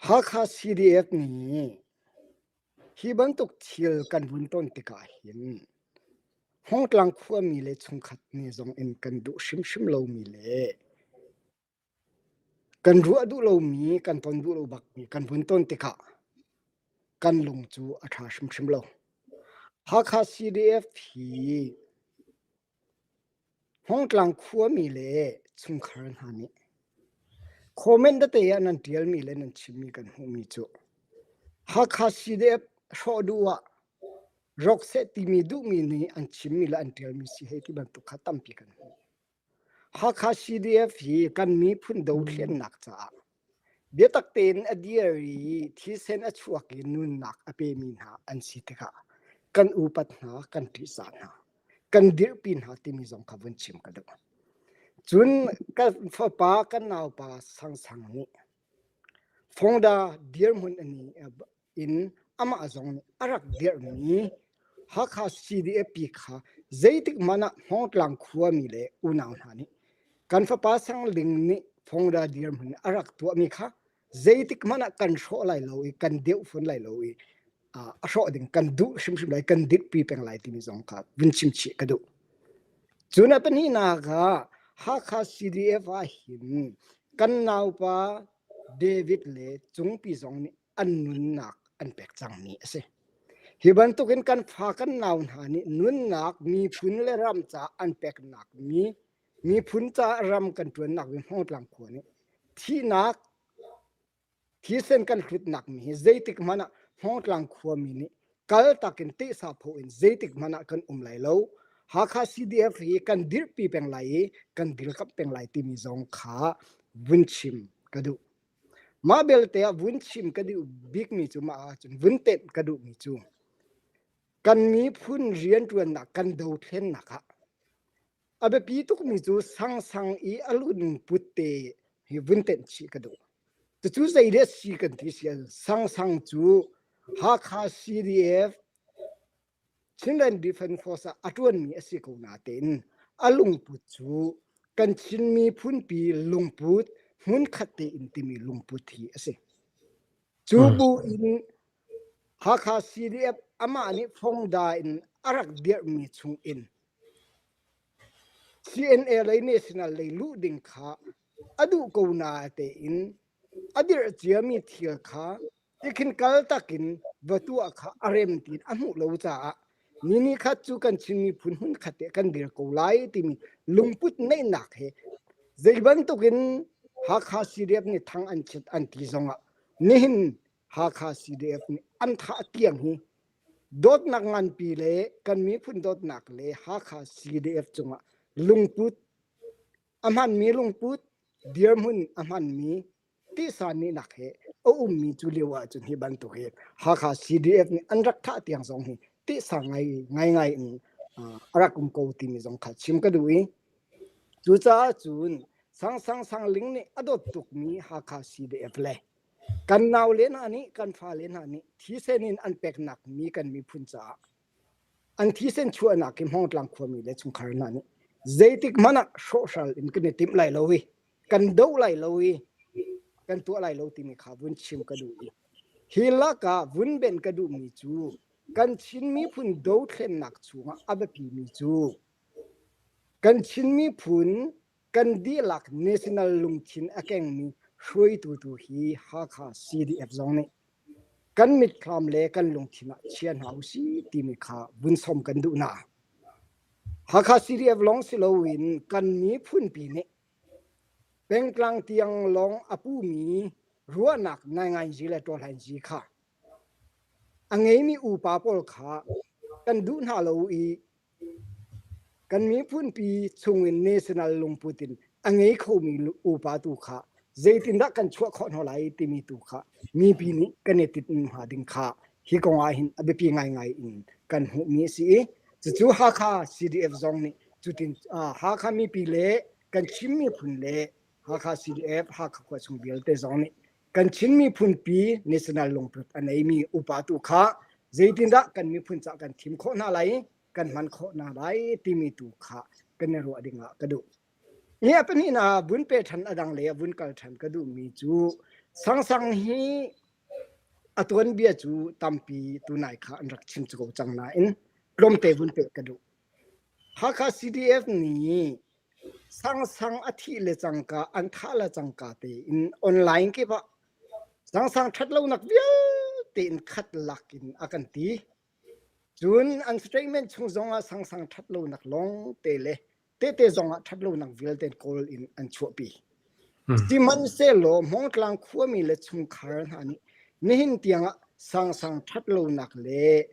Hakha CDF nih Hi bantuk thil kan vun ton tikah hin Hmawngtlang khuami le chungkhat nih zong in kan duh hrimhrim lomi le kan ruah duh lomi, kan ton duh lo bakmi kan vun ton tikah kan lung cu a ṭha hrimhrim lo. Hakha CDF hi Hmawngtlang khuami le chungkhar hna nih comment tete ah nan ṭialmi le nan chimmi kan hmuhmi cu Hakha CDF hrawh duh ah rawk seh timi duhmi nih an chimmi le an ṭialmi si hei ti bantuk kha tampi kan hmuh. Hakha CDF hi kan miphun dothlennak caah biatak tein a dir i thisen a chuak i nunnak a pemi hna an si tikah kan upat hna, kan ṭihzah hna, kan dirhpi hna timi zong kha vun chim ka duh. Cun kan fapa, kan naupa Sangsang nih Fongda dirhmun in amah zong nih a rak dirhmi Hakha CDF kha zeitik hmanh ah Hmawngtlang khuami le unau hna nih kan fapa Sang Ling nih Fongda dirhmun a rak tuahmi kha zeitik hmanh ah kan hrawh lai lo i kan deuh fawn lai lo i a hrawh ding kan duh hrimhrim lai kan dirhpi peng lai timi zong kha vun chim chih ka duh. Cun a pahnihnak ah Hakha CDF ah hin kan naupa David le Cungpi zong nih an nunnak an pek cangmi a si. Hi bantukin kan fa kan nau hna nih nunnak miphun le ram ca an peknak mi miphun ca ram kan ṭuannak mi Hmawngtlang khua nih thihnak thisen kan hlutnak mi hi zeitik hmanh ah Hmawngtlang khuami nih kaltak in tehsa pho in zeitik hmanh ah kan um lai lo. Hakha CDF hi kan dirhpi peng lai i kan dirkamh peng lai timi zong kha vun chim ka duh. Mah belte ah vun chim ka duh bikmi cu mah ahcun vun tenh ka duhmi cu kan miphun rianṭuannak kan dothlennak ah a biapi tukmi cu sangsang i a lungput te hi vun tenh chih ka duh. Cucu zei le si kan ti si ahcun sangsang cu Hakha CDF Chinland Defence Force ah a ṭuanmi a si ko natein a lungput cu kan Chin miphunpi lungput hmunkhat tein timi lungput hi a si. Cu bu in Hakha CDF amah nih fongda in a rak dirhmi chung in CNA lei national lei luh ding kha a duh ko natein a dirh ciami thil kha tikhin kaltak in va tuah kha a rem tiin a hmuh lo caah ni ni khat cu kan Chin miphun hmun khat te kan dir ko lai timi lungput neihnak he zei bantukin Hakha CDF nih thang an chiat an ti zongah nihin Hakha CDF nih an thah tiang hi dawtnak nganpi le kan miphun dawtnak le Hakha CDF cungah lungput a hmanmi lungput dirhmun a hmanmi tisa nihnak he a ummi cu lio ahcun hi bantuk hi Hakha CDF nih an rak thah tiang zong hi tisa ngai ngai ngai in a rak um ko timi zong kha chim ka duh i cucaah cun Sang Sang Sang Ling nih a dawt tukmi Hakha CDF le kan naule hna nih kan fale hna nih thisen in an peknak mi kan miphun caah an thisen chuahnak hi Hmawngtlang khuami le chungkhar hna nih zeitik hmanh ah hrawhhral in kan i timh lai lo i kan doh lai lo i kan tuah lai lo timi kha vun chim ka duh i hi lakah vun ben ka duhmi cu kan Chin miphun dothlennak chungah a biapimi cu kan Chin miphun kan dihlak national lungthin a kengmi hruaitu tu hi Hakha CDF zong nih kan mitthlam le kan lungthin ah chia hna usih timi kha vun sawm kan duh hna. Hakha CDF lawng si loin kan miphunpi nih pengtlang tiang lawng a pumi ruahnak naingainzi le ṭawlhainzi kha a ngeimi upa pawl kha kan duh hna lo i Kan miphunpi chungin national lungput in a ngei khomi upa tu kha zeitindah kan chuah khawh hna lai timi tu kha mipi nih kan i tinh hnga ding kha hi kong ah hin a biapi ngaingai in kan hmuhmi a si i cucu Hakha CDF zong nih cutin Hakha mipi le kan Chin miphun le Hakha CDF Hakha khua chung vialte zong nih kan Chin miphunpi national lungput a neimi upa tu kha zeitindah kan miphun cah kan thim khawh hna lai kan hman khawh hna lai timi tu kha kan i ruah ding ah ka duh. Hi a pahnihnak ah vun pe ṭhan a dang lei ah vun kal ṭhan ka duhmi cu Sangsang hi a tuanbia cu tampi tunai kha an rak chim ko cang nain tlawmte vun peh ka duh. Hakha CDF nih Sangsang a thih le cangka an thah le cangka tein online kip ah Sangsang ṭhatlonak vialte in khat lak in a kan ti. Cun an statement chung zongah sangsang ṭhat lonak lawng te le tehte zongah ṭhat lonak vialte kawl in an chuahpi. Sihmanhsehlaw Hmawngtlang khuami le chungkhar hna nih nihin tiangah sangsang ṭhat lonak le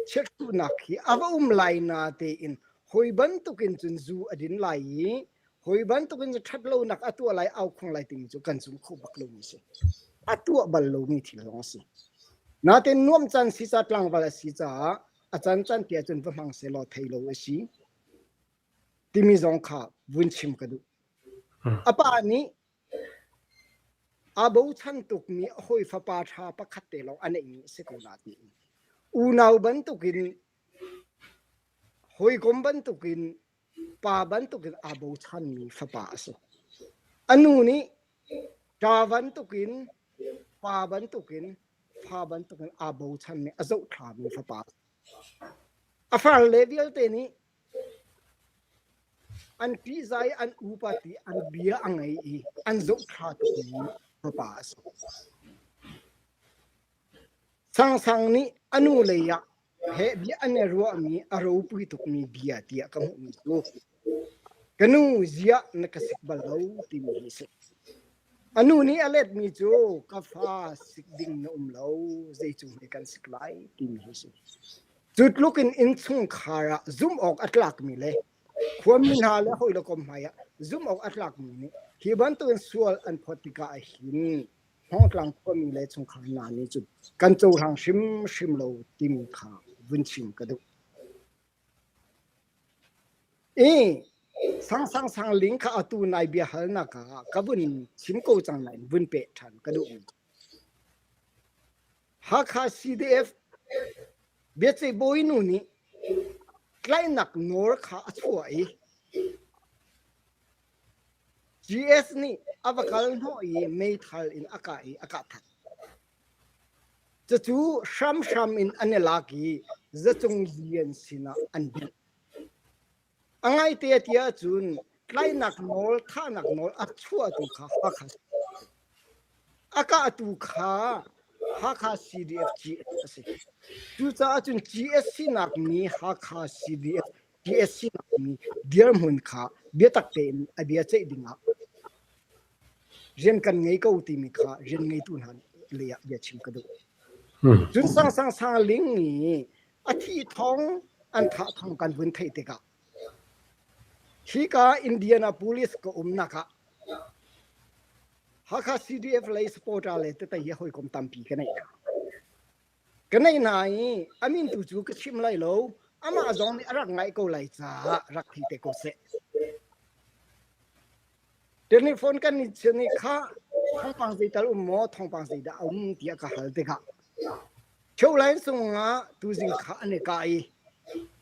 chiathuhnak hi a va um lai na tein hawi bantukin cun zu a din lai i Hawi bantukin ṭhat lonak a tuah lai au khuang lai timi cu kan zum kho bak lomi si. A tuah bal lomi thil zong a si. Natin nuam caan si ca tlangval a si caah a can can te ahcun va hmang sehlaw thei lo a si timi zong kha vun chim ka duh. A pa nih aa bochan tukmi a hawi fapa ṭha pakhat te lawng a neihmi a si ko na tiin unau bantukin hawikom bantukin pa bantukin aa bochanmi fapa a si. A nu nih ṭa bantukin pa bantukin fa bantukin aa bochanmi a zohthlami fapa a si. A farle vialte nih an ṭihzah i an upat i an bia a ngei i an zohthla tukmi fapa a si. Sangsang nih a nu lei ah he bia an i ruahmi a ropui tukmi bia tiah ka hmuhmi cu ka nu ziah na ka sik bal lo timi hi a si. A nu nih a letmi cu ka fa sik ding na um lo zei cung he kan sik lai timi hi a si. Cu tluk in innchungkhar ah zumh awk a tlakmi le khuami hna le hawi le kom hmai ah zumh awk a tlakmi nih hi bantukin sual an phawt tikah hin Hmawngtlang khuami le chungkhar hna nih cun kan cohlang hrimhrim lo timi kha vun chim ka duh. I sang sang sang ling kha atu nai bia halnak ah ka vun chim ko cang nain vun peh ṭhan ka duh. Hakha CDF biaceih bawi nu nih tlaihnak nawl kha a chuah i GS nih a va kal hnawh i meithal in a kah i a kah that. Cucu hramhram in an i lak i zacung lian sinah an binh. A ngaite ti ahcun tlainak nawl, thahnak nawl a chuahtu kha Hakha a kahtu kha Hakha CDF GS a si. Cucaah cun GS sinak mi Hakha CDF GS sinak mi dirhmun kha biatak tein a bia ceih dingah rian kan ngei ko timi kha rian ngeitu hna lei ah bia chim ka duh. Cun sang sang sang ling i a thi thong an thah thong kan vun theih tikah hika Indianapolis ka umnak ah Hakha CDF lei supporter le tete hi hawikom tampi ka neih hna. Ka neih hna i a min tu cu ka chim lai lo. Amah zong nih a rak ngaih ko lai caah rak thei te ko seh. Telephone kan i chin i kha thawngpang zeital um maw thawngpang zeidah a um tiah ka hal tikah Cholain sungah tuzing kha an i kah i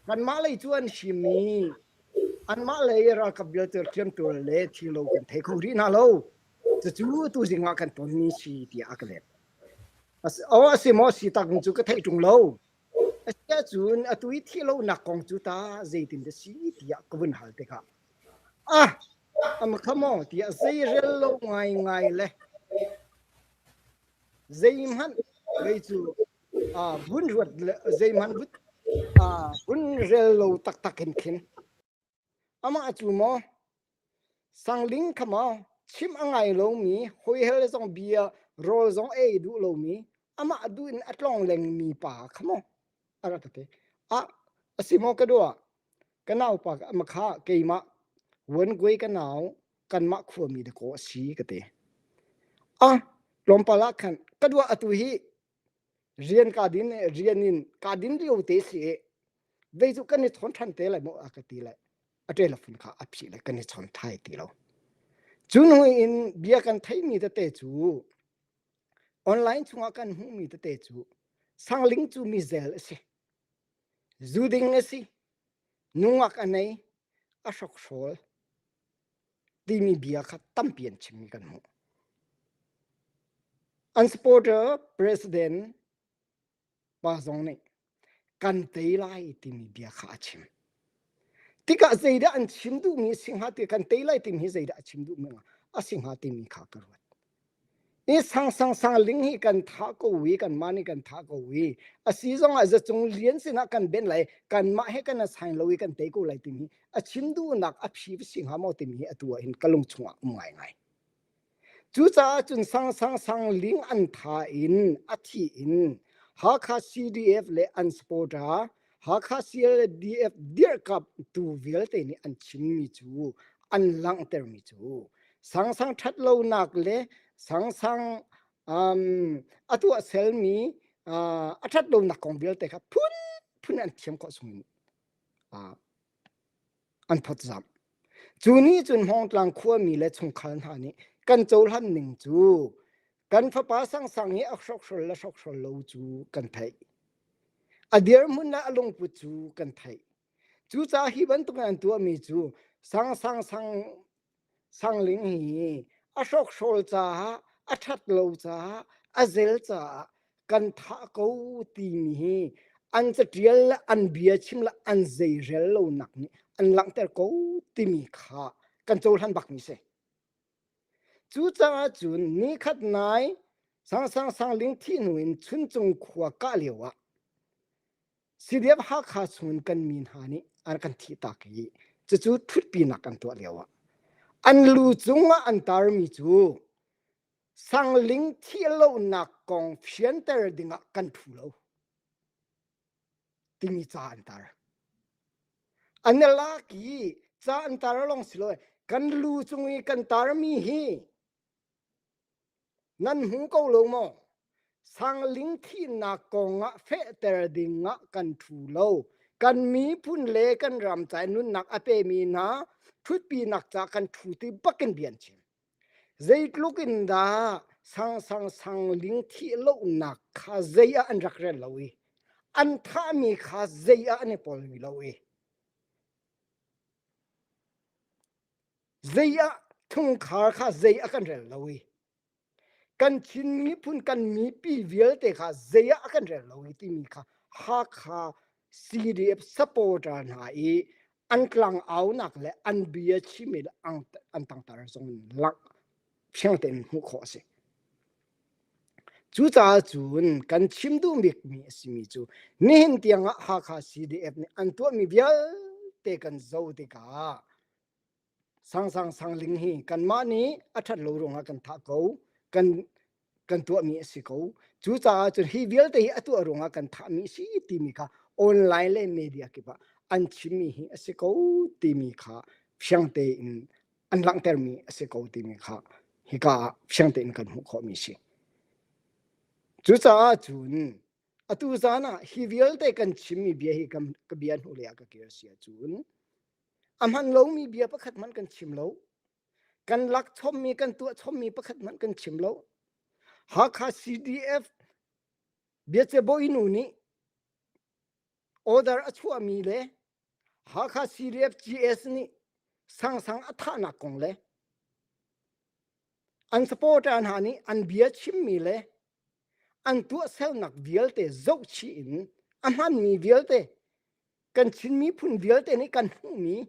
kanmah lei cu an him i anmah lei ralkap vialte hriamtual le thilo kan thei kho rih hna lo. Cucu tuzing ah kan tonmi si tiah a ka let. Aw a si maw si tak cu ka theih ṭung lo. Asiahcun atu i thih lonak kong cu ta zeitin dah si tiah ka vun hal tikah ah ama kha maw tiah zeirel lo ngaingai le zeihmanh vei cu vun ruat zeihmanh vun rel lo taktak in khin amah cu maw sangling kha maw chim a ngai lomi hawihel zong bia rawl zong ei duh lomi amah duh in a tlong lengmi pa kha maw a rak ti ah a si maw ka dua ka naupa ama kha keimah wan gui ka nau kanmah khuami dakaw a si ka ti. Ah tlawmpal ah khan ka dua atu hi rian ka din rian in ka din lio te si i vei cu kan i chawn ṭhan te lai maw a ka ti le a telephone kha a phih le kan i chawn thai ti lo. Cu hnu in bia kan theimi tete cu online chungah kan hmuhmi tete cu sangling cu mi zel a si. Zu ding a si. Nungak a nei. A hrokhrawl. Timi bia kha tampi an chimmi kan hmuh. An supporter president pa zong nih kan tei lai timi bia kha a chim. Tikah zeidah an chim duhmi a si hnga ti kan tei lai timi hi zeidah a chim duhmi a si hnga timi kha ka ruat. I sang sang sang ling hi kan thah ko i kanmah nih kan thah ko i a si zong ah zacung lian sinah kan ben lai kanmah he kan assign lo i kan tei ko lai timi a chim duhnak a phi si hnga maw timi hi atu ah hin ka lung chungah um ngaingai. Cucaah cun sang sang sang ling an tha in a thi in Hakha CDF le an supporter Hakha CLDF dirhkamhtu vialte nih an chimmi cu. an langhtermi cu Sangsang ṭhatlonak le Sangsang um, a tuahselmi uh, a ṭhatlonak kong vialte kha phunphun an thiam khawh chungin uh, an phawtzamh. Cu nih cun Hmawngtlang khuami le chungkhar hna nih kan cohlan ning cu kan fapa Sangsang hi a hrokhrol le hrokhrol lo cu kan theih. A dirhmun le a lungput cu kan theih. Cucaah hi bantuk in an tuahmi cu Sangsang sang Sangling hi a hrokhrawl caah, a ṭhat lo caah, a zel caah kan thah ko timi hi an caṭial le an bia chim le an zeirel lonak nih an langhter ko timi kha kan cohlan bakmi si. Cucaah cun nikhat nai Sangsang Sangling thih hnu in Chuncung khua kah lio ah CDF Hakha chung kan mi hna nih an kan thihtak i cucu ṭhutpinak an tuah lio ah an lu cungah an tarmi cu Sangling thih lonak kong fianter dingah kan ṭhu lo timi ca an tar. An i lak i ca an tar lawng si lo kan lu cung i kan tarmi hi Nan hmu ko lo maw? Sangling thihnak kongah fehter dingah kan ṭhu lo. Kan miphun le kan ram ca i nunnak a pemi hna ṭhutpinak ca kan ṭhu ti bakin bia an chim. Zeitluk in dah sangsang sangling thih lonak kha zei ah an rak rel lo i an thahmi kha zei ah an i pawlmi lo i zei ah chungkhar kha zei a kan rel lo i kan Chin miphun kan mipi vialte kha zei ah a kan rel lo i timi kha Hakha CDF supporter hna i an tlang aunak le an bia chimi le an tangtar zong in langh fiang tein hmuh khawh a si. Cucaah cun kan chim duh bikmi a simi cu nihin tiang ah Hakha CDF nih an tuahmi vialte kan zoh tikah Sangsang Sangling hi kanmah nih a ṭhat lo ruangah kan thah ko, kan kan tuahmi a si ko. Cucaah cun hi vialte hi a tuah ruangah kan thahmi a si timi kha online le media kip ah an chimmi hi a si ko timi kha fiang tein an langhtermi a si ko timi kha hika ah fiang tein kan hmuh khawhmi a si. Cucaah cun atu zan ah hi vialte kan chimmi bia hi ka bia hnulei ah ka kir si ahcun A hman lomi bia pakhat hmanh kan chim lo. Kan lak chommi, kan tuah chommi pakhat hmanh kan chim lo. Hakha CDF biacebawi nu nih order a chuahmi le Hakha CDF GS nih sangsang a thahnak kong le an supporter hna nih an bia chimmi le an tuahsernak vialte zohchih in a hmanmi vialte kan Chin miphun vialte nih kan hmuhmi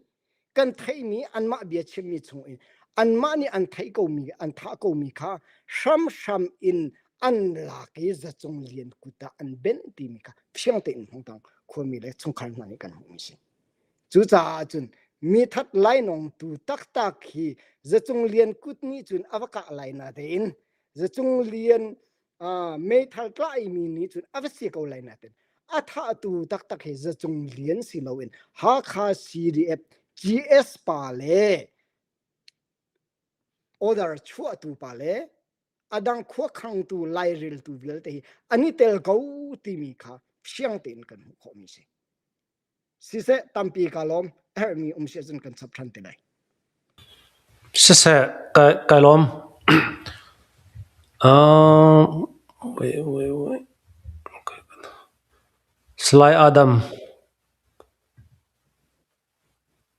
kan theihmi anmah bia chimmi chung in anmah nih an theih komi an thah komi kha hramhram in an lak i zacung lian kut ah an benh timi kha fiang tein hmangtang khuami le chungkhar hna nih kan hmuhmi si. Cucaah cun mi that lainawngtu taktak hi zacung lian kut nih cun a va kah lai na tein zacung lian meithal tlaimi nih cun a va si ko lai nain a thahtu taktak hi zacung lian si loin Hakha CDF GS pa le order chuahtu pa le a dang khuakhangtu laireltu vialte hi an i tel ko timi kha fiang tein kan hmuh khawhmi si. Siseh tampi ka lawm a herhmi um si ahcun kan chap ṭhan te lai. Siseh kai lawm. Wait, wait, wait. Okay. Salai Adam.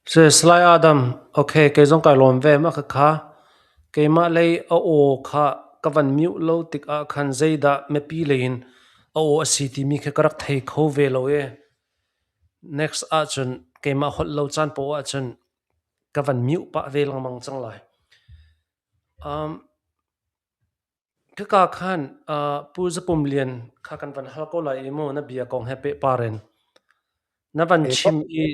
Salai Adam, okay, kei zong kai lawm ve ma khakha. Keimah lei a aw kha ka van mute lo tikah khan zeidah mipi lei in a aw a si timi khi ka rak thei kho ve lo i next ahcun keimah holh lo caan poah ahcun ka van mute pah ve lengmang cang lai. Um, Khika khan Pu Za Pum Lian kha kan van hal ko lai i mu na bia kong he pehpar in. Na van chim i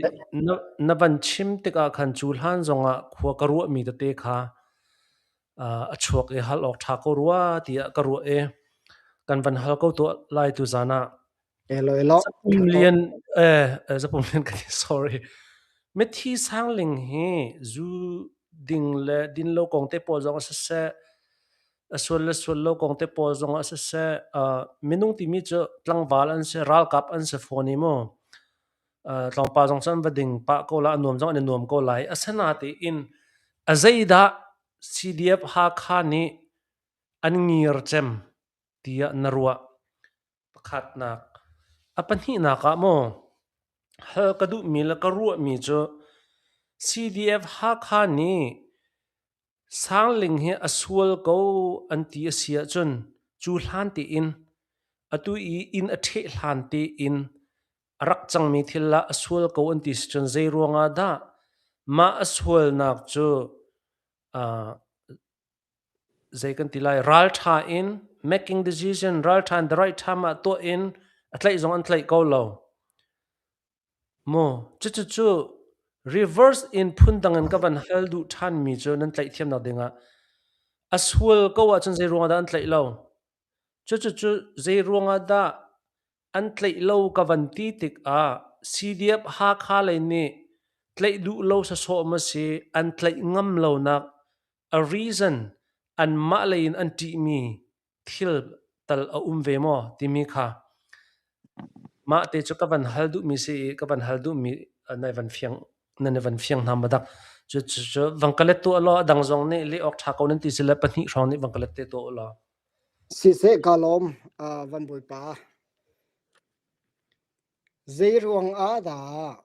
na van chim tikah khan cu hlan zongah khua ka ruahmi tete kha a chuak i hal awk ṭha ko rua tiah ka ruah i kan van hal ko tuah lai tu zan ah. Elo elo. Za Pum Lian eh Za Pum Lian ka ti sorry. Mithi Sangling hi zu ding le din lo kong te pawl zong ah siseh, a sual le sual lo kong te pawl zong ah siseh, minung timi cu tlangval an si, ralkap an si fawn i mu. Tlawmpal zong cu an va ding pah ko lai, a nuam zong an i nuam ko lai. Asinain a zeidah CDF Hakha nih an ngir cem tiah na ruah? Pakhatnak. A pahnihnak ah maw, hal ka duhmi le ka ruahmi cu CDF Hakha nih Sangling hi a sual ko an ti a si ahcun cu hlan tein atu i inn a ṭheh hlan tein a rak cangmi thil ah a sual ko an ti si cun zei ruangah dah mah a sualnak cu zei kan ti lai ralṭha in making decision ralṭha in the right time ah tuah in a tlaih zong an tlaih ko lo. Maw cucucu reverse in phundang in ka van hal duh ṭhanmi cu nan tlaihthiamnak dingah a sual ko ahcun zei ruangah dah an tlaih lo? Cucucu zei ruangah dah an tlaih lo ka van ti tikah CDF Hakha lei nih tlaih duh lo sawsawh maw si an tlaih ngam lonak a reason anmah lei in an ṭihmi thil tal a um ve maw timi kha mah te cu ka van hal duhmi si i ka van hal duhmi nai van fiang nan i van fiang hna ma dak. Cu cu vang ka let tuah law a dang zong nih leh awk ṭha ko nan ti si le pahnih hrawng nih vang ka let te tuah law. Siseh ka lawm van bawipa. Zei ruang ah dah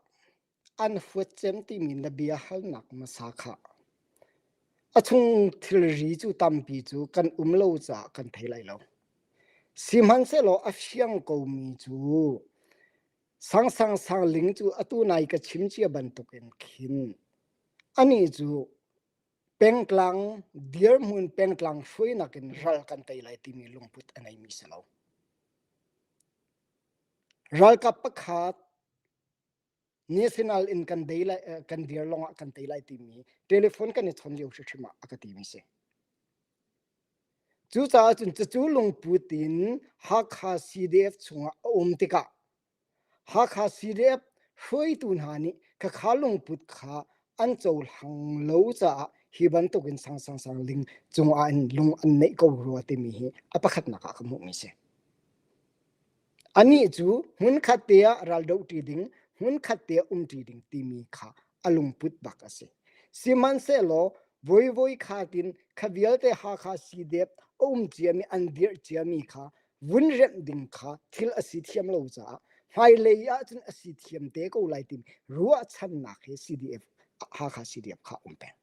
an huat cem timi na bia halnak hmasa kha a chung thilri cu tampi cu kan um lo caah kan thei lai lo. Sihmanhsehlaw a fiang komi cu Sangsang Sangling cu atu nai ka chim cia bantukin khin anih cu pengtlang dirhmun pengtlang hruainak in ral kan tei lai timi lungput a ngeimi si lo. Ralkap pakhat national in kan dei lai kan dir lawngah kan tei lai timi telephone kan i chawn lio hrimhrim ah a ka timi si. Cucaah cun cucu lungput in Hakha CDF chungah a um tikah Hakha CDF hruaitu hna nih khakha lungput kha an cohlang lo caah hi bantukin sang sang sang ling cungah in lung an neih ko rua timi hi a pakhatnak ah ka hmuhmi si. Anih cu hmunkhat te ah ral dohṭi ding, hmunkhat te ah umṭi ding timi kha a lungput bak a si. Sihmanhsehlaw voivoi khatin kha vialte Hakha CDF a um ciami an dirh ciami kha vun remh ding kha thil a si thiam lo caah hmailei ahcun a si thiam te ko lai timi ruahchannak he CDF Hakha CDF kha um peng.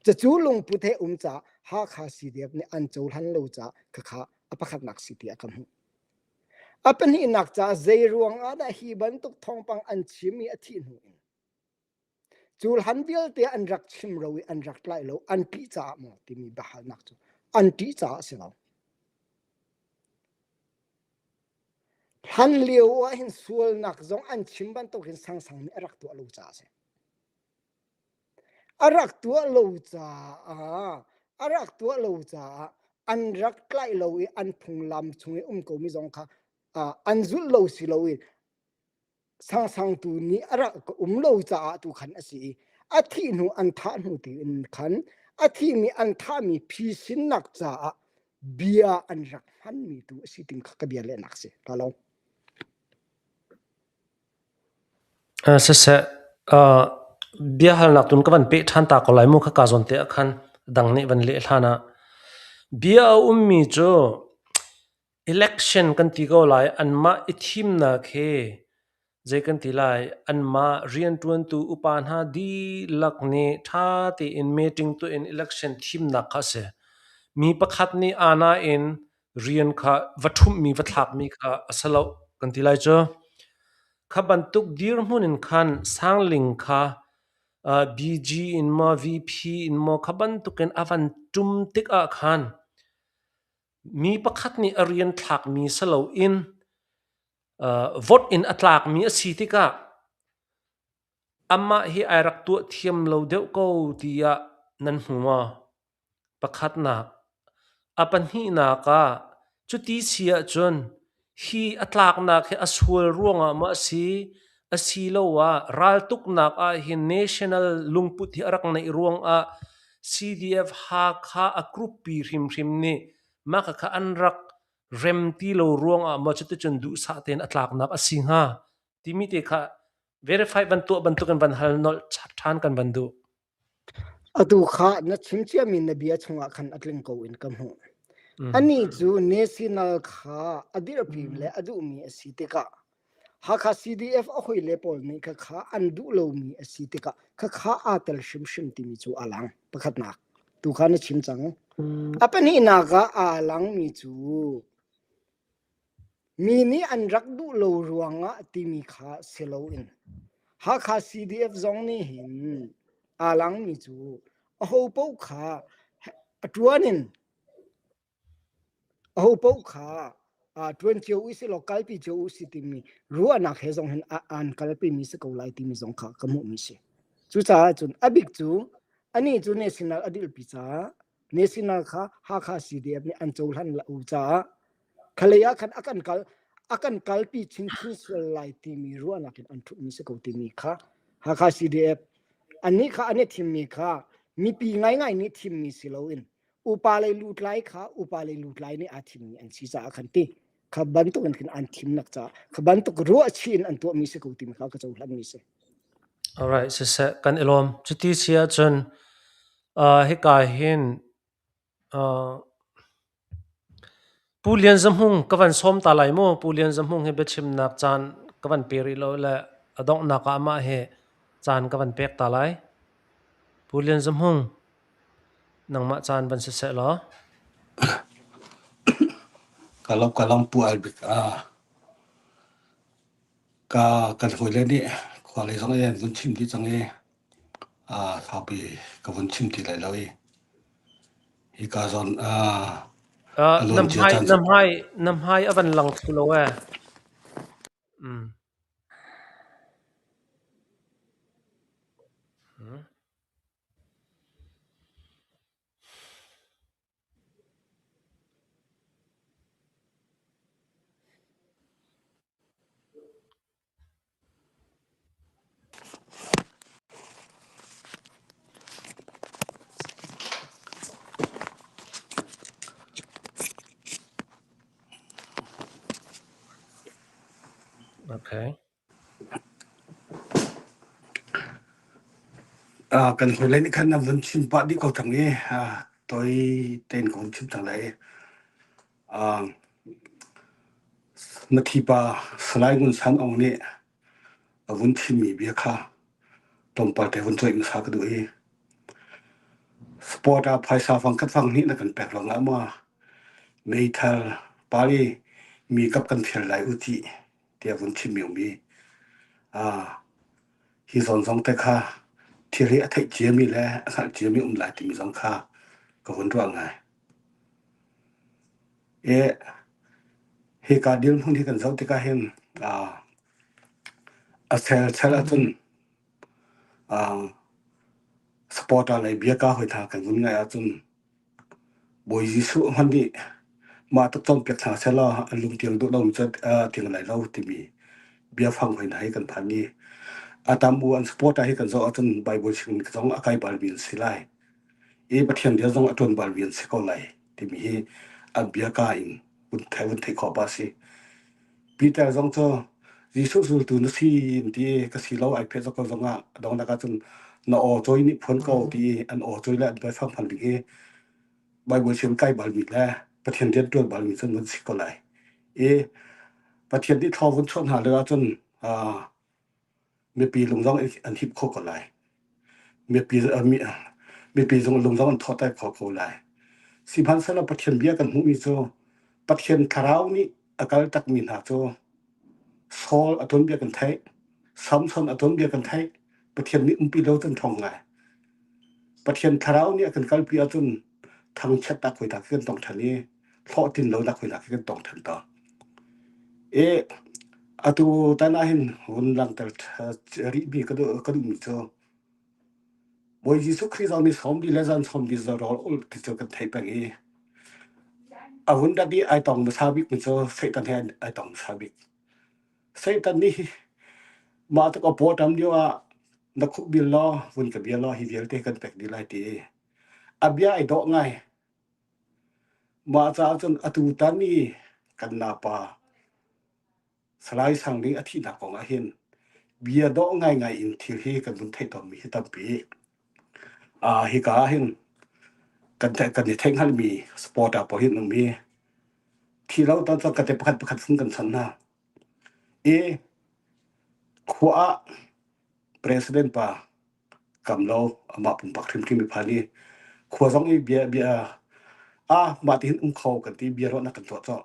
Cucu lungput he um caah Hakha CDF nih an cohlan lo caah khakha a pakhatnak si tiah ka hmuh. A pahnihnak caah zei ruang ah dah hi bantuk thawngpang an chim i a thih hnu in cu hlan vialte an rak chim ro i an rak tlaih lo an ṭih caah maw timi biahalnak cu an ṭih caah a si lo. Hlan lio ah hin sualnak zong an chim bantuk hin sangsang nih a rak tuah lo caah a si. A rak tuah lo caah a rak tuah lo caah an rak tlaih lo i an phunglam chung i um komi zong kha an zulh lo si loin sangsangtu nih a rak um lo caah tu khan a si i a thih hnu an thah hnu tiin khan a thihmi an thahmi phisinnak caah bia an rak hmanmi tu a si ting kha ka bia lehnak si ka lo. Siseh, biahalnak tun ka van peh ṭhan ta ko lai mu khaka zawn te ah khan dang nih van leh hlan ah. Bia a ummi cu election kan ti ko lai anmah i thimnak hi zei kan ti lai anmah rianṭuantu upa hna dihlak nih ṭha tein meeting tuah in election thimnak kha a si. Mi pakhat nih aana in rian kha va ṭhumhmi va thlakmi kha a si lo kan ti lai cu. Kha bantuk dirhmun in khan Sangling kha BG in maw VP in maw kha bantukin a van ṭum tik ah khan mi pakhat nih a rian thlakmi si loin vote in a tlakmi a si tikah amah hi ai rak tuah thiam lo deuh ko tiah nan hmu maw? Pakhatnak. A pahnihnak ah cuti si ahcun hi a tlaknak hi a sual ruangah maw a si, asiloah raltuknak ahhin national lungput hi a rak neih ruangah. CDF Hakha a group pi hrimhrim nih mah khakha an rak rem ti lo ruangah maw cuticun duhsah tein a tlaknak a si hnga timi te kha verify van tuah bantukin van hal nolh ṭhan kan van duh. Atu kha na chim ciami na bia chungah khan a tling ko in ka hmuh. Anih cu national kha a dirpi le a duhmi a si tikah Hakha CDF a hawile pawl nih khakha an duh lomi a si tikah khakha aa tel hrimhrim timi cu a lang. Pakhatnak, tu kha na chim cang. A pahnihnak ah aa langmi cu Mi nih an rak duh lo ruangah timi kha si loin Hakha CDF zong nih hin aa langmi cu ahopaoh kha a ṭuan in ahopaoh kha ṭuan cio usih law kalpi cio usih timi ruahnak he zong hin an kalpimi si ko lai timi zong kha ka hmuhmi si. Cucaah cun a bik cu anih cu national a dirpi caah national kha Hakha CDF nih an cohlan lo caah Khalei ah khan a kan kal a kan kalpi chinchin sual lai timi ruahnak in an ṭhutmi si ko timi kha Hakha CDF annih kha an i thimmi kha mipi ngaingai nih thimmi si loin upa lei lutlai kha upa lei lutlai nih aa thimmi an si caah khan ti kha bantuk in khin an thimnak caah kha bantuk ruahchih in an tuahmi si ko timi kha ka cohlanmi si. Alright, siseh kan i lawm. Cuti si ahcun uh, hika hin uh, Pu Lian Za Hmung ka van sawm ta lai mu. Pu Lian Za Hmung hi biachimnak caan ka van pe rih lo le a donghnak ah amah hi caan ka van pek ta lai. Pu Lian Za Hmung, nangmah caan van siseh law. Ka lawm ka lawm Pu Albik. Ah, ka kan hawile nih khua lei zong in vun chim dih cang i ah saupi ka vun chim ti lai lo i hika zawn ah Uh, a na luan cia hmai caan na hmai na hmai a van lang thlu lo ee. Mm. Hmm. Okay. Ah, kan hawile nih khan an vun chim pah dih ko cang i ah, toi tein ka vun chim cang lai. Ah, na thipa Salai Ngun San Aung nih a vun chimmi bia kha tlawmpal te vun coih hmasa ka duh i sport ah phaisa fangkhat fanghnih na kan pek lawngah maw meithal pali mi kap kan fial lai u ti tiah vun chim mi um i ah hi zawn zong te kha thil hi a theih ciami le a hngalh ciami um lai timi zong kha ka vun ruah ngai. E hika dirhmun hi kan zoh tikah hin ah a chel chel ahcun ah supporter lei bia ka hoi hna kan vun ngaih ahcun Bawi Jesuh hmanh nih mah tuk cawnpiak hna sehlaw an lungtiang duh lomi cu tiang lai lo timi biafang hoi hna hi kan phan i a tam u an supporter hi kan zoh ahcun Bible chim zong a kai balmi an si lai i Pathian bia zong a ṭuan balmi an si ko lai timi hi an biaka in vun theih vun theih khawh ba si. Peter zong cu Jesuh zultu na si ti ka si lo ai pheh zok ko zong ah dongnak ah cun na aw cawi nih phuan ko ti an aw cawi le an biafang hman ding hi Bible chim kai balmi le Pathian rian ṭuan balmi cun vun si ko lai. I Pathian nih thawng vun chuah hna lio ahcun mipi lung zong an hip kho ko lai. Mipi mipi zong lung zong an thawhter kho ko lai. Sihmanhsehlaw Pathian bia kan hmuhmi cu Pathian thlarau nih a kal takmi hna cu Saul a tuanbia kan theih, Samson a tuanbia kan theih, Pathian nih umpi lo cun ṭhawng ngai. Pathian thlarau nih a kan kalpi ahcun thangchiatnak hoi hna khi kan tong ṭhan i hlawhtlin lonak hoi hna khi kan tong ṭhan tawn. I atu tan ah hin vun langhter rihmi ka duh ka duhmi cu Bawi Jesuh Khrih zong nih sawmli le zan sawmli rawl ulh ti cu kan theih peng i a vun rat i ai tong hmasa bikmi cu Satan he ai tong hmasa bik. Satan nih mah tuk a paw ṭam lio ah na khuh bil law vun ka bia law hi vialte kan pek dih lai ti. A bia ai dawh ngai. Mah caah cun atu tan i kan napa Salai Sang Ling a thihnak kong ah hin bia dawh ngaingai in thil hi kan vun theih tawnmi hi tampi. Uh, hika ah hin kan kan i theih hngalhmi sport ah pawh hin um hi thi lo tan cun ka te pakhat pakhat fung kan chan hna. I khua ah president pa kam lo amah pumpak hrimhrim i phan i khua zong i bia bia ah mah ti hin um kho kan ti bia ruahnak kan tuah cawh.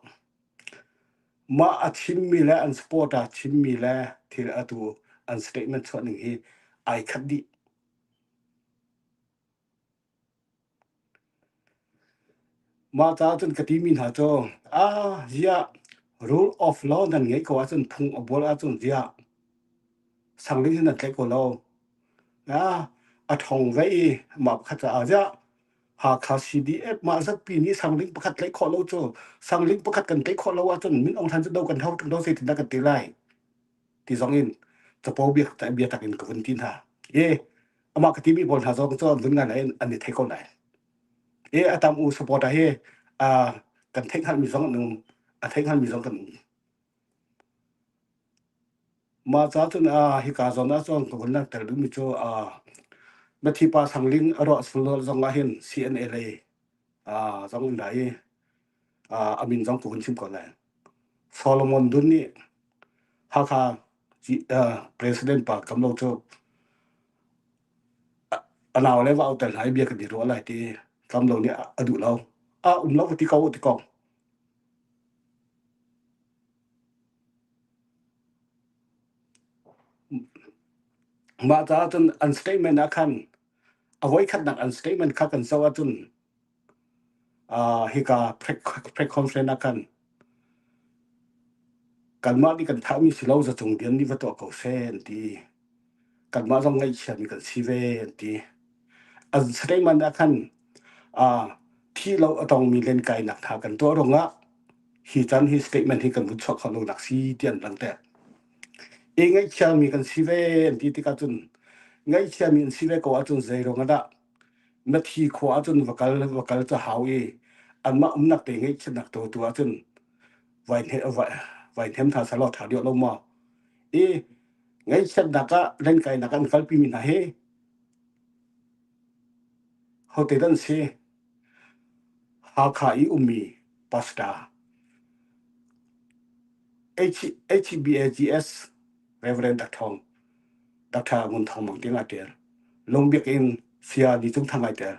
Mah a chimmi le an support a chimmi le thil atu an statement chuah ning hi ai khat dih. Mah caah cun ka timi hna cu ah ziah rule of law nan ngeih ko ahcun phung a bual ahcun ziah sangling hin nan tlaih ko lo. Ah a ṭhawng ve i mah pakhat caah ziah Hakha CDF mah zatpi nih sangling pakhat tlaih khawh lo cu sangling pakhat kan tlaih khawh lo ahcun Min Aung Hlaing cu do kan hau ṭung lo zeitindah kan ti lai ti zong in capo bia bia tak in ka vun ti hna. E amah ka timi pawl hna zong cu an vun ngai lai an i thei ko lai. E a tam u supporter hi a kan theih hngalhmi zong an um a theih hngalhmi zong kan um. Mah ca cun a hika zawn ah cun ka vun langhter duhmi cu a Matthew pa Sangling a ruah sul zong ah hin CNA lei zong an ra i a min zong ka vun chim ko lai. Solomon Dun nih Hakha President pa Kamlo cu a nau le va auter hna i bia kan i ruah lai ti Kamlo nih a duh lo. A um lo ka ti ko ti ko. Mah caah cun an statement ah khan a voikhatnak an statement kha kan zoh ahcun uh, hika press conference ah khan kanmah nih kan thahmi si lo zacung dian nih va tuah ko seh an ti. Kanmah zong ngaihchiami kan si ve an ti. An statement ah khan uh, thi lo a tongmi lenkainak hna kan tuah ruangah hi caan hi statement hi kan vun chuah kho lo nak si ti an langhter. I ngaihchiami kan si ve an ti tikah cun ngaihchiami an si ve ko ahcun zei ruang ah dah na thi khua ahcun va kal va kal ca hau i anmah umnak te ngaihchiatnak tu tu ahcun vai vai hnem tha salo tha deuh lo maw i ngaihchiatnak ah lenkainak an kalpi mi hna hi hote dan si Hakha i ummi pastor HBAGS Reverend Dr. Dr. Ngun Thawng Mang tiang aa ṭial. Lungbiak in Saya Ni Cung Thang ai tel.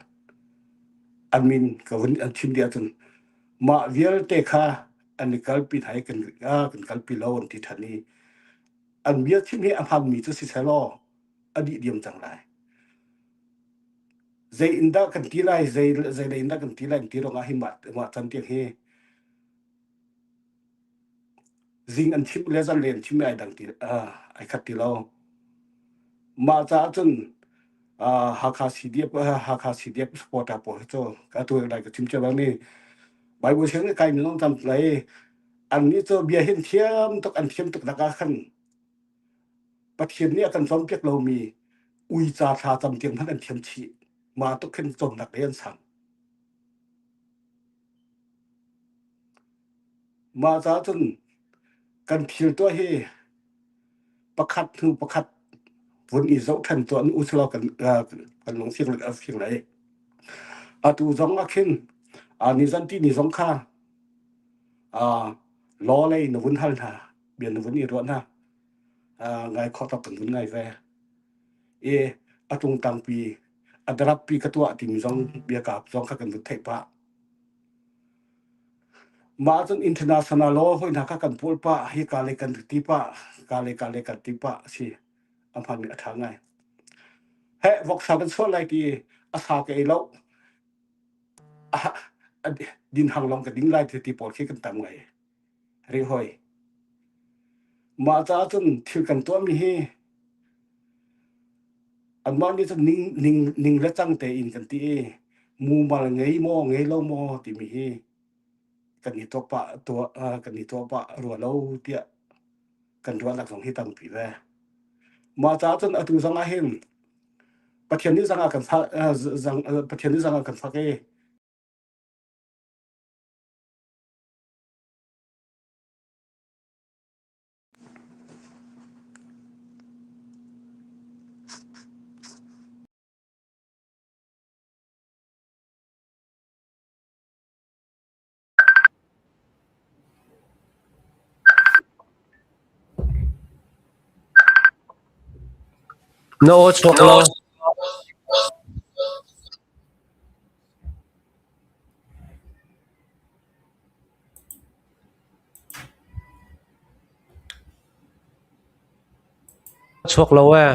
An min ka vun an chim dih ahcun mah vialte kha an i kalpi hna i kan kan kalpi lo an ti ṭhan i an bia chim hi a hmanmi cu si seh law a dih diam cang lai. Zei in dah kan ti lai, zei zei lei in dah kan ti lai ti ruangah hi mah mah can tiang hi zing an chim le zan le an chim ai dang ti ai khat ti lo. Mah caah cun Hakha CDF Hakha CDF supporter pawl hi cu atu lai ka chim cia bang ni Bible siang kai mi zong tam lai an nih cu bia hin thiam tuk an thiam tuk nak ah khan Pathian nih a kan cawnpiak lomi uica thla cam tiang hmanh an thiam chih. Mah tuk khin cawnnak lei an sang. Mah caah cun kan thil tuah hi pakhat hnu pakhat vun i zoh ṭhan tuah nu usulaw kan kan lung fing fing lai. Atu zong ah khin nizan ti ni zong kha law lei na vun hal hna bia na vun i ruah hna. Ngai khawh tak kan vun ngai ve. I a tungtangpi a darappi ka tuah timi zong biakap zong kha kan vun theih pah. Mah cun international law hoi hna kha kan pawl pah hi ka le kan ti pah ka le ka le kan ti pah si a hman a ṭha ngai. He voksa kan chuah lai ti a sa ka ei lo din hang long ka ding lai ti ti pawl khi kan tam ngai. Ri hoi. Mah caah cun thil kan tuahmi hi anmah nih cun ning, ning, ning le cang tein kan ti i mumal ngei maw ngei lo maw timi hi kan i tuah pah tuah kan i tuah pah rua lo tiah kan ruahnak zong hi tampi ve. Mah caah cun atu zong ah hin Pathian nih zang a kan fak zang Pathian nih zang a kan fak i Na aw chuak lo. Chuak lo ee.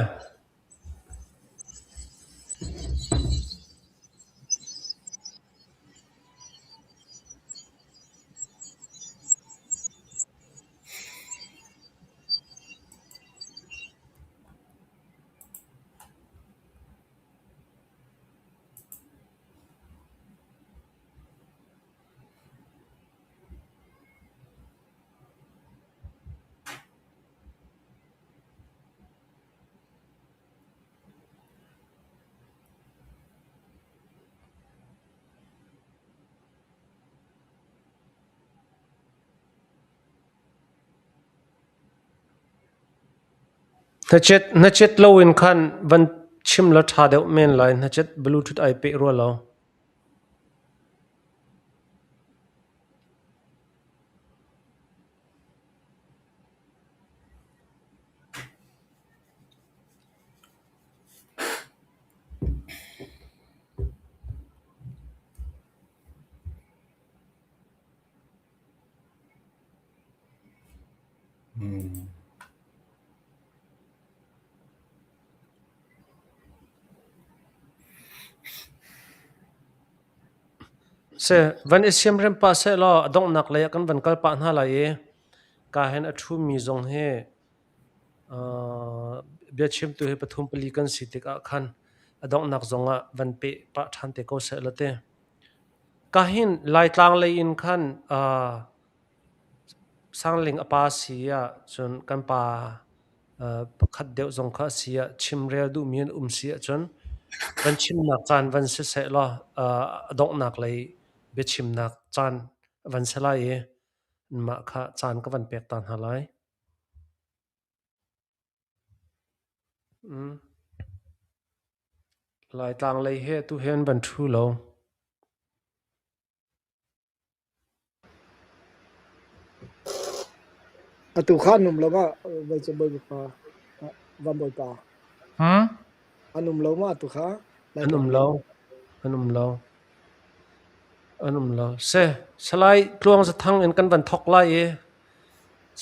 Hnachet hnachet loin khan van chim la ṭha deuh men lai. Hnachet bluetooth ai peh rua lo. Seh, van i siamrem pah sehlaw a donghnak lei ah kan van kal pah hna lai i ka hen a ṭhumi zong hi biachimtu hi pathum pali kan si tikah khan a donghnak zongah van peh pah ṭhan te ko seh law ti. Ka hin Laitlang lei in khan Sangling a pa si ah cun kan pa pakhat deuh zong kha a si ah chimrel duhmi an um si ahcun van chimnak caan van si seh law a donghnak lei biachimnak caan van si lai i mah kha caan ka van pek ta hna lai. Mm. Laitlang lei he atu he an van ṭhu lo. Atu kha an um lo ma voi cu Bawipa Van Bawipa. Hmm? An um lo ma atu kha? An um lo. An um lo. An um lo. Se, Salai Tluang Zathang in kan van thok lai i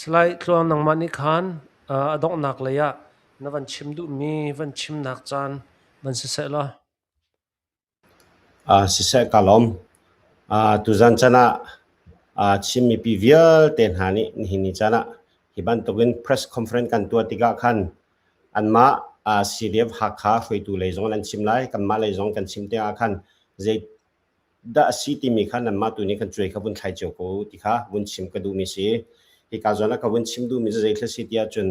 Salai Tluang nangmah nih khan a donghnak lei ah na van chim duhmi van chimnak caan van si seh law. Siseh ka lawm. Tuzan chan ah Chin mipi vialte hna nih nihin ni caan ah hi bantukin press conference kan tuah tikah khan anmah CDF Hakha hruaitu lei zong an chim lai, kanmah lei zong kan chim tikah khan zei dah a si timi kha nanmah tu nih khan cuai kha vun thlai cio ko ti kha vun chim ka duhmi si. Hika zawn ah ka vun chim duhmi cu zei thil si ti ahcun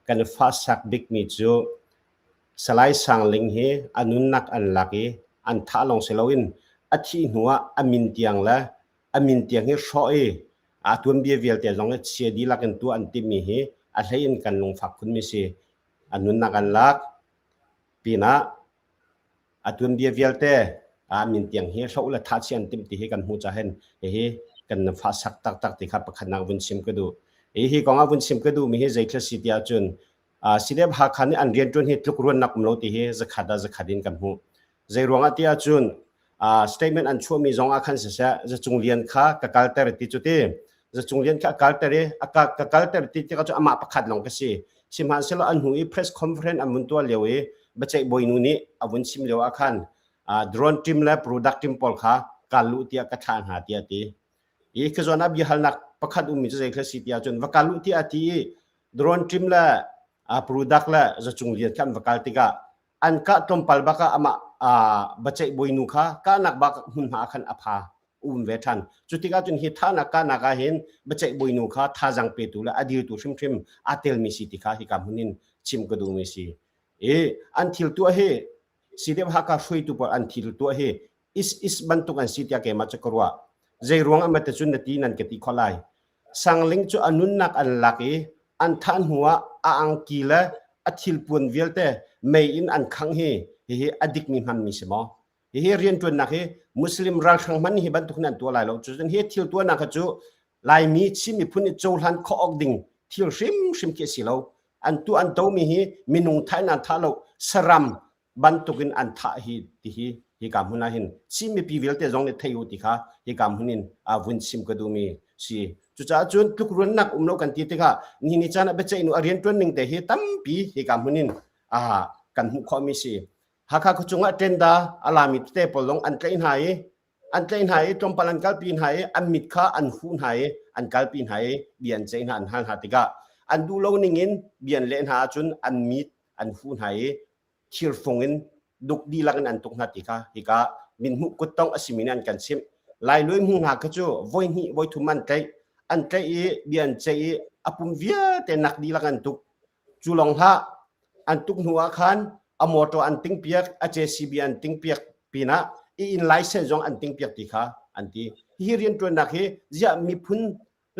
kan fahsak bikmi cu Salai Sang Ling hi a nunnak an lak i an thah lawng si loin a thih hnu ah a min tiang le a min tiang hi hrawh i a tuanbia vialte zong hi chia dihlak in tuah an timhmi hi a hlei in kan lungfak khunmi si. A nunnak an lak pinah a tuanbia vialte a min tiang hi hloh le thah chih an timh ti hi kan hmuh caah hin hihi kan fahsak taktak ti kha pakhatnak vun chim ka duh. Hi hi kong ah vun chim ka duhmi hi zeithil si ti ahcun CDF Hakha nih an rianṭuan hi tlukruannak um lo ti hi zakhat ah zakhat in kan hmuh. Zei ruangah ti ahcun statement an chuahmi zong ah khan siseh Zacung Lian kha ka kalter ti cu ti Zacung Lian kha a kalter i ka kalter ti tikah cu amah pakhat lawng ka si. Sihmanhsehlaw an hnu i press conference an vun tuah lio i biaceih bawinu nih a vun chim lio ah khan drone team le product team pawl kha kal luh tiah ka thlah hna tiah a ti. I khi zawn ah biahalnak pakhat ummi cu zei thil si ti ahcun va kal luh tiah a ti i drone team le product le zacung lian kha an va kal tikah an kah tlawmpal bak ah amah baceih bawinu kha kahnak bak hmunhma ah khan a pha um ve ṭhan. Cu tikah cun hi thahnak kahnak ah hin biaceih bawinu kha thazaang petu le a dirtu hrimhrim aa telmi si ti kha hika hmun in chim ka duhmi si. I an thil tuah hi CDF Hakha hruaitu pawl an thil tuah hi is is bantuk an si tiah keimah cu ka ruah. Zei ruang ah mate cun na ti nan ka ti khawh lai. Sangling cu a nunnak an lak i an thah hnu ah a angki le a thilpuan vialte mei in an khangh hi hihi a dikmi hmanmi si maw? Hihi rianṭuannak hi Muslim ralhrang hman hi bantuk hin an tuah lai lo. Cucun hi thil tuahnak kha cu Laimi Chin miphun nih cohlan khawh awk ding thil hrimhrim khi a si lo. An tuah an tomi hi minung thah in an thah lo, saram bantukin an thah hi ti hi hika hmun ah hin Chin mipi vialte zong nih thei u ti kha hika hmun in vun chim ka duhmi si. Cucaah cun tlukruannak um lo kan ti tikah nihin ni caan ah biaceih nu a rianṭuan ning te hi tampi hika hmun in kan hmuh khawhmi si. Hakha khuachung ah tenda a lami tete pawl zong an tlaih hna i an tlaih hna i tlawmpal an kalpi hna i an mit kha an huh hna i an kalpi hna i bia an ceih hna an hal hna tikah an duh lo ning in bia an leh hna ahcun an mit an huh hna i thirfung in duk dihlak in an tuk hna ti kha hika minhmuh kuttongh a simi nih an kan chimh. Lai Luai hmu hna kha cu voi hnih voi thum an tlaih an tlaih i bia an ceih i a pum vialte nak dihlak an tuk. Cu lawng hlah an tuk hnu ah khan a motor an tingpiak a JCB an tingpiak pinah i inn license zong an tingpiak ti kha an ti. Hihi rianṭuannak hi ziah miphun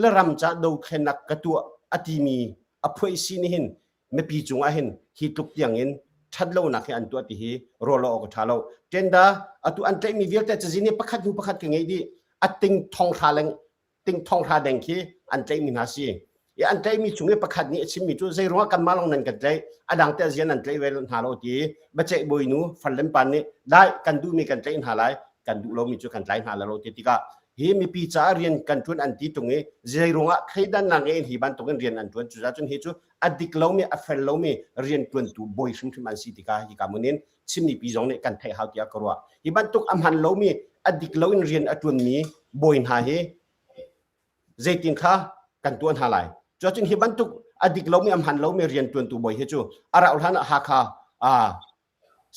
le ram ca dothlennak ka tuah a timi a phuai si nih hin mipi cungah hin hi tluk tiang in ṭhat lonak hi an tuah ti hi ruah lo awk a ṭha lo. Tenda atu an tlaihmi vialte cazin hi pakhat hnu pakhat ka ngei dih. A ting thong hra leng ting thong hra deng khi an tlaihmi hna si. I an tlaihmi chung i pakhat nih a chimmi cu zei ruangah kanmah lawng nan kan tlaih a dang te zian nan tlaih ve hna lo ti biaceih bawinu farlem pan nih dai kan duhmi kan tlaih hna lai kan duh lomi cu kan tlai hna la lo ti tikah hi mipi caah rian kan ṭuan an ti ṭung i zei ruangah thleidannak ngei in hi bantukin rian an ṭuan cucaah cun hi cu a dik lomi a fel lomi rian ṭuantu bawi hrimhrim an si tikah hika mun in Chin mipi zong nih kan theih hau tiah ka ruah. Hi bantuk a hman lomi a dik loin rian a ṭuanmi bawi hna hi zeitin kha kan tuah hna lai. Cuacun hi bantuk a dik lomi a hman lomi rian ṭuantu bawi hi cu a rauh hlan ah Hakha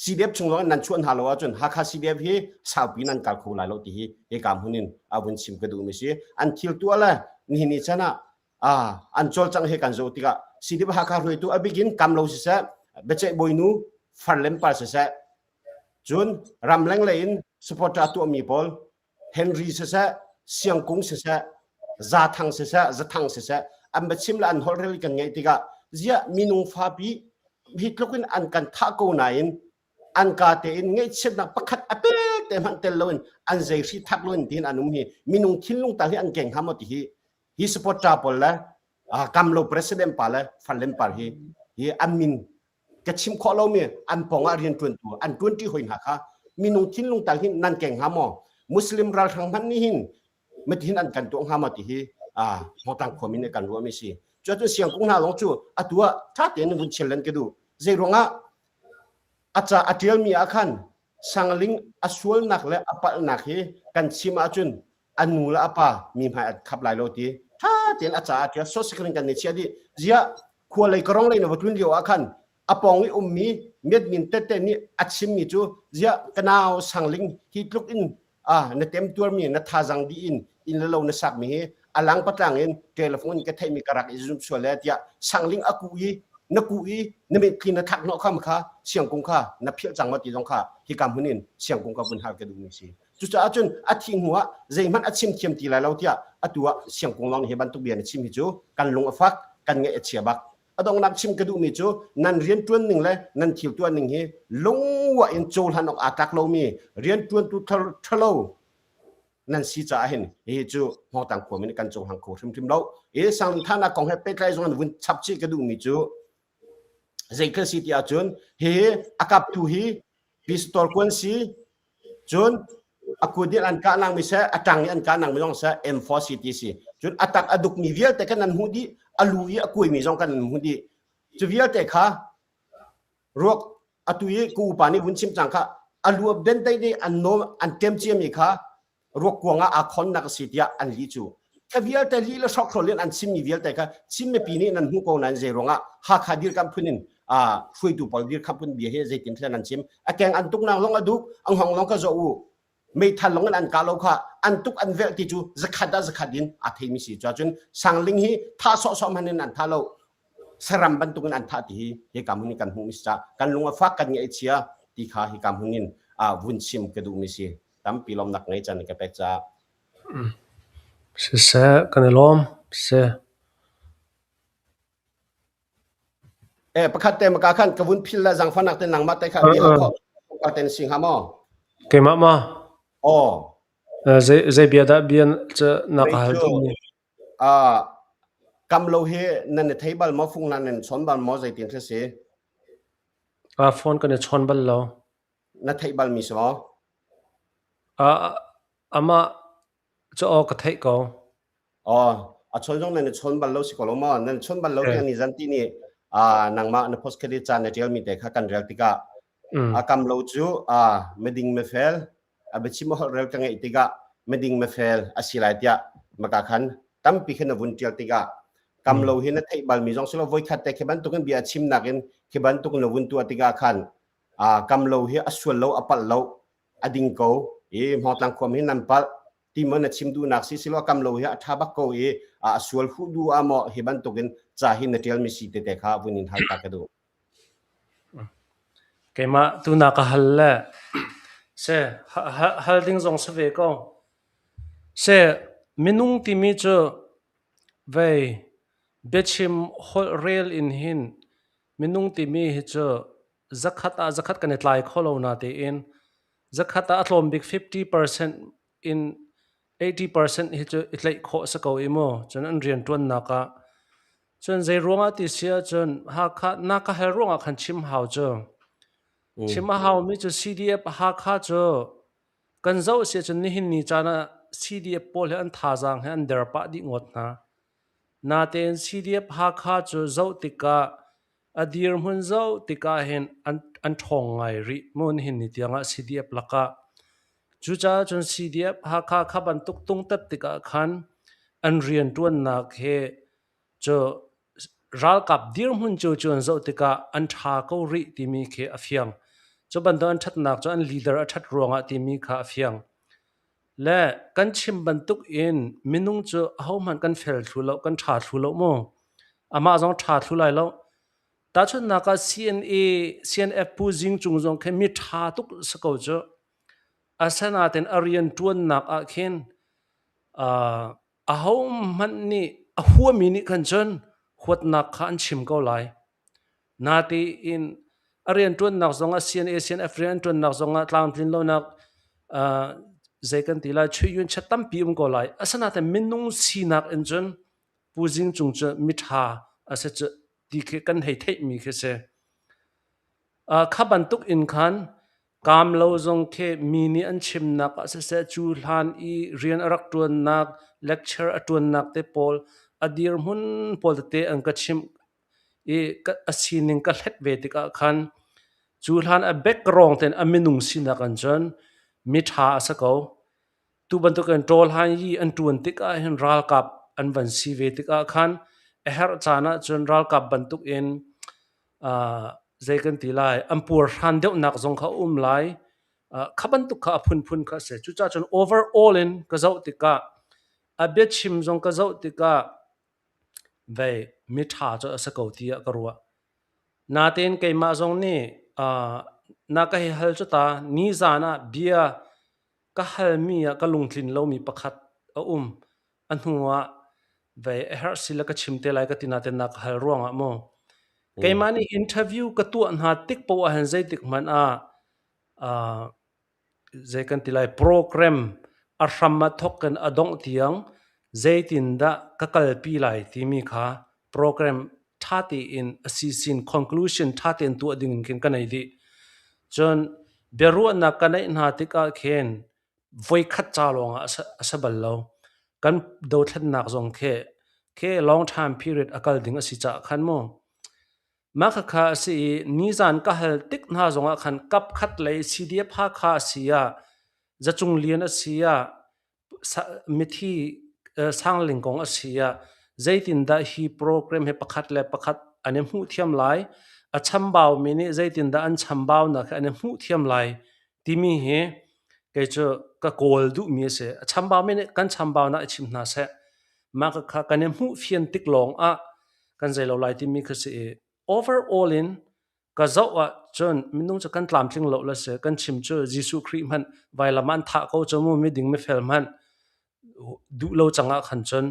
CDF chung lawng in nan chuah hna lo ahcun Hakha CDF hi saupi nan kal kho lai lo ti hi hika hmun in a vun chim ka duhmi si. An thil tuah le nihin ni chan ah an cawlcangh he kan zoh tikah CDF Hakha hruaitu a bik in kam lo siseh biaceih bawinu farlem par siseh cun ramleng lei in supporter tuahmi pawl Henry siseh, Siangkung siseh, Zathang siseh, Zathang siseh, an biachim le an holhrel kan ngaih tikah ziah minung fapi hi tluk in an kan thah ko nain an ka tein ngaihchiatnak pakhat a pek te hmanh tel loin an zei hri thak loin tiin an um hi minung thinlung tal hi an keng hnga maw ti hi hi supporter pawl le kam lo president pa le farlen par hi hi an min ka chim khawh lomi an pawng ah rianṭuantu an ṭuanṭi hoi hna kha minung thinlung tal hin nan keng hnga maw muslim ralhrang hmanh nih hin matihin an kan tuah hnga maw ti hi Hmawtlang khuami nih kan ruahmi si cuacun siangkung hna lawng cu atu ah ṭha tein vun chel len ka duh zei ruangah a ca a ṭialmi ah khan sangling a sualnak le a palhnak hi kan chim ahcun a nu le a pa mi hmai an khap lai lo ti ṭha tein a ca a ṭial sosikrin kan ni chiah dih ziah khua lei ka rong lei na va tlun lio ah khan a pawng i ummi miatmin tete nih a chimmi cu ziah ka nau sangling hi tluk in a na temtuarmi na thazang dih in inn le lo na sakmi hi a lang patlang in telephone in ka theihmi ka rak i zum sual le tiah sangling a ku i na ku i na mitthli na thak hnawh kham kha siangkung kha na philh cang ma ti zong kha hika hmun in siangkung ka vun hal ka duhmi si Cucaah cun a thih hnu ah zeihmanh a chim thiam ti lai lo tiah atu ah siangkung lawng hi bantuk bia na chim hi cu kan lung a fak, kan ngaih a chia bak. A donghnak chim ka duhmi cu nan rianṭuan ning le nan thil tuah ning hi lungwa in cohlan awk aa tlak lomi rianṭuantu ṭhalo nan si caah hin hihi cu Hmawngtlang khuami nih kan cohlang kho hrimhrim lo. Hi Sangthana kong he pehtlai zong in vun chap chih ka duhmi cu zei si ti ahcun hihi a kaptu hi pistol kuan si Cun a kut in an kah nang mi seh, a ṭang i an kah nang mi zong seh, M4 CT si. Cun a tak a duk mi vialte kan an hmuh dih, a lu i a kuai mi zong kan an hmuh dih. Cu vialte kha ruak atu i ku upa nih vun chim cang kha a lu a ben dei dei an nom an ṭem cia mi kha ruak kuang ah aa khonnak a si tiah an li cu. Kha vialte li le hrokhrawl in an chimmi vialte kha Chin mipi nih nan hmuh ko nain zei ruangah Hakha dirkamh phun in hruaitu pawl dirkamh phun bia hi zeitin thlen an chim a keng an tuknak zong a duk a hngong lawng ka zoh u meithal lawng in an kah lo kha an tuk an velh ti cu zakhat ah zakhat in aa theimi si cun sangling hi thah sawhsawh hmanh in an thah lo saram bantukin an thah ti hi hika hmun in kan hmuh mi si ca kan lung a fak kan ngaih chia. ti kha hika hmun in vun chim ka duhmi si. Tampi lawmnak ngei caan ka pek caah. Siseh, kan i lawm. Seh. Eh, pakhat te maka khan ka vun phil la zangfanak te nangmah te kha bi hal khawh ka ten sing ha maw? Keimah ma? Aw. Zei zei bia dah bia ca na ka hal duhmi? Ah, kam lo hi nan i thei bal maw fung nan nan chawn bal maw zeitin thil si? Ah, phone kan i chawn bal lo. Na theih bal mi si maw? Ah, amah cu aw ka theih ko. Aw, a chawn zong nan i chawn bal lo si ko lo maw? Nan chawn bal lo tiah ni zan ti nih ah nangmah na post credit ca na ṭialmi te kha kan rel tikah a kam lo cu ah miding mifel a biachim a holh rel ka ngeih tikah miding mifel a si lai tiah maka khan tampi khin na vun ṭial tikah kam lo hi na theih balmi zong si lo voikhat te khi bantukin bia a chimnak in khi bantukin na vun tuah tikah khan kam lo hi a sual lo a palh lo a ding ko i Hmawngtlang khuam hi nan palh ti maw na chim duhnak si silo kam lo hi a ṭha bak ko i a sual huh du ah maw hi bantukin ca hi na ṭialmi si tete kha vun in hal ta ka duh. Keimah tu na ka hal le se hal ding zong si ve ko. Se minung timi cu vei biachim holh rel in hin minung timi hi cu zakhat ah zakhat kan i tlai kho lo na tiin zakhat ah a tlawm bik 50% in 80% hi cu i tlaih khawh si ko i mu. Cun an rianṭuannak ah cun zei ruangah ti si ahcun Hakha na ka hal ruangah khan chim hau cu. Chim a haumi cu CDF Hakha cu kan zoh si ahcun nihin ni caan ah CDF pawl hi an thazaang hi an der pah dih ngawt hna. Natein CDF Hakha cu zoh tikah A dirhmun zoh tikah hin an ṭhawng ngai rih mu nihin ni tiangah CDF lakah. Cucaah cun CDF Hakha kha bantuk tungtat tikah khan an rianṭuannak hi cu ralkap dirhmun cu cu an zoh tikah an ṭha ko rih timi khi a fiang. Cu bantuk an ṭhatnak cu an leader a ṭhat ruangah timi kha a fiang. Le kan chim bantuk in minung cu ahohmanh kan fel thlu lo, kan ṭha thlu lo mu. Amah zong ṭha thlu lai lo. Tahchunhnak ah CNA, CNF Pu Zing Cung zong khi mi ṭha tuk si ko cu. Asinain a rian ṭuannak ah khin uh, ahohmanh nih a huami nih khan cun huatnak kha an chim ko lai. Natein a rianṭuannak zongah CNA CNF rian an ṭuannak zongah tlamtlin lonak uh, zei kan ti lai chuiyun chat tampi um ko lai. Asinain minung sinak in cun Pu Zing Cung cu miṭha a si cu ti khi kan hei theihmi khi si. Uh, kha bantuk in khan kaam lo zong khi mi nih an chimnak ah siseh cu hlan i rian a rak ṭuannak lecture a ṭuannak te pawl a dirhmun pawl tete an ka chimh i a sining ka hlet ve tikah khan cu hlan a background ten a minung sinak an cun miṭha a si ko. Tu bantukin ṭawl han i an ṭuan tikah hin ralkap an van si ve tikah khan a herh caan ahcun ralkap bantukin uh, zei kan ti lai an puarhran deuhnak zong kha a um lai. Uh, kha bantuk kha a phunphun kha a si. Cucaah cun overall in ka zoh tikah a biachim zong ka zoh tikah Vei, miṭha cu a si ko tiah ka ruah. Natein keimah zong nih uh, na ka hei hal cu ta, nizan ah bia ka halmi ah ka lungtlin lomi pakhat a um. A hnu ah vei a herh si le ka chim te lai ka ti natein na ka hal ruangah mu. Keimah nih interview ka tuah hna tik poah ahhin zeitik hmanh ah uh, zei kan ti lai program a hram a thawk in a dongh tiang zeitindah ka kalpi lai timi kha program ṭha tein a sisin conclusion ṭha tein tuah ding in khin ka nei dih. Cun biaruahnak ka neih hna tikah khin voikhat ca lawngah a si bal lo. Kan dothlennak zong khi khi long time period a kal ding a si caah khan mu. Mah khakha a si i nizan ka hal tik hna zongah khan kapkhat lei CDF Hakha a si ah, Zacung Lian a si ah, mithi Sangling kong a si ah, zeitindah hi program hi pakhat le pakhat an i hmuh thiam lai, a chambaumi nih zeitindah an chambaunak hi an i hmuh thiam lai timi hi kei cu ka kawl duhmi a si. A chambaumi nih kan chambaunak i chim hna seh. Mah khakha kan i hmuh fian tik lawng ah kan zei lo lai timi kha si i overall in Ka zoh ahcun minung cu kan tlamtling lo le si. Kan chim cu Jesuh Khrih hmanh vailam ah an thah ko cu mu miding mifel hmanh duh lo cang ah khan cun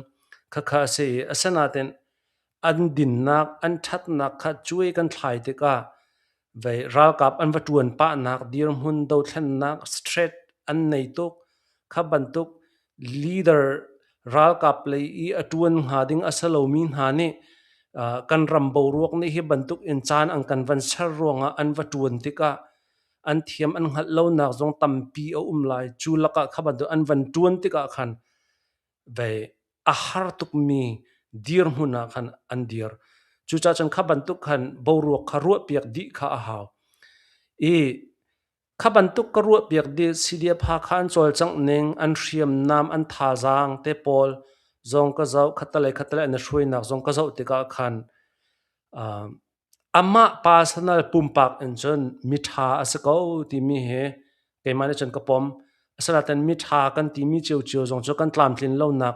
khakha a si i asinain an dinnak an ṭhatnak kha cuai kan thlai tikah vei ralkap an va ṭuan pahnak dirhmun dothlennak straight an nei tuk. Kha bantuk leader ralkap lei i a ṭuan hnga ding a si lomi hna nih kan ram boruak nih hi bantuk in caan an kan van ser ruangah an va ṭuan tikah an thiam an hngalh lonak zong tampi a um lai. Cu lakah kha bantuk an van ṭuan tikah khan vei a har tukmi dirhmun ah khan an dir. Cucaah cun kha bantuk khan boruak kha ruahpiak dih kha a hau. I kha bantuk ka ruahpiak dih CDF Hakha an cawlcangh ning, an hriamnam, an thazaang te pawl zong ka zoh, khattelei khattelei an i hruainak zong ka zoh tikah khan uh, Amah personal pumpak in cun miṭha a si ko timi hi keimah nih cun ka pom. Asinain miṭha kan timi ciocio zong cu kan tlamtlin lonak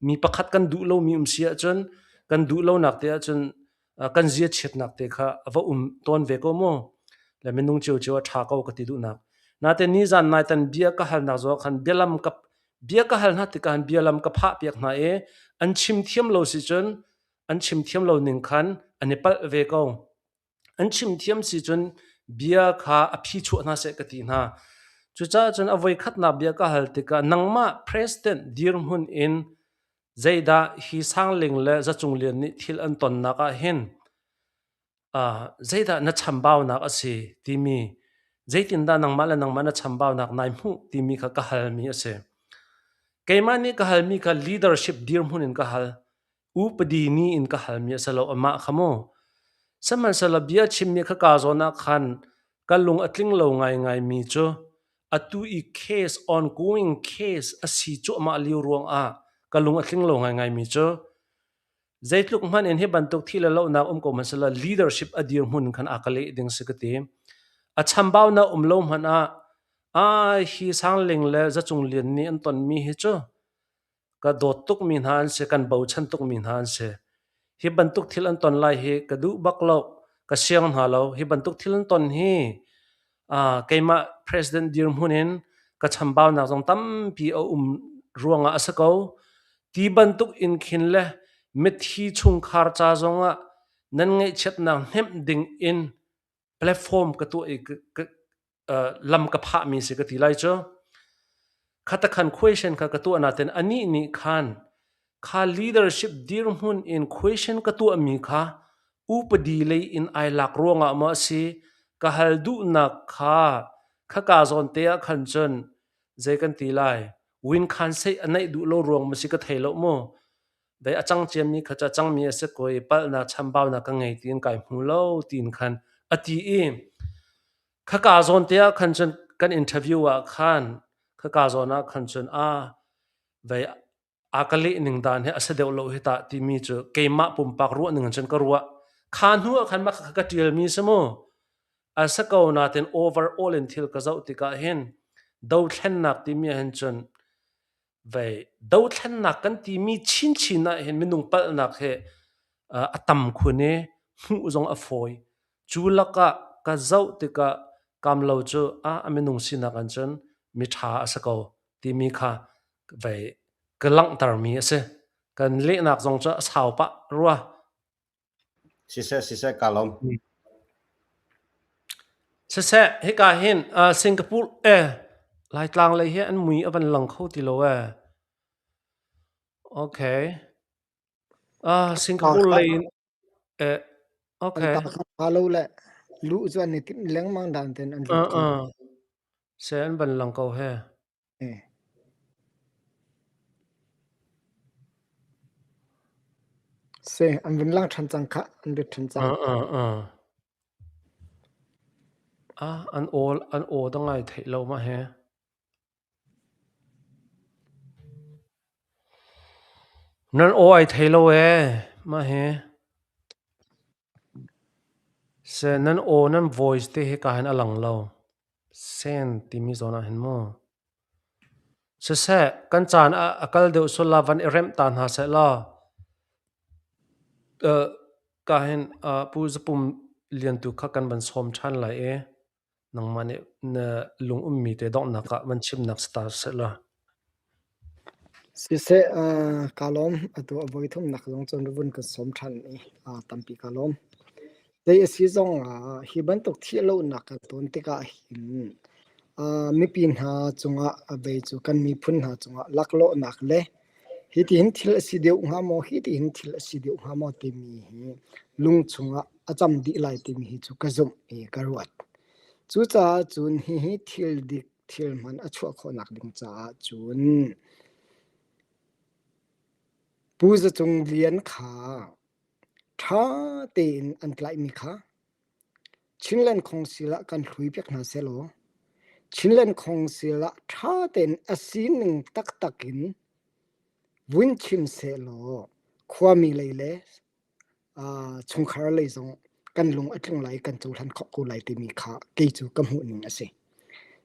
mi pakhat kan duh lomi um si ahcun kan duh lonak te ahcun kan ziachiatnak te kha a va um tawn ve ko mu. Le minung ciocio a ṭha ko ka ti duhnak. Nain nizan nai tan bia ka halnak zong khan bialam ka bia ka hal hna tikah bialam ka phah piak hna i an chim thiam lo si cun an chim thiam lo ning khan an i palh ve ko. An chim thiam si cun bia kha a phi chuah hna seh ka ti hna. Cucaah cun a voi khatnak bia ka hal tikah nangmah president dirhmun in zeidah hi Sangling le Zacung Lian nih thil an tonnak ah hin zeidah na chambaunak a si timi zeitindah nangmah le nangmah na chambaunak nai hmuh timi kha ka halmi a si. Keimah nih ka halmi kha leadership dirhmun in ka hal. Upadi ni in ka halmi a si lo amah kha mu. Sihmanhsehlaw bia chimmi kha ka zawn ah khan ka lung a tling lo ngaingaimi cu atu i case ongoing case a si cuahmah lio ruangah ka lung a tling lo ngaingaimi cu zeitluk hmanh in hi bantuk thi le lohnak um ko hmanh selaw leadership a dirhmun khan a ka leh ding si ka ti. A chambaunak um lo hmanh ah ah hi Sangling le Zacung Lian nih an tonmi hi cu ka dawt tukmi hna an si, kan bochan tukmi hna an si. Hi bantuk thil an ton lai hi ka duh bak lo, ka siang hna lo. Hi bantuk thil an ton hi keimah president dirhmun in ka chambaunak zong tampi a um ruangah a si ko. Ti bantuk in khin le mithi chungkhar ca zongah nan ngaihchiatnak hnemh ding in platform ka tuah i lam ka phahmi si ka ti lai cu. Khatakhan question kha ka tuah natin anih nih khan kha leadership dirhmun in question ka tuahmi kha upadi lei in ai lak ruangah maw a si ka hal duhnak kha khaka zawn te ah khan cun zei kan ti lai win khan sei a neih duh lo ruang ma si ka thei lo mu Dei a cang ciami kha cu a cangmi a si ko i palhnak chambaunak ka ngei tiin kai hmu lo tiin khan a ti i khaka zawn te ah khan cun kan interview ah khan khaka zawn ah khan cun a vei a ka leh ning dan hi a si deuh lo hi tah timi cu keimah pumpak ruah ning in cun ka ruah. Kha hnu ah khan mah kha ka ṭialmi si mu. A si ko nain overall in thil ka zoh tikah hin dothlennak timi ah hin cun Vei dothlennak kan timi chinchin ah hin minung palhnak hi a tam khun i hmuh zong a fawi. Cu lakah ka zoh tikah kamlo cu a minung sinak an cun miṭha a si ko timi kha vei ka langhtermi a si. Kan lehnak zong cu a sau pah rua. Siseh siseh kaa lawm. Siseh hika hin Singapore eh Laitlang lei hi an mui a van lang kho ti lo eh. Okay. Singapore lei in eh okay. An ta lo le luh cu an i timh lengmang dan ten an lut ko. Se an van lang ko he. Si, an vun lang ṭhan cang khah, an lut ṭhan cang. Ah, an aw an aw da ngai theih lo mah hi. Nan aw ai thei lo ee mah hi. Se nan aw nan voice te hi ka hin a lang lo. Sen timi zawn ah hin mu. Siseh, kan caan a kal deuh sual la van i remh ta hna seh law. Ka hin Pu Zapum Lian tu kha kan van sawm ṭhan lai i nangmah nih na lung ummi te donghnak ah van chimnak si ta seh law. Siseh, kaa lawm. Atu a voi thumnak zong cun vun kan sawm ṭhan i tampi kaa lawm. Zei a si zong ah hi bantuk thih lonak kan ton tikah hin mipi hna cungah vei cu kan miphun hna cungah laklawhnak le hitihin thil a si deuh hnga maw, hitihin thil a si deuh hnga maw timi hi lung chungah a cam dih lai timi hi cu ka zumh i ka ruat. Cucaah cun hihi thil dik thil hman a chuah khawhnak ding caah cun Pu Za Cung Lian kha ṭha tein an tlaihmi kha Chinland Council ah kan hruipiak hna sehlaw Chinland Council ah ṭha tein a sining taktak in vun chim sehlaw khuami lei le chungkhar lei zong kan lung a tlung lai i kan cohlan khawh ko lai timi kha kei cu ka hmuhning a si.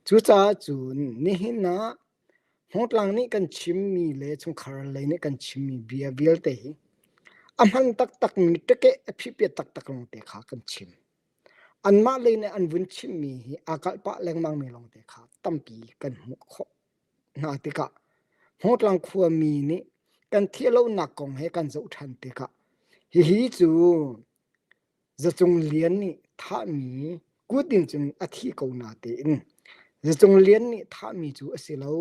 Cucaah cun nihin ah Hmawtlang nih kan chimmi le chungkhar lei nih kan chimmi bia vialte hi a hman taktakmi ṭekeh a phipiat taktak lawngte kha kan chim. Anmah lei nih an vun chimmi hi aa kalh pah lengmangmi lawngte kha tampi kan hmuh khawh hna tikah Hmawtlang khuami nih kan thiahlonak kong he kan zoh ṭhan tikah hihi cu Za Cung Lian nih thahmi kut in cun a thi ko natein Za Cung Lian nih thahmi cu a si lo.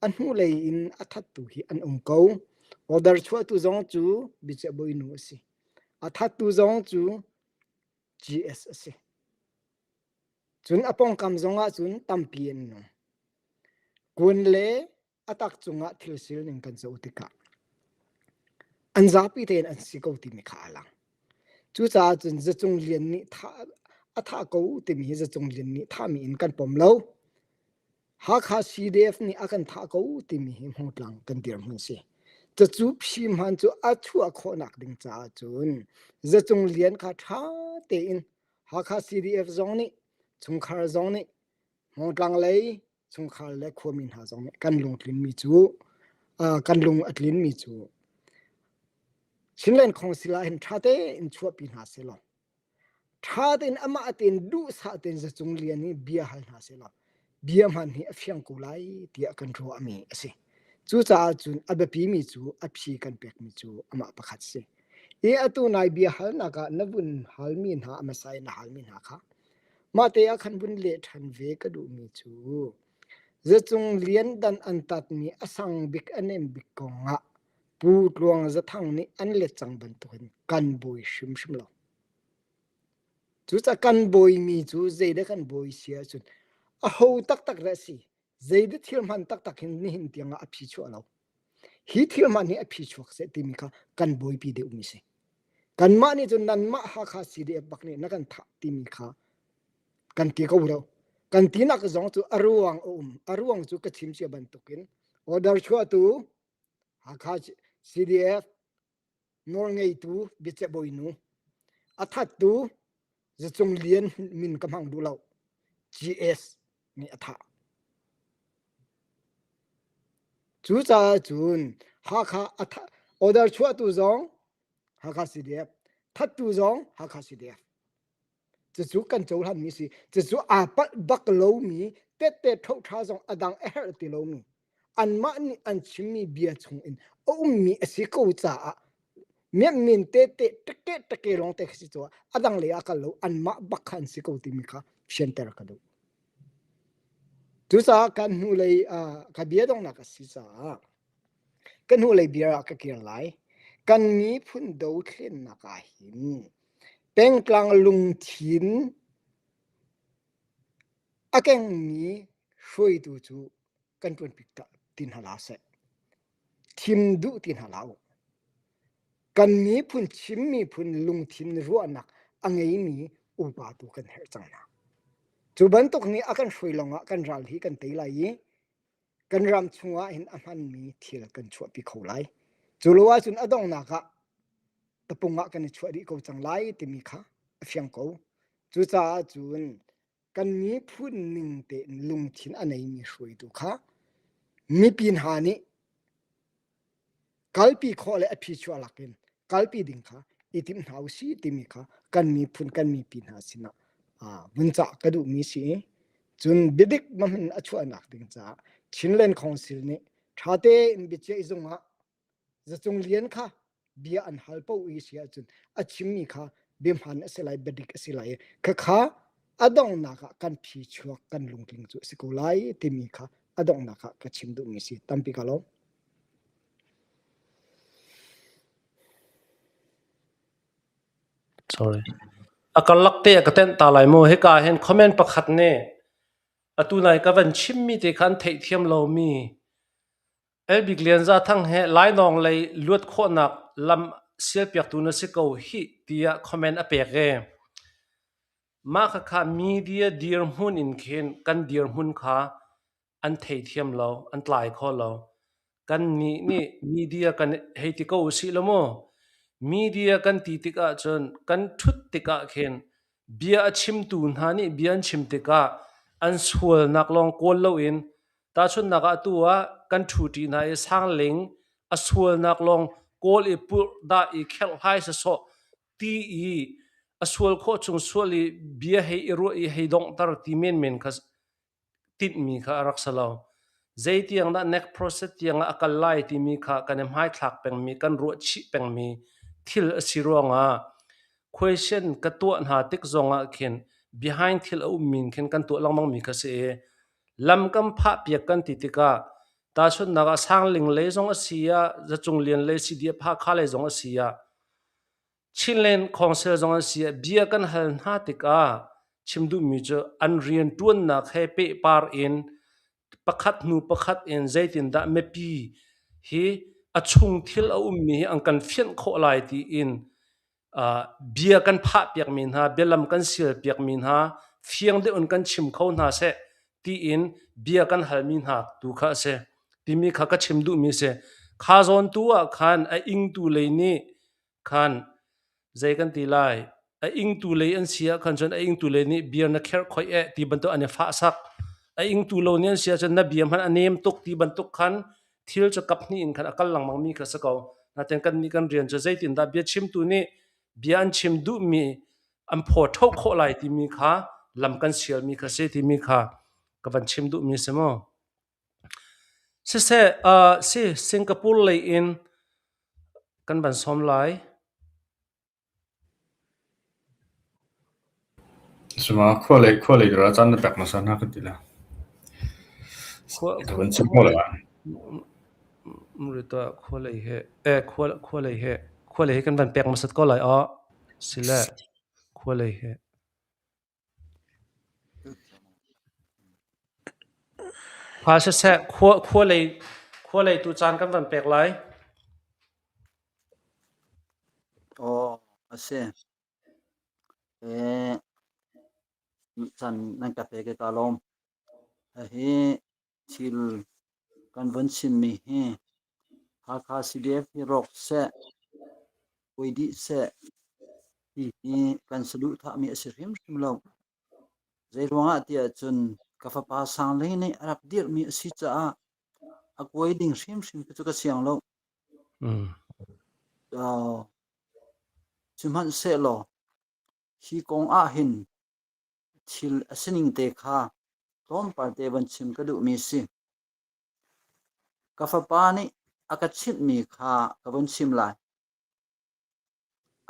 A hnulei in a thattu hi an um ko. Order chuahtu zong cu biaceih bawinu a si. A thattu zong cu GS a si. Cun a pawngkam zong ah cun tampi an nung. Kun le a tak cungah thil silning kan zoh tikah an zapi tein an si ko timi kha a lang. Cucaah cun Zacung Lian nih thah a thah ko timi hi Zacung Lian nih thahmi in kan pom lo. Hakha CDF nih a kan thah ko timi hi hmungtlang kan dirhmun si. Cucu phi hman cu a chuah khawhnak ding caah cun Zacung Lian kha ṭha tein Hakha CDF zong nih chungkhar zong nih hmungtlang lei chungkhar le khuami hna zong nih kan lungtlinmi cu kan lung a tlinmi cu Chinland Council ah hin ṭha tein chuahpi hna sehlaw ṭha tein amah tein duhsah tein Zacung Lian hi bia hal hna sehlaw bia hman hi a fiang ko lai tiah kan ruahmi a si. Cucaah cun a biapimi cu a phi kan pekmi cu amah pakhat si. I atu nai bia halnak ah na vun halmi hna a hmasa in na halmi hna kha Mah te ah khan vun leh ṭhan ve ka duhmi cu Zacung Lian dan an tatmi a sang bik a nem bik kongah Pu Tluang Zathang nih an let cang bantukin kan bawi hrimhrim lo. Cucaah kan bawimi cu zeidah kan bawi si ahcun aho taktak dah a si, zeidah thil hman taktak hin nihin tiangah a phi chuah lo. Hi thil hman hi a phi chuak seh timi kha kan buaipi deuhmi si. Kanmah nih cun nanmah Hakha CDF bak nih na kan thah timi kha kan ti ko lo. Kan tinak zong cu a ruang a um. A ruang cu ka chim cia bantukin order chuahtu Hakha CDF nawlngeitu biaceih bawinu a thattu Zacung Lian min ka hmang duh lo GS nih a thah. Cucaah cun Hakha a thah order chuahtu zong Hakha CDF thattu zong Hakha CDF Cucu kan cohlanmi si. Cucu aa palh bak lomi, tette ṭhoṭha zong a dang a herh ti lomi, anmah nih an chimmi bia chungin a ummi a si ko caah miammin tete ṭeke ṭeke lawng te khi si caah a dang lei ah kal lo anmah bak kha an si ko timi kha fianter ka duh. Cucaah kan hnulei ka bia donghnak a si caah ka hnulei bia ah ka kir lai. Kan miphun dothlennak ah hin Pengtlang lungthin a kengmi hruaitu cu kan ṭuanpi ti hna hlah seh. Thim duh ti hna hlah u. Kan miphun Chin miphun lungthin ruahnak a ngeimi upa tu kan herh cang hna. Cu bantuk nih a kan hruai lawngah kan ral hi kan tei lai i kan ram chungah hin a hmanmi thil kan chuahpi kho lai. Cu lo ahcun a donghnak ah tapung ah kan i chuah dih ko cang lai timi kha a fiang ko. Cucaah cun kan miphun ning tein lungthin a neimi hruaitu kha mipi hna nih kalpi khawh le a phichuah lakin kalpi ding kha i timh hna usih timi kha kan miphun kan mipi hna sinah vun cah ka duhmi si i cun biadik mahmin a chuahnak ding caah Chinland Council nih ṭha tein biaceih zung ah Zacung Lian kha bia an hal paoh i si ahcun a chimmi kha biahmaan a si lai biadik a si lai i khakha a donghnak ah kan phi chuak kan lungtling cu a si ko lai timi kha a donghnak ah ka chim duhmi si tampi ka lawm. Sorry. A karlak te ah ka tenh ta lai mu. Hika hin comment pakhat nih atu nai ka van chimmi te kha an theihthiam lomi Elbik Lian Za Thang he Lainawng lei luat khawhnak lam sialpiaktu na si ko hih tiah comment a pek i mah khakha media dirhmun in khin kan dirhmun kha an theithiam lo, an tlai kho lo. Kannih nih media kan hei ti ko usih law mu. Media kan ti tik ahcun kan ṭhut tikah khin bia a chimtu hna nih bia an chim tikah an sualnak lawng kawl loin tahchunhnak ah atu ah kan ṭhuṭi hna i sangling a sualnak lawng kawl i purhdah i kherhhlai sawsawh ti i a sual khawh chung sual i bia hei i ruah i hei donghter ti menmen kha tinhmi kha a rak si lo. Zeitiang dah neck process tiangah a kal lai timi kha kan i hmaithlak pengmi, kan ruah chih pengmi thil a si ruangah question ka tuah hna tik zongah khin behind thil a ummi in khin kan tuah lengmangmi kha si i lam kan phah piak kan ti tikah tahchunhnak ah Sangling lei zong a si ah Zacung Lian lei CDF Hakha lei zong a si ah Chinland Council zong an si ah bia kan hal hna tikah chim duhmi cu an rianṭuannak he pehpar in pakhat hnu pakhat in zeitindah mipi hi a chung thil a ummi hi an kan fianh khawh lai tiin bia kan phahpiakmi hna, bialam kan sialpiakmi hna, fiang deuh in kan chim kho hna seh tiin bia kan halmi hna tu kha a si. Timi kha ka chim duhmi a si. Kha zawn tu ah khan a ingtu lei nih khan zei kan ti lai a ingtu lei an si ah khan cun a ingtu lei nih beer na kherh khoi eh ti bantuk an i fahsak a ingtu lo nih an si ahcun na bia hmanh a nem tuk ti bantuk khan thil cu kap hnih in khan a kal lengmang mi kha si ko natin kan nih kan rian cu zeitindah bia chimtu nih bia an chim duhmi an phaw tho khawh lai timi kha lam kan sialmi kha si timi kha ka van chim duhmi si mu Siseh, uh, si Singapore lei in kan van sawm lai. Suma khua lei khua lei ra caan na pek hmasa hna ka ti la. Khua Ka van chim ko la. Murita khua lei he eh khua khua lei he khua lei he kan van pek hmasat ko lai aw. Sile khua lei he. Kha siseh, khua, khua lei, khua lei tu caan kan van pek lai. Aw, a si. Eh, caan nan ka pek i ka lawm. Hihi thil kan von chimmi hi Hakha CDF hi rawk seh, kuai dih seh ti hi kan saduhthahmi a si hrimhrim lo. Zeiruangah tiah cun ka fapa Sang Ling nih a rak dirhmi a si caah a kuai ding hrimhrim cu ka siang lo. Mm. Uh, sihmanhsehlaw hi kong ah hin thil a sining te kha tlawmpal te van chim ka duhmi si. Ka fapa nih a ka chimhmi kha ka vun chim lai.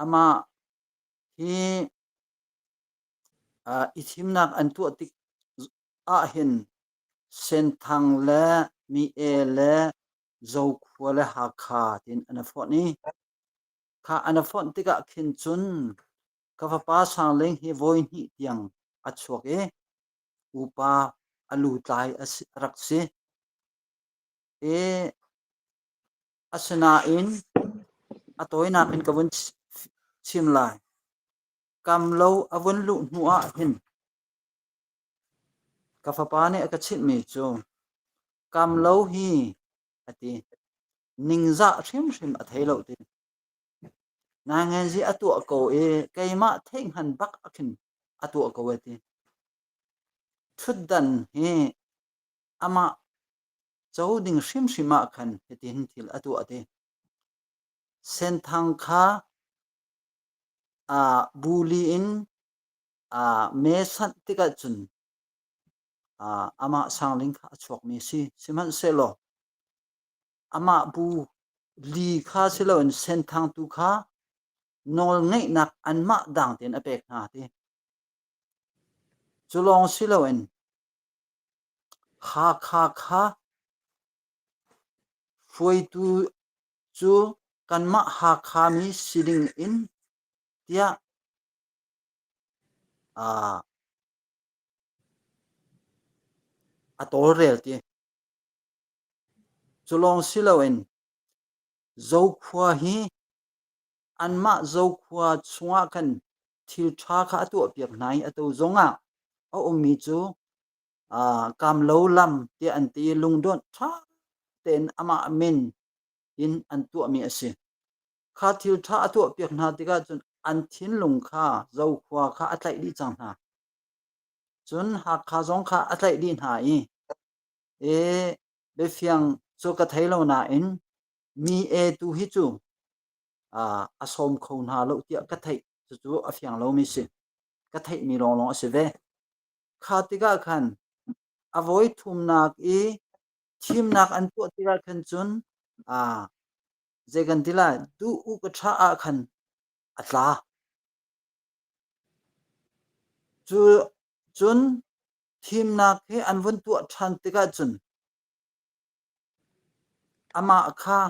Amah hi uh, i thimnak an tuah tik ahhin Senthang le Mi-e le Zokhua le Hakha tiin an i fonh i kha an i fonh tikah khin cun Ka fapa Sang Ling hi vawi hnih tiang a chuak i upa a lutlai a si, a rak si. I asinain a tawinak in ka vun chim lai. Kam lo a vun luh hnu ah hin ka fapa nih a ka chimhmi cu kam lo hi a ti. Ningzah hrimhrim a thei lo ti. Nainganzi a tuah ko i keimah theihhngan bak ah khin a tuah ko a ti. Ṭhutdan hi amah co ding hrimhrim ah khan hitihin thil a tuah a ti. Senthang kha. Uh, bu li in uh, me sanh tikah cun uh, amah Sangling kha a chuakmi a si. Sihmanhsehlaw amah bu li kha si loin Senthang tu kha nawlngeihnak anmah dang tein a pek hna ti. Cu lawng si loin Hakha kha hruaitu cu kanmah Hakha mi si ding in tiah aa a tawlrel ti. Cu lawng si loin Zokhua hi anmah Zokhua chungah khan thil ṭha kha a tuahpiak hna i atu zongah a ummi cu aa Kamlo lam tiah an ti i lungdawnh ṭha tein amah min in an tuahmi a si. Kha thil ṭha a tuahpiak hna tikah cun an thinlung kha Zokhua kha a tlaih dih cang hna. Cun Hakha zong kha a tlaih dih hna i e biafiang cu ka thei lo nain mi e tu hi cu aa a sawm kho hna lo tiah ka theih. Cucu a fiang lomi si. Ka theihmi lawnglawng a si ve. Kha tikah khan a voi thumnak i thimnak an tuah tikah khan cun aa zei kan ti lai duh u ka ṭha ah khan a tla. Cu cun thimnak hi an vun tuah ṭhan tikah cun amah kha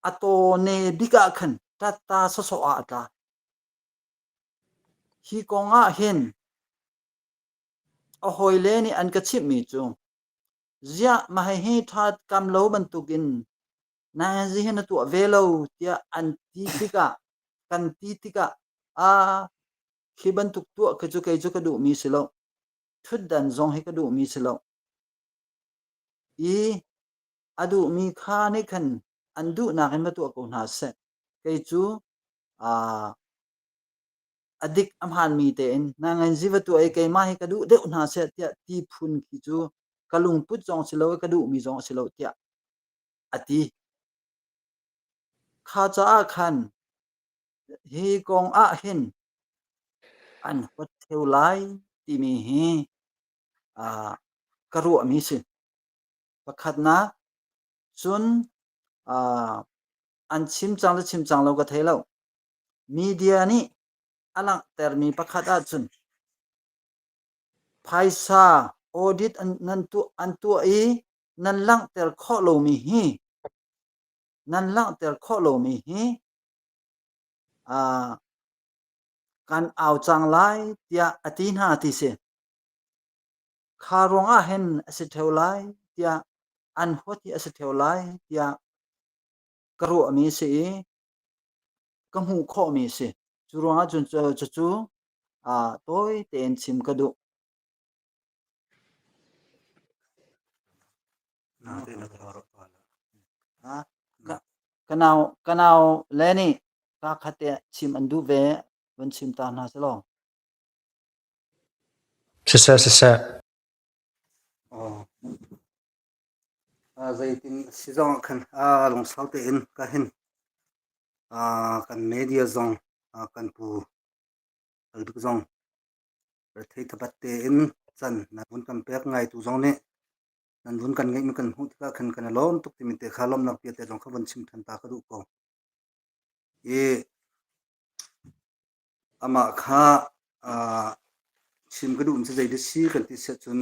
a tawne bik ah khan ṭatta sawsawh ah a tla. Hi kong ah hin a hawile nih an ka chimhmi cu ziah mah hihi ṭha kam lo bantukin nazi hi na tuah ve lo tiah an ti tikah kan ti tikah aa khi bantuk tuah khi cu kei cu ka duhmi si lo ṭhutdan zong hi ka duhmi si lo i a duhmi kha nih khan an duhnak in va tuah ko hna seh kei cu aa a dik a hmaanmi tein na nganzi va tuah i keimah hi ka duh deuh hna seh tiah ti phun khi cu ka lungput zong si lo i ka duhmi zong a si lo tiah a ti. Kha caah khan hi kong ah hin an huat theu lai timi hi uh, ka ruahmi si. Pakhatnak, cun uh, an chim cang le chim cang lo ka thei lo. Media nih a langhtermi pakhat ahcun phaisa audit an, nan tuah, an tuah i nan langhter khawh lomi hi nan langhter khawh lomi hi uh, kan au cang lai tiah a ti hna ti si. Kha ruangah hin a si ṭheo lai tiah an huat hi a si ṭheo lai tiah ka ruahmi si i ka hmuh khawhmi si. Cu ruangah cun cucu uh, tawi tein chim ka duh. Ka nau, ka nau le nih ka khat te chim an duh ve, van chim ta hna selaw. Siseh, siseh. Oh. Zeitin si zong ah khan aa lungsau tein ka hin kan media zong kan pu Albik zong rethei thabat tein can nan vun kan pek ngaitu zong nih nan vun kan ngeihmi kan hmuh tikah khan kan i lawm tuk timi te kha lawmhnak bia te zong kha vun chim than ta ka duh ko. I amah kha chim ka duh mi zei si kan ti siah cun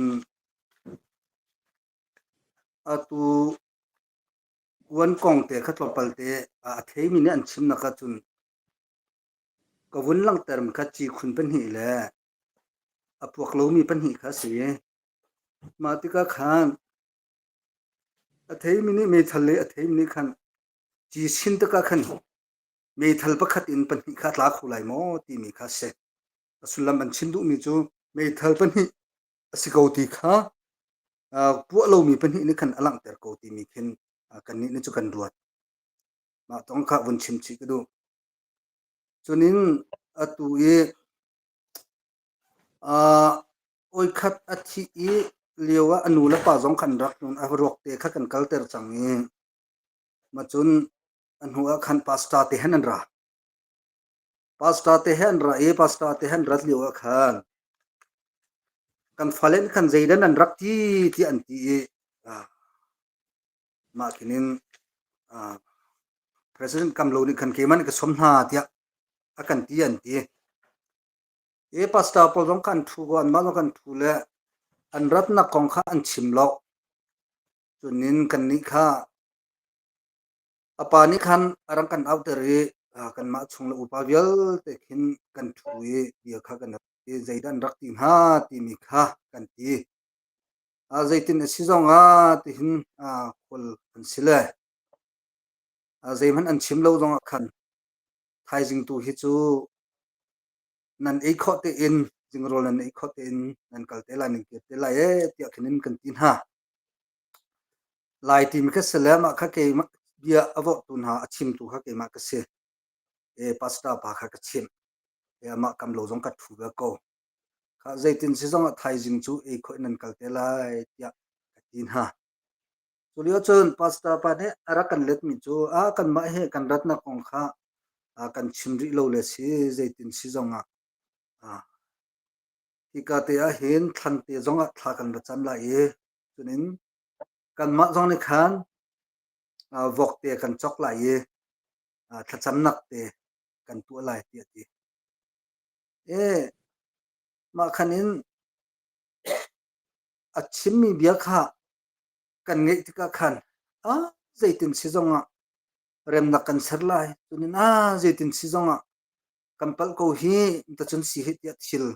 atu kuan kong te kha tlawmpal te a theimi nih an chimnak ahcun ka vun langhtermi kha cikhun pahnih le a puak lomi pahnih kha a si. Mah tikah khan a theimi nih meithal le a theimi nih khan ci sin tikah khan meithal pakhat in pahnih kha a tla kho lai maw timi kha a si. A sullam an chim duhmi cu meithal pahnih a si ko ti kha puah lomi pahnih nih khan a langhter ko timi khin kannih nih cu kan ruat. Mah tong kha vun chim chih ka duh. Cunin atu i Voikhat a thih i lio ah a nu le pa zong khan rak a ruak te kha kan kalter cang i macun a hnu ah khan pastor te hen an ra. Pastor te he an ra i pastor te he an rat lio ah khan kan fale nih khan zeidah nan rak ti tiah an ti i mah khin in President Kam Lo nih khan keimah nih ka sawm hna tiah a kan ti an ti. I pastor pawl zong kha an ṭhu ko, anmah zong kan ṭhu le an ratnak kong kha an chim lo. Cunin kannih kha a pa nih khan a rak kan auhter i kanmah chung le upa vialte khin kan ṭhu i bia kha kan i zeidah an rak ti hnga timi kha kan ti. Zeitin a si zongah tihin khual an si le zeihmanh an chim lo zongah khan thaizing tu hi cu nan ei khawh tein zingrawl nan ei khawh tein nan kal te lai nan kir te lai ee tiah khin in kan ti hna. Lai timi kha si le mah kha keimah bia a vorhtu hna a chimtu kha keimah ka si. E pastor pa kha ka chimh. E amah kam lo zong ka ṭhu ve ko. Kha zeitin si zong ah thaizing cu ei khawh in nan kal te lai tiah ka ti hna. Cu lio cun pastor pa nih a rak kan letmi cu a kanmah hi kan ratnak kong kha kan chim rih lo le si zeitin si zong ah hika te ah hin thlan te zong ah thla kan va cam lai i cunin kanmah zong nih khan vok te kan cawk lai i thlacamnak te kan tuah lai tiah a ti. E mah khan in a chimmi bia kha kan ngeih tikah khan a zeitin si zongah remnak kan ser lai cunin a zeitin si zongah kan palh ko hi tacun si hi tiah thil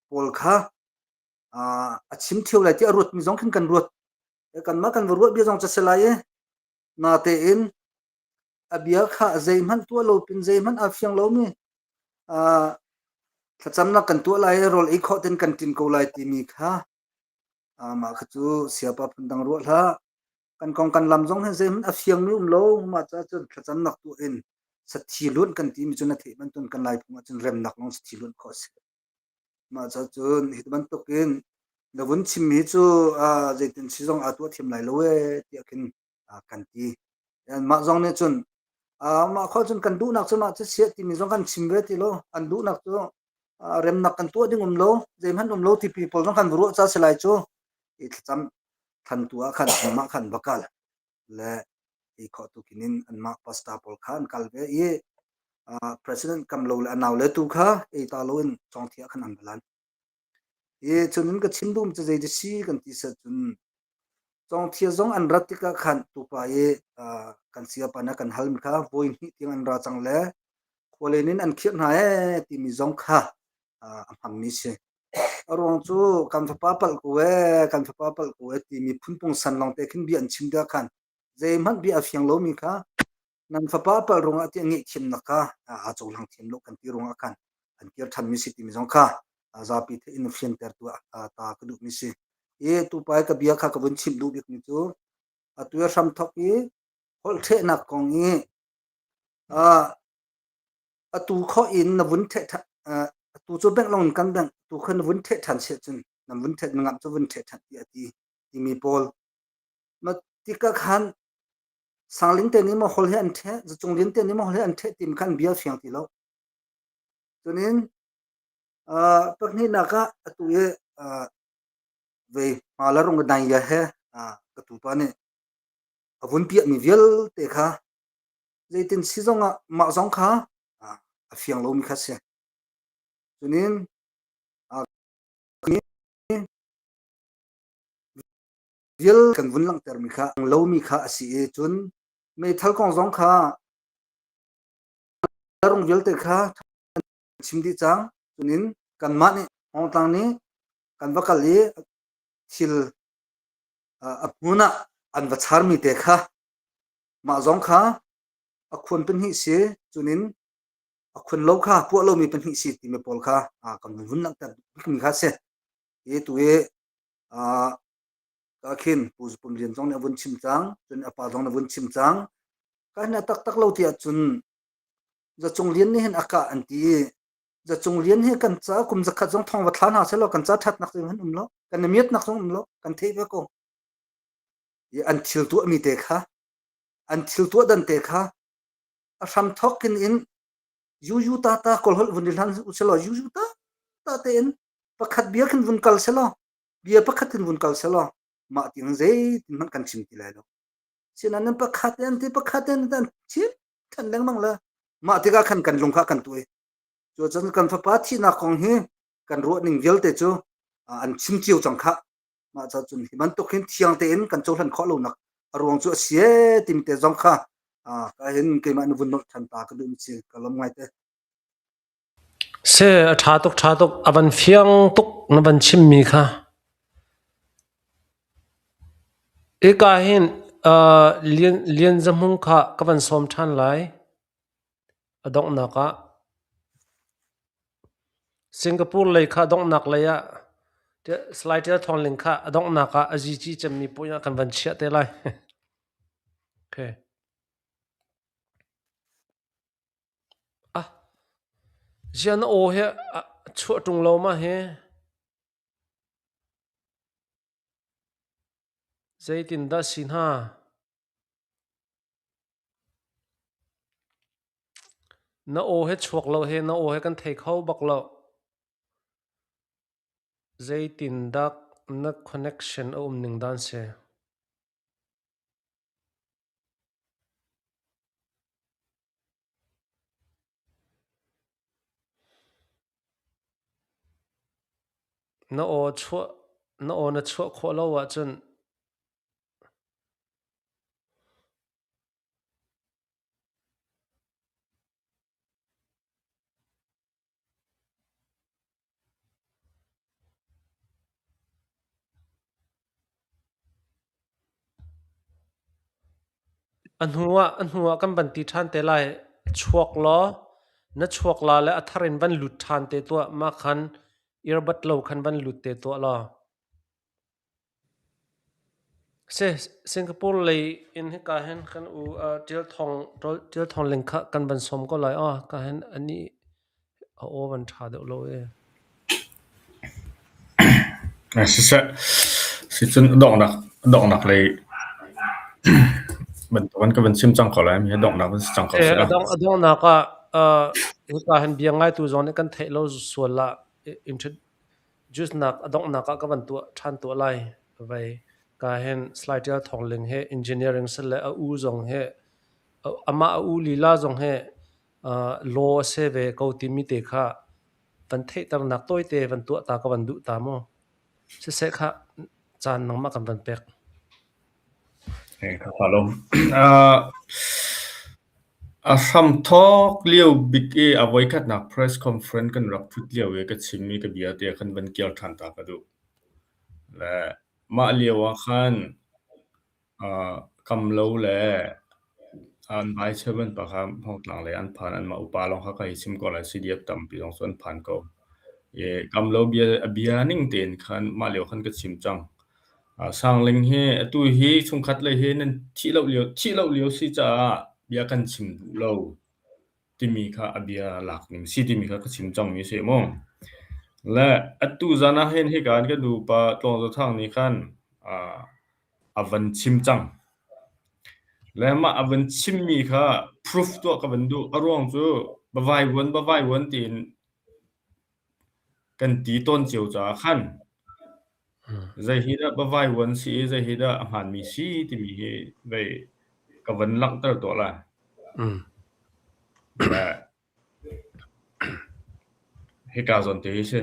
pawl kha a chim ṭheo lai tiah a ruatmi zong khin kan ruat. Kanmah kan va ruah bia zong cu a si lai i natein a bia kha zeihmanh tuah lo pin zeihmanh aa fiang lomi thlacamnak kan tuah lai i rawl ei khawh ten kan ṭin ko lai timi kha mah kha cu siapa phundang ruah hlah. Kan kong kan lam zong hi zeihmanh a fiangmi um lo. Mah caah cun thlacamnak tuah in sathi luan kan timi cu na theih bantukin kan Laiphung ahcun remnak lawng sathi luan khawh a si. Mah cun hi bantukin na vun chimmi cu zeitin si zong aa tuah thiam lai lo ee tiah khin kan ti. Mah zong nih cun mah khua cun kan duhnak cu mah cu siah timi zong kan chim ve ti lo. An duhnak cu remnak kan tuah ding um lo, zeihmanh um lo tipi pawl zong kan ruah ca si lai cu. I thlacam than tu ah khan mah khan va kal le i khawh tu khin in anmah pastor pawl kha an kal ve i president kam lo le a nau le tu kha ei ta lo in cawngthia khan an va lan. I cun in ka chim duhmi cu zei si kan ti set cun cawngthia zong an rat tikah khan tupa i kan siapa na kan halmi kha voi hnih tiang an ra cang le khualen in an khirh hna ee timi zong kha a hmangmi si. A ruang cu kan fapa palh ko ee, kan fapa palh ko ee timi phunpung san lawngte khin bia an chim tikah khan zeihmanh bia a fiang lomi kha nan fapa palh ruangah tiah ngaihthiamnak kha aa cohlang thiam lo kan ti ruangah khan an kir ṭhanmi si timi zong kha zapi theih in fiantertu ah ta ka duhmi si. I tupa i ka bia kha ka vun chimh duh bikmi cu atu i hramthok i holhṭhehnak kong i atu khawh in na vun ṭheh ṭhan atu cu bengh lawng in kan bengh tu kha na vun ṭheh ṭhan siah cun na vun ṭheh na ngamh cu vun ṭheh ṭhan tiah a ti timi pawl ma tikah khan Sangling te nih maw hol hi an ṭheh, Zacung Lian te nih maw hol hi an ṭheh timi kha an bia fiang ti lo. Cunin uh, pahnihnak ah atu i uh, vei hma la rung dai ya he uh, ka tupa nih a vun piahmi vialte kha zeitin si zong ah mah zong kha uh, a fiang lomi kha si. Cunin uh, vial kan vun langhtermi kha lomi kha a si i cun meithal kong zong kha rung vialte kha chim dih cang. Cunin kanmah nih Hngawngtlang nih kan va kal i thil a hmun ah an va charmi te kha mah zong kha a khuan pahnih si cunin a khun lo kha puah lomi pahnih si timi pawl kha kan vun langhter bikmi kha si. Hi tu i Ka khin Pu Zupum Lian zong nih a vun chim cang, cun a pa zong nih a vun chim cang. Ka hin a taktak lo ti ahcun Zacung Lian nih hin a kah an ti i Zacung Lian hi kan ca kum zakhat zong thong va thla hna selaw kan ca ṭhatnak zong hin um lo, kan i miatnak zong um lo, kan theih ve ko. I an thil tuahmi te kha, an thil tuah dan te kha a hram thawk in in. Yuyu ta ta kawlholh vun i hlan uselaw yuyu ta ta tein pakhat bia khin vun kal selaw bia pakhat in vun kal selaw mah tiang zeitin hmanh kan chim ti lai lo. Sinain nan pakhat in ti pakhat in an chim than lengmang le mah tikah khan kan lung kha kan tuai. Cucun kan fapa thihnak kong hi kan ruah ning vialte cu an chim cio cang khah. Mah ca cun hi bantuk hin thiang tein kan cohlan khawh lonak a ruang cu a si ee timi te zong kha ka hin keimah na vun nolh than ta ka duh si ka lawm ngai te. Se a ṭha tuk ṭha tuk a van fiang tuk na van chimmi kha. Hika hin uh, Lian, Lian Za Hmung kha ka van sawm ṭhan lai. A donghnak ah. Singapore lei kha donghnak lei ah Salai Ṭial Thawng Ling kha a donghnak ah a zici cemmi puai ah kan van chiah te lai. Okay. Ah, ziah na aw hi a chuah ṭung lo ma hi? Zeitindah si hna? Na aw hi chuak lo hi na aw hi kan thei kho bak lo. Zeitindah na connection a um ning dan si? Na aw chuah na aw na chuah khawh lo ahcun A hnuah a hnuah kan van ti ṭhan te lai. Chuak law na chuak la le a thar in van lut ṭhan te tuah. Mah khan earbud lo khan van lut te tuah law. Singapore lei in hika hin kan u Ṭial Thawng Ṭial Thawng Ling kha kan van sawm ko lai aw. Ka hin anih a aw van ṭha deuh lo ee. Siseh, sicun a donghnak a donghnak lei bantukin ka van chim cang ko lai. Mi a donghnak van si cang ko Eh, seh. a dongh a donghnak ah uh, hika hin bia ngaitu zong nih kan theih lo sual ah Introduce-nak a donghnak ah ka van tuah ṭhan tuah lai. Vei ka hin Salai Ṭial Thawng Ling he engineering si le a u zong he amah a u lila zong he uh, law a si ve ko timi te kha van theihternak tawite van tuah ta ka van duh ta mu. Siseh kha caan nangmah kan van pek. Ka fa lawm. A hramthawk lio bik i a voikhatnak press conference kan rak ṭhut lio i ka chimmi ka bia te khan van kir ṭhan ta ka duh. Le mah lio ah khan Kamlo le an vai chairman pa kha Hmawngtlang lei an phan. Anmah upa lawng kha ka hei chim ko lai. CDF tampi zong cu an phan ko. I Kamlo bia a bia ning tein khan mah lio khan ka chim cang. Sangling hi atu hi chungkhat lei hi nan thih lo lio thih lo lio si caah bia kan chim duh lo timi kha a bia lak ning si timi kha ka chim cangmi a si mu. Le atu zan ah hin hika in kan nupa Tlawng Za Thang nih khan a van chim cang. Le mah a van chimmi kha proof tuah ka van duh. A ruang cu bavaivuan bavaivuan tiin kan ti tawn cio caah khan zei hi dah bavaivuan si i zei hi dah a hmaanmi si timi hi vei ka van langhter tuah lai. Le hika zawn te hi si.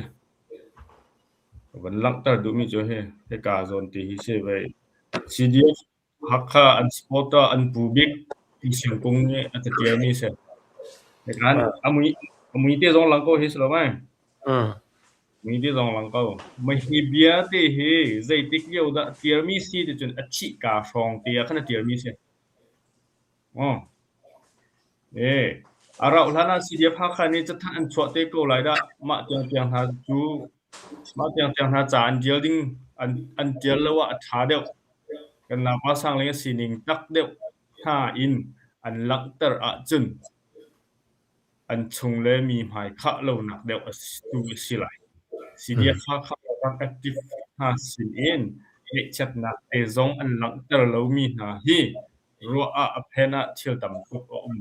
Ka van langhter duhmi cu hi hika zawn te hi si vei CDF Hakha an sport ah an pu bik Pu Siang Kung nih a catialmi a si. Hika a mui a mui te zong lang ko hi si lo mei? Mui te zong lang ko. Mah hi bia te hi zeitik lio dah tialmi si ti cun a thih ka hrawng te ah khan a tialmi si. Aw. Ee, a rauh hlan ah CDF Hakha nih cathanh an chuah te ko lai dah. Mah tiangtiang hna cu mah tiangtiang hna ca an ṭial ding an an ṭial lo ah a ṭha deuh. Kan naupa Sangling a sining tak deuh hna in an langhter ahcun an chung le mi hmai khah lonak deuh tu a si lai. CDF Hakha rak active hna sin in ngeihchiatnak te zong an langhter lomi hna hi ruah ah a phen ah thil tam tuk a um.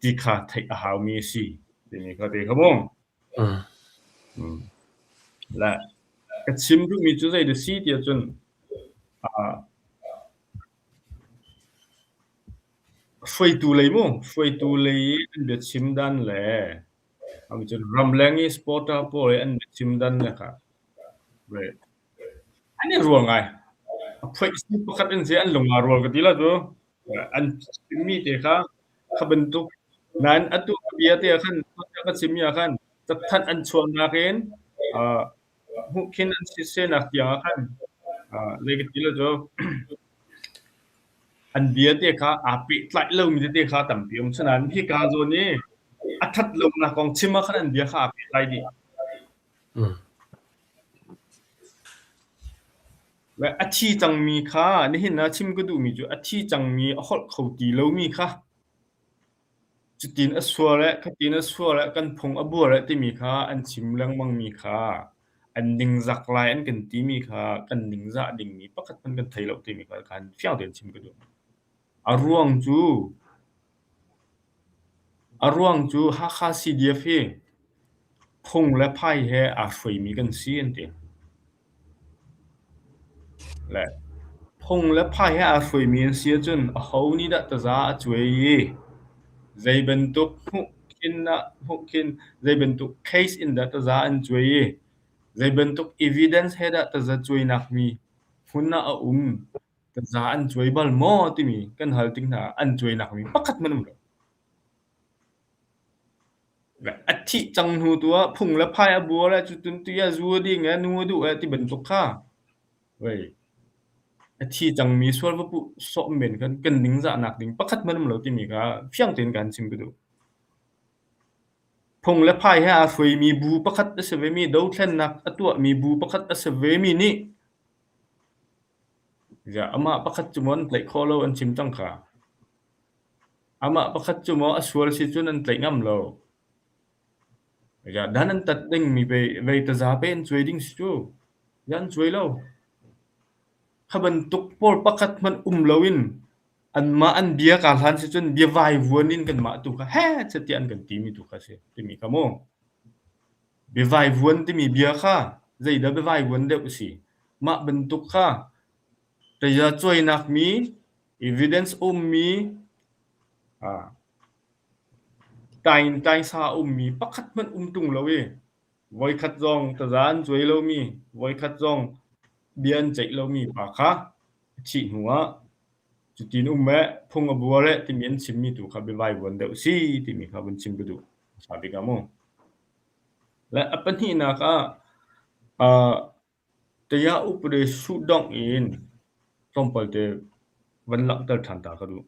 Ti kha theih a haumi a si timi kha te kha mu. Le ka chim duhmi cu zei dah si tiah cun hruaitu lei mu, hruaitu lei i an biachim dan le cun ramleng i supporter pawl i an biachim dan le kha an i rual ngai. A phoih pakhat in si an lung aa rual ka ti la cu. An chimmi te kha kha bantuk nain atu bia te ah khan ka chimmi ah khan cathanh an chuahnak in hmuhkhin an sisenak tiang ah khan zei ka ti lo cu an bia te kha aa pehtlaih lomi tete kha tampi um. Sinain hika zawn i a ṭhat lonak kong chim ah khan an bia kha aa pehtlai dih. A thi cangmi kha nihin ah chim ka duhmi cu a thi cangmi a holh kho ti lomi kha cutin a sual eh, khatin a sual eh, kan phung a buar eh timi kha an chim lengmangmi kha an ningzak lai an kan timi kha kan ningzah dingmi pakhat hmanh kan thei lo timi kha khan fiang tein chim ka duh. A ruang cu A ruang cu Hakha CDF hi phung le phai he aa hruaimi kan si an ti. Le phung le phai he aa hruaimi an si ahcun aho nih dah taza a cuai i zei bantuk hmuhkhin ah hmuhkhin zei bantuk case in dah taza an cuai i zei bantuk evidence he dah taza cuainak mi hmun ah a um Taza an cuai bal maw timi kan hal tik hna ah an cuainak mi pakhat hmanh um lo. A thih cang hnu tu ah phung le phai a buar eh cutun ti ah zu a ding eh nu a duh eh ti bantuk kha vei a thi cangmi sual va puh sawh men khan kan ningzahnak ding pakhat hmanh um lo timi kha fiang tein kan chim ka duh. Phung le phai he aa hruaimi bu pakhat a si vemi dothlennak a tuahmi bu pakhat a si vemi nih Amah pakhat cu maw an tlaih khawh lo an chim cang kha. Amah pakhat cu maw a sual si cun an tlaih ngam lo. Dan an tat dingmi vei taza pe an cuai ding si cu. An cuai lo. Kha bantuk pawl pakhat hmanh um loin anmah an bia kaa hlan si cun bia vaivuan in kanmah tu kha heh tiah an kan timi tu kha a si timi kha mu. Biavaivuan timi bia kha zeidah biavaivuan deuh a si? Mah bantuk kha tazacuainak mi, evidence a ummi, taingtaingsa a ummi pakhat hmanh um ṭung lo i voikhat zong taza an cuai lomi, voikhat zong bia an ceih lomi pa kha a thih hnu ah cutin um eh, phung a buar eh timi an chimmi tu kha biavaivuan deuh a si timi kha vun chim ka duh. Hmasa bik ah mu. Le a pahnihnak ah taya upade suhdongh in tlawmpal te van langhter ṭhan ta ka duh.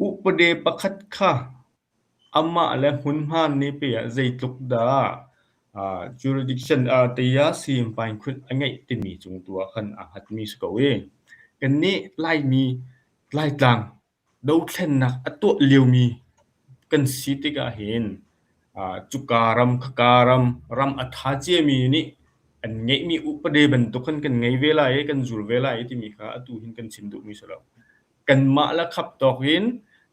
Upade pakhat kha amah le hmunhma nih pe ah zeitluk dah jurisdiction taya simpainkhut a ngeih timi cung tu ah khan aa hngatmi si ko i kannih Laimi Laitlang Dothlennak a tuah liomi kan si tikah hin cuka ram khaka ram, ram a ṭha ciami nih an ngeihmi upade bantuk khan kan ngei ve lai i kan zul ve lai timi kha atu hin kan chim duhmi si lo. Kanmah le khap tawk in,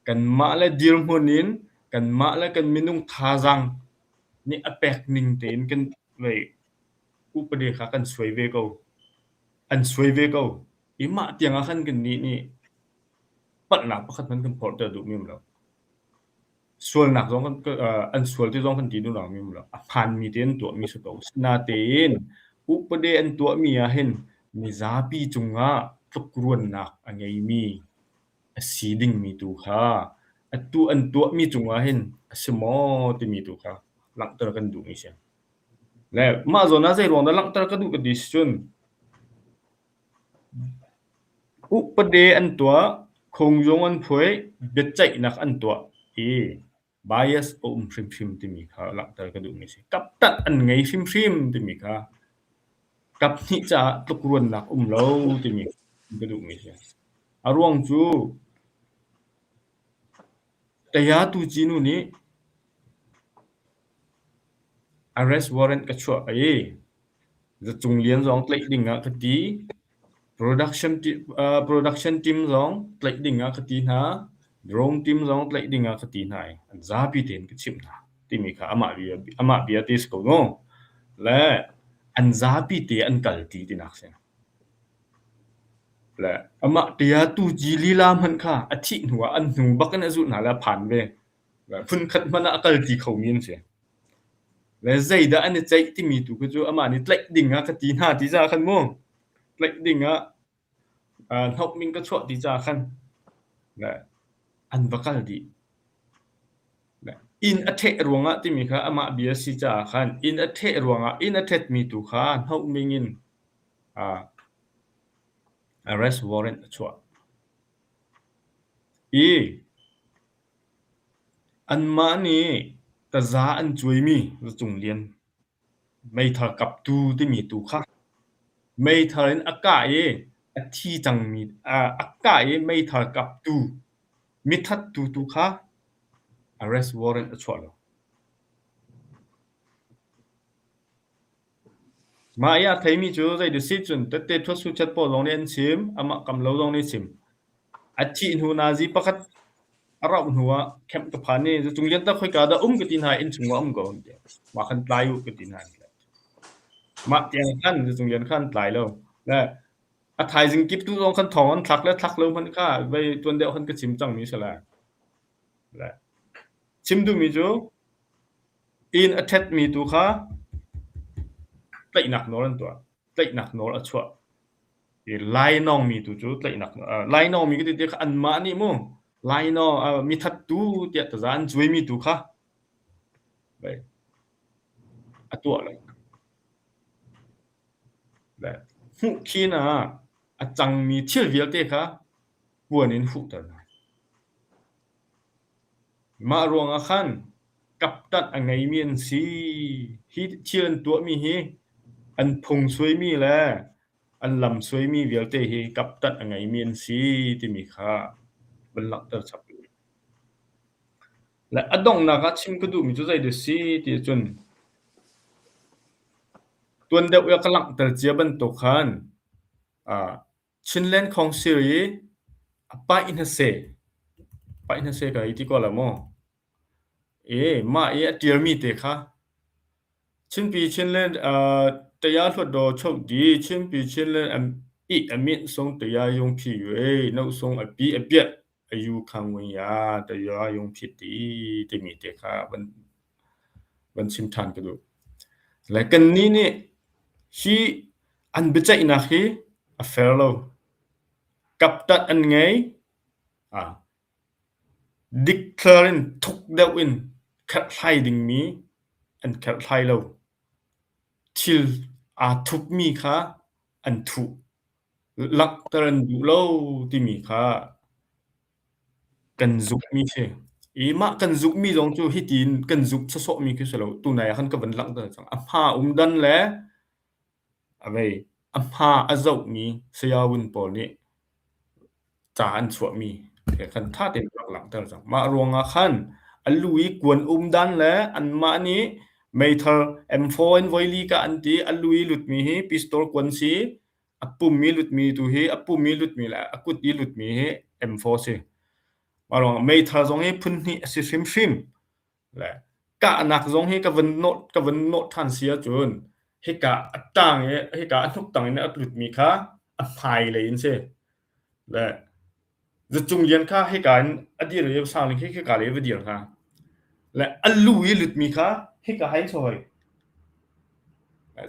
kanmah le dirhmun in, kanmah le kan minung thazaang nih a pek ning tein kan upade kha kan suai ve ko. An suai ve ko. I mah tiang ah khan kannih nih palhnak pakhat hmanh kan phorhter duhmi um lo. Sualnak zong kan an sual ti zong kan ti duh mi um lo. A hmaanmi te an tuahmi si ko. Sinatein upade an tuahmi ah hin mizapi cungah tlukruannak a ngeimi a si dingmi tu kha atu an tuahmi cungah hin a si maw timi tu kha langhter kan duhmi si. Le mah zawn ah zei ruang dah langhter ka duh ka ti si cun Upade an tuah, khungzung an phuai, biaceihnak an tuah i bias a um hrimhrim timi kha langhter ka duhmi a si. Kaptanh an ngei hrimhrim timi kha kaphnih caah tlukruannak um lo timi ka duhmi a si. A ruang cu Tayatu Cinu nih Arrest warrant ka chuah i Zacung Lian zong tlaih ding ah ka ti. Production team zong tlaih ding ah ka ti hna. Drone team zong tlaih ding ah ka ti hna i an zapi tein ka chimh hna timi kha amah bia amah bia te si ko mu. Le an zapi te an kal ti tinak si. Le amah tia tu ci lila hmanh kha a thih hnu ah an hnu bak in a zulh hna le a phan ve. Phunkhat hmanh ah a kal ti khomi an si. Le zeidah an i ceih timi tu khi cu amah nih tlaih ding ah ka ti hna ti caah khan mu. Tlaih ding ah hnokming ka chuah ti caah khan le an va kal dih. Le inn a ṭheh ruangah timi kha amah bia si caah khan inn a ṭheh ruangah inn a ṭhetmi tu kha hnokming in arrest warrant a chuah. I Anmah nih taza an cuaimi Zacung Lian meithal kaptu timi tu kha meithal in a kah i a thi cangmi a kah i meithal kaptu mithattu tu kha arrest warrant a chuah lo. Mah i a theimi cu zei si cun tette ṭhuat suchat pawl zong nih an chim, amah kam lo zong nih a chim. A thih hnu nazi pakhat a rauh hnu ah camp ka phan i Zacung Lian tak khoika dah um ka ti hna i innchung ah um ko an ti. Mah khan tlai u ka ti hna. Mah tiang khan Zacung Lian kha an tlai lo. Le a thaizing kip tu zong khan thawng an thlak le thlak lo hmanh kha vei tuan deuh khan ka chim cangmi si lai. Le chim duhmi cu Inn a ṭhetmi tu kha tlaihnak nawl an tuah. Tlaihnak nawl a chuah. I lainawngmi tu cu tlaihnak lainawngmi ka ti ti kha anmah nih mu lainawng mithattu tiah taza an cuaimi tu kha a tuah lo. Hmuhkhin ah a cangmi thil vialte kha puan in huhter hna. Mah ruangah khan kaptanh a ngeimi an si. Hi thil an tuahmi hi an phung suaimi le an lam suaimi vialte hi kaptanh a ngeimi an si timi kha van langhter chap u. Le a donghnak ah chim ka duhmi cu zei dah si ti ahcun tuan deuh i ka langhter cia bantuk khan Chinland Council i a paih hnaseh, paih hnaseh ka hei ti ko la maw? E, mah i a ṭialmi te kha Chinpi Chinland Taya Hluttaw Chokdi Chinpi Chinland i a min sung Taya Yung Phi Yue No sung a pi a piah a yu khang win ya Taya Yung Phi ti timi te kha van van chim ṭhan ka duh. Le kannih nih hi an biaceihnak hi a fair lo. Kaptat an ngei. Ah, dikthlar in thuk deuh in kherhhlai dingmi an kherhhlai lo. Thil aa thupmi kha an thuh. Langhter an duh lo timi kha Kan zumhmi si. I mah kan zumhmi zong cu hitin kan zumh sawsawhmi khi si lo. Tunai ah khan ka van langhter cang. A hma um dan le a vei a hma a zohmi sayawun pawl nih ca an chuahmi he khan ṭha tein rak langhter cang. Mah ruangah khan a lu i kuan um dan le anmah nih meithal M4 in voili ka an ti a lu i lutmi hi pistol kuan si A pum i lutmi tu hi a pum i lutmi le a kut i lutmi hi M4 si. Mah ruangah meithal zong hi phun hnih a si hrimhrim. Le kahnak zong hi ka van nawh ka van nawh ṭhan si ahcun hika a ṭang i hika a hnuk tang in a lutmi kha a hmai lei in si. Le Zacung Lian kha hika in a dir i Sangling khi hika lei va dir hnga. Le a lu i lutmi kha hika hai in hoi.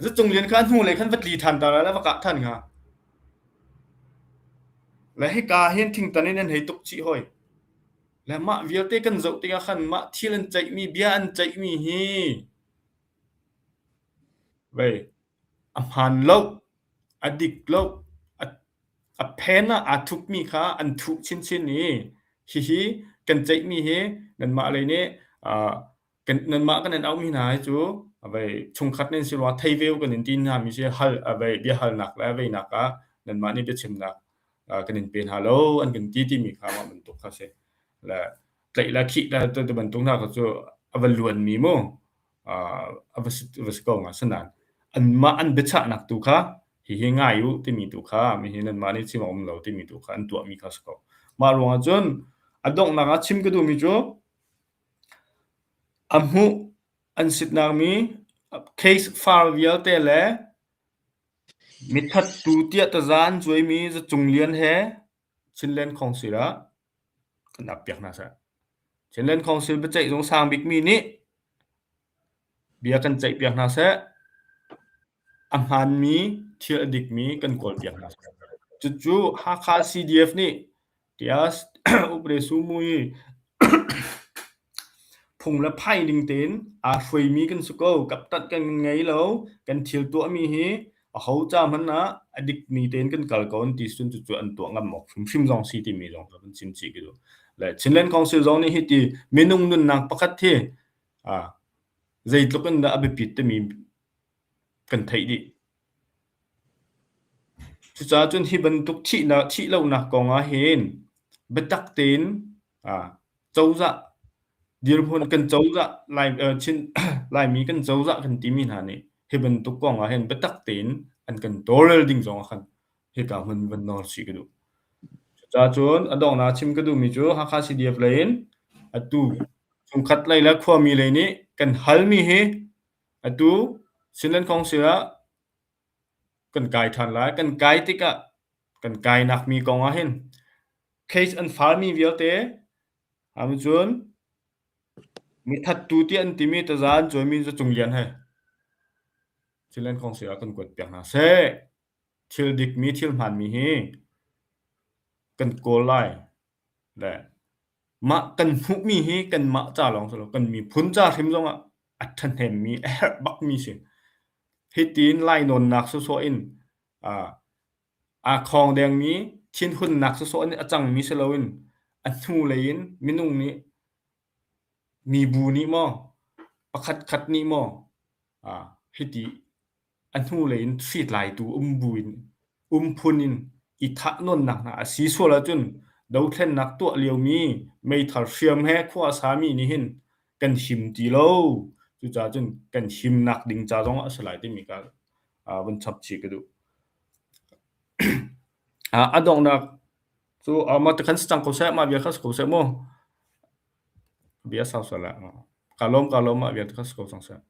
Zacung Lian kha hnulei khan va tli ṭhan ta la va kah ṭhan hnga. Le hika hin thingtan in an hei tuk chih hoi. Le mah vialte kan zoh tikah khan mah thil an ceihmi, bia an ceihmi hi vei a hmaan lo, a dik lo, a A phen ah aa thupmi kha an thuh chinchin i hihi kan ceihmi hi nanmah lei nih kan nanmah kan in auhmi hna hi cu vei chungkhat nan si rua thei ve u kan in ti hna mi si hal vei biahalnak le veinak ah nanmah nih biachimnak kan in pe hna lo an kan ti timi kha mah bantuk kha si. Le tlaih le khih le ti bantuk hna kha cu a va luanmi mu a va si ko hnga. Asinain anmah an biachahnak tu kha hihi ngai u timi tu kha mihi nanmah nih chim a um lo timi tu kha an tuahmi kha a si ko. Mah ruangah cun A donghnak ah chim ka duhmi cu a hmuh an sitnak mi case file vialte le mithattu tiah taza an cuaimi Zacung Lian he Chinland Council ah kan ap piak hna seh. Chinland Council biaceih zung sang bikmi nih bia kan ceihpiak hna seh. A hmaanmi thil a dikmi kan kawlpiak hna seh. Cucu Hakha CDF nih tiah upade sumu i phung le phai ning tein aa hruaimi kan si ko. Kaptat kan ngei lo. Kan thil tuahmi hi aho ca hmanh ah a dikmi tein kan kal ko an ti cun cucu an tuah ngam awk hrimhrim zong si timi zong ka van chim chih ka duh. Le Chinland Council zong nih hiti minung nunnak pakhat hi zeitluk in dah a biapit timi kan theih dih. Cucaah cun hi bantuk thihnak thihlonak kong ah hin biatak tein cozah dirhmun kan cozah Lai Chin Laimi kan cozah kan timi hna nih hi bantuk kong ah hin biatak tein an kan tawlrel ding zong ah khan hika hmun van nawl chih ka duh. Cucaah cun a donghnak chim ka duhmi cu Hakha CDF lei in atu chungkhat lei le khuami lei nih kan halmi hi atu Chinland Council ah kan kai ṭhan lai. Kan kai tikah kan kainak mi kong ah hin case an file mi vialte cun mithattu tiah an timi taza an cuaimi Zacung Lian he Chinland Council ah kan kuat piak hna seh. Thil dikmi thil hmaanmi hi kan kawl lai le mah kan hmuhmi hi kanmah ca lawng si lo kan miphun ca hrim zongah a ṭhahnemmi a herh bakmi si. Hitin lainawnnak sawsawh in aa khawng dengmi thinhunnak sawsawh in a cangmi si loin a hnulei in minung nih mibu nih maw pakhatkhat nih maw hiti a hnulei in hritlaitu um buin umphun in i thahnawnnak hna a si sual ahcun dothlennak tuah liomi meithal hriam he khua a sami nih hin kan him ti lo. Cucaah cun kan himnak ding ca zong ah a si lai timi ka vun chap chih ka duh. A donghnak cu mah ti khan si cang ko seh, mah bia kha si ko seh mu. Bia sau sual ah. Ka lawm ka lawm mah bia ti kha si ko cang seh.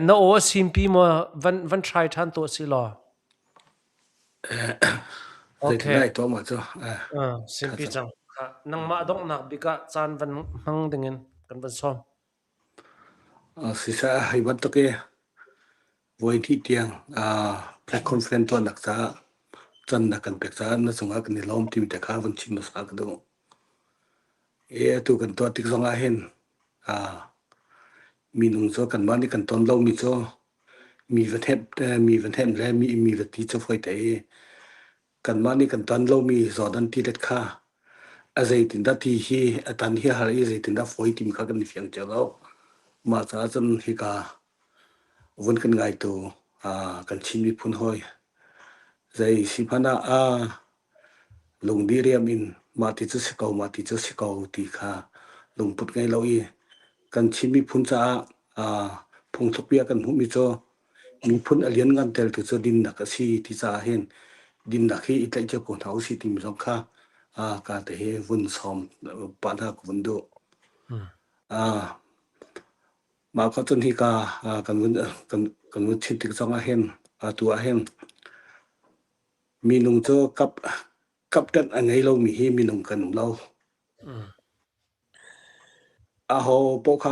Na aw a simpi maw van van try ṭhan tuah si law. Okay. Zeitin tuah ma cu? Simpi cang. Nangmah donghnak bik ah caan van hmang dingin kan van sawm. Siseh, hi bantuk i voi hnih tiang press conference tuahnak caah cannak kan pek caah na cungah kan i lawm timi te kha vun chim hmasa ka duh. I atu kan tuah tik zong ah hin minung cu kanmah nih kan ton lomi cu mi va hnemh mi va hnemh le mi mi va ti cu fawi te i kanmah nih kan ton lomi Jordan tilet kha a zeitindah ti hi a tan hi har i zeitindah fawi timi kha kan i fiang cio lo. Mah caah cun hika vun kan ngaitu kan Chin miphun hawi zei si hmanh ah lungdi riam in mah ti cu si ko mah ti cu si ko ti kha lungput ngei lo i kan Chin miphun caah phungthluk bia kan hmuhmi cu miphun a lianngan teltu cu dinnak a si ti caah hin dinnak hi i tlaih cio ko hna usih timi zong kha ka te hi vun sawm pah hna ka vun duh. Mah ka cun hika kan vun kan kan vun chim tik zong ah hin atu ah hin minung cu kap kapṭanh a ngei lomi hi minung kan um lo. Aho paoh kha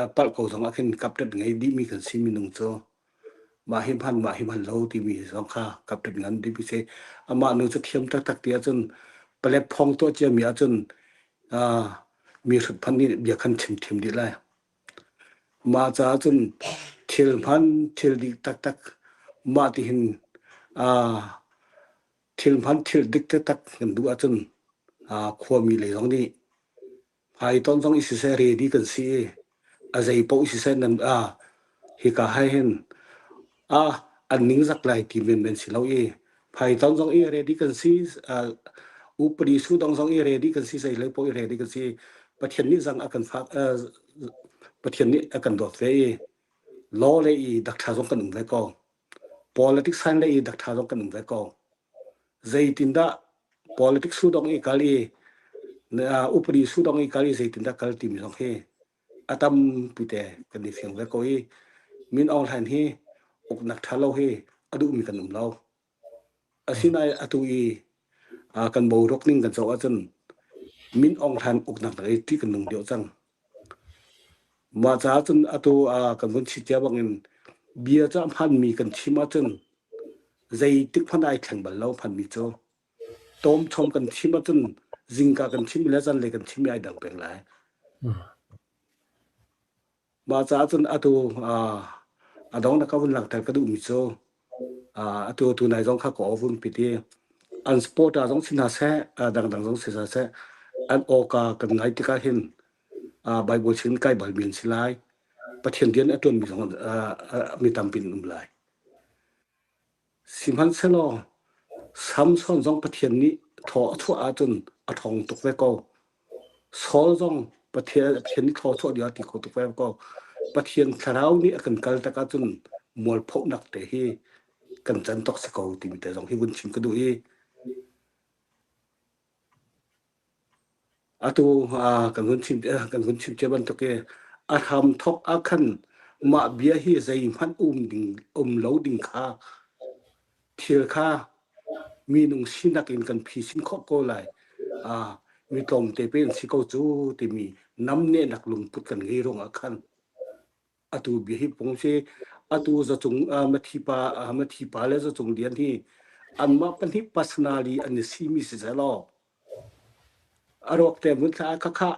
a palh ko zong ah khin kapṭanh ngei dihmi kan si minung cu. Mah hi hman mah hi hman lo timi zong kha kapṭanh ngan dihmi si. Amah nu cu thiam taktak ti ahcun palek phong tuah ciami ahcun mi hrut nih bia khan chim thiam dih lai. Mah caah cun thil hman thil dik taktak mah tihin thil hman thil dik taktak kan duh ahcun khuami lei zong nih hmaiton zong i siseh ready kan si i a zei paoh siseh nan hika hai hin an ningzak lai ti menmen si lo i phaiton zong i ready kan si upadi su dong zong i ready kan si zei lei paoh i ready kan si. Pathian nih zang a kan fak Pathian nih a kan dawt ve i law le i dakṭha zong kan um ve ko. Politics science le i dakṭha zong kan um ve ko. Zeitindah politics su dong i kal i upadi su dong i kal i zeitindah kal timi zong hi a tampi te kan i fiang ve ko i Min Aung Hlaing hi uknak ṭha lo hi a duhmi kan um lo. Asinain atu i kan boruak ning kan zoh ahcun Min Aung Hlaing uknak nak i ṭih kan nung deuh cang. Mah caah cun atu kan vun chit cia bangin bia cu a hmanmi kan chim ahcun zeitik hmanh ai thleng bal lo hmanmi cu. Tawmchom kan chim ahcun zingka kan chim le zanlei kan chim i ai dang peng lai. Mah caah cun atu a dong na ka vun langhter ka duhmi cu atu tunai zong kha ka aw vun pit i an supporter zong si hna seh, dangdang zong si hna seh, an awka kan ngai tikah hin Bible sin kai balmi an si lai. Pathian rian a ṭuanmi zong mi tampi an um lai. Sihmanhsehlaw Samson zong Pathian nih thaw a chuah ahcun a ṭhawng tuk ve ko. Saul zong Pathian, Pathian nih thaw a chuah dih ah ti kho tuk ve ko. Pathian thlarau nih a kan kal tak ahcun mualphohnak te hi kan can tok si ko timi te zong hi vun chim ka duh i Atu kan hun chim kan hun chim cia bantuk i a hramthawk ah khan mah bia hi zeihmanh um ding um lo ding kha thil kha minung sinak in kan phisin khawh ko lai. Mi tlawmte pe an si ko cu timi namnehnak lungput kan ngei ruangah khan atu bia hi pung si atu zacung mathi pa mathi pa le zacung lian hi anmah pahnih personally an i simi si selaw A ruak te mun thla khakha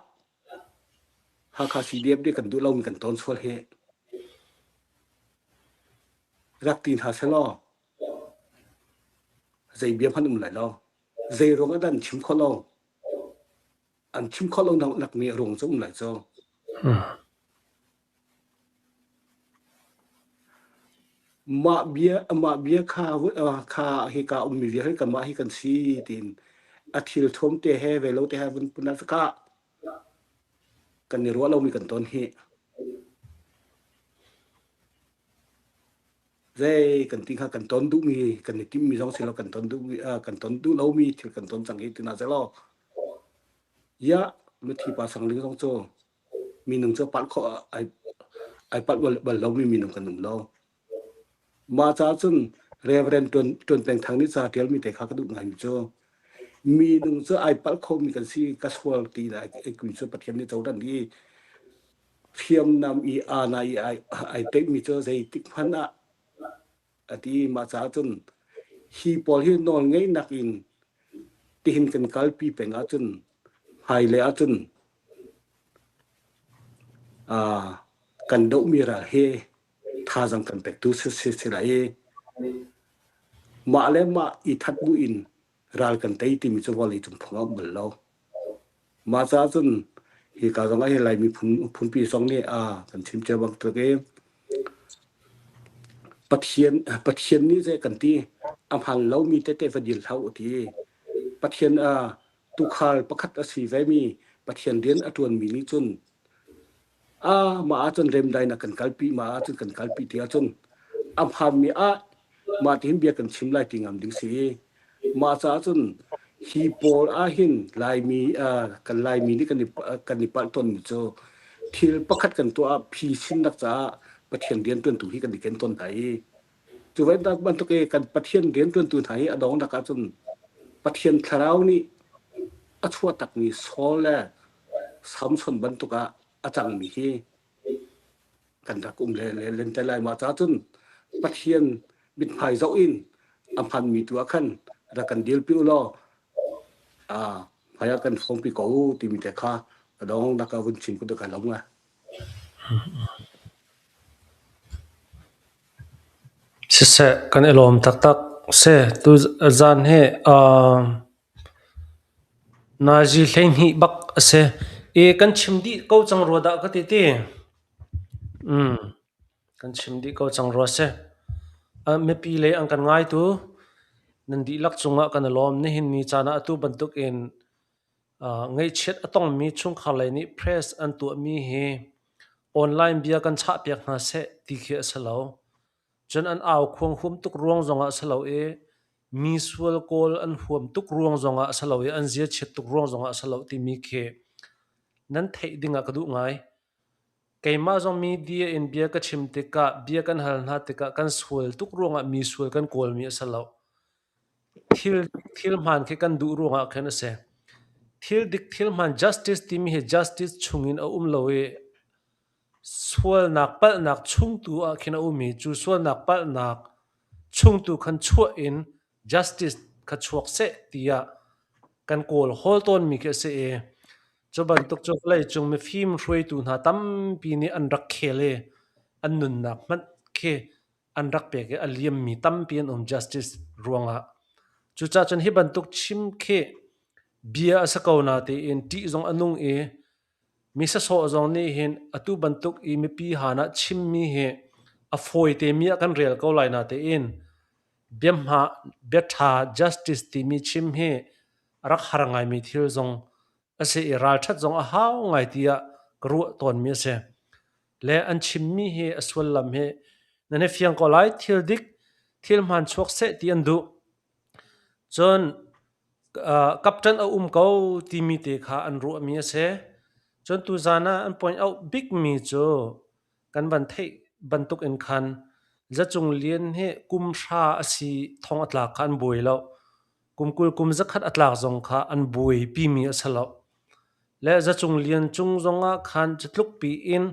Hakha CDF nih kan duh lomi kan tawn sual hi rak ti hna selaw zei bia hmanh um lai lo. Zei ruang ah dah an chim khawh lo? An chim khawh lo nak mi a ruang cu um lai cu. Mah bia mah bia kha kha hika ummi vialte kanmah hi kan si tiin a thil thuam te he ve lo te he vun pun ah ka kan i ruah lomi kan ton hi. Zei kan ti kha kan ton duhmi kan i timhmi zong si lo kan ton duhmi kan ton duh lomi thil kan ton cang hi tina selaw ya mithi pa sangling zong cu Minung cu palh khawh ai, ai palh bal, bal lomi minung kan um lo. Mah caah cun Reverend Tuan, Tuan Peng Thang nih ca ṭialmi te kha ka duh ngaimi cu minung cu ai palh khomi kan si ka sual ti ai kui cu Pathian nih cohlan i hriamnam i aana i ai, ai teihmi cu zeitik hmanh ah a ti. Mah caah cun hi pawl hi nawlngeihnak in tihin kan kalpi peng ahcun hmailei ahcun Kan dohmi ral hi thazaang kan pektu si si lai i mah le mah i that buin ral kan tei timi cu vawleicung phung a um bal lo. Mah caah cun hika zong ah hin Laimi phunpi zong nih kan chim cia bantuk i Pathian, Pathian nih zei kan ti a hmaan lomi tete va dil hlah u ti. Pathian tuukhal pakhat a si vemi Pathian rian a ṭuanmi nih cun ah mah ahcun remdainak kan kalpi mah ahcun kan kalpi ti ahcun a phanmi ah mah tihin bia kan chim lai ti ngam ding si mah caah cun hi pawl ahhin Laimi kan Laimi nih kan i kan i palh tawnmi cu thil pakhat kan tuah ah phisinnak caah Pathian rianṭuantu hi kan i ken tawn hna i Cu bantuk i kan Pathian rianṭuantu hna hi a donghnak ahcun Pathian thlarau nih a chuah takmi Saul le Samson bantuk ah a cangmi hi kan rak um le len te lai. Mah caah cun Pathian mithmai zoh in a hmanmi tu ah khan rak kan dilpi u law hmai ah kan hrawmpi ko u timi te kha a donghnak ah vun chim ka lawm ngai. Siseh, kan i lawm taktak. Si, tuzaan hi nazi 12 bak a si i kan chim dih ko cang rua dah ka ti ti. Kan chim dih ko cang rua si. Mipi lei an kan ngaitu nan dihlak cungah kan i lawm. Nihin ni caan ah atu bantukin. Ngaihchiat a tongmi chungkhar lei nih press an tuahmi hi online bia kan chahpiak hna seh ti khi a si lo. Cun an aukhuang huam tuk ruang zongah a si lo i mi sual kawl an huam tuk ruang zongah a si lo i an ziachiat tuk ruang zongah a si lo timi khi nan theih ding ah ka duh ngai. Keimah zong media in bia ka chim tikah, bia kan hal hna tikah kan sual tuk ruangah mi sual kan kawlmi a si lo. Thil, thil hmaan khi kan duh ruangah khin a si. Thil dik thil hmaan justice timi hi justice chungin a um lo i sualnak palhnak chungtu ah khin a um i cu sualnak palhnak chungtu khan chuah in justice kha chuak seh tiah kan kawl hawl tawnmi khi a si i cu bantuk cu vawleicung mifim hruaitu hna tampi nih an rak khel i an nunnak hmanh khi an rak pek i a liammi tampi an um justice ruangah. Cucaah cun hi bantuk chim khi bia a si ko na tiin ṭih zong a nung i mi sasawh zong nih hin atu bantuk i mipi han ah chimmi hi a fawi temi ah kan rel ko lai na tiin biahma biaṭha justice timi chim hi a rak har ngaimi thil zong a si i ralṭhat zong a hau ngai tiah ka ruah tawnmi a si. Le an chimmi hi a sullam hi nan i fiang ko lai thil dik thil hmaan chuak seh ti an duh. Cun kapṭan a um ko timi te kha an ruahmi a si. Cun tuzaan ah an point out bikmi cu kan van theih bantuk in khan Zacung Lian hi kum hra a si thong a tlak kha an buai lo. Kum 20 kum 100 a tlak zong kha an buaipimi a si lo. Le Zacung Lian cung zongah khan cutluk piin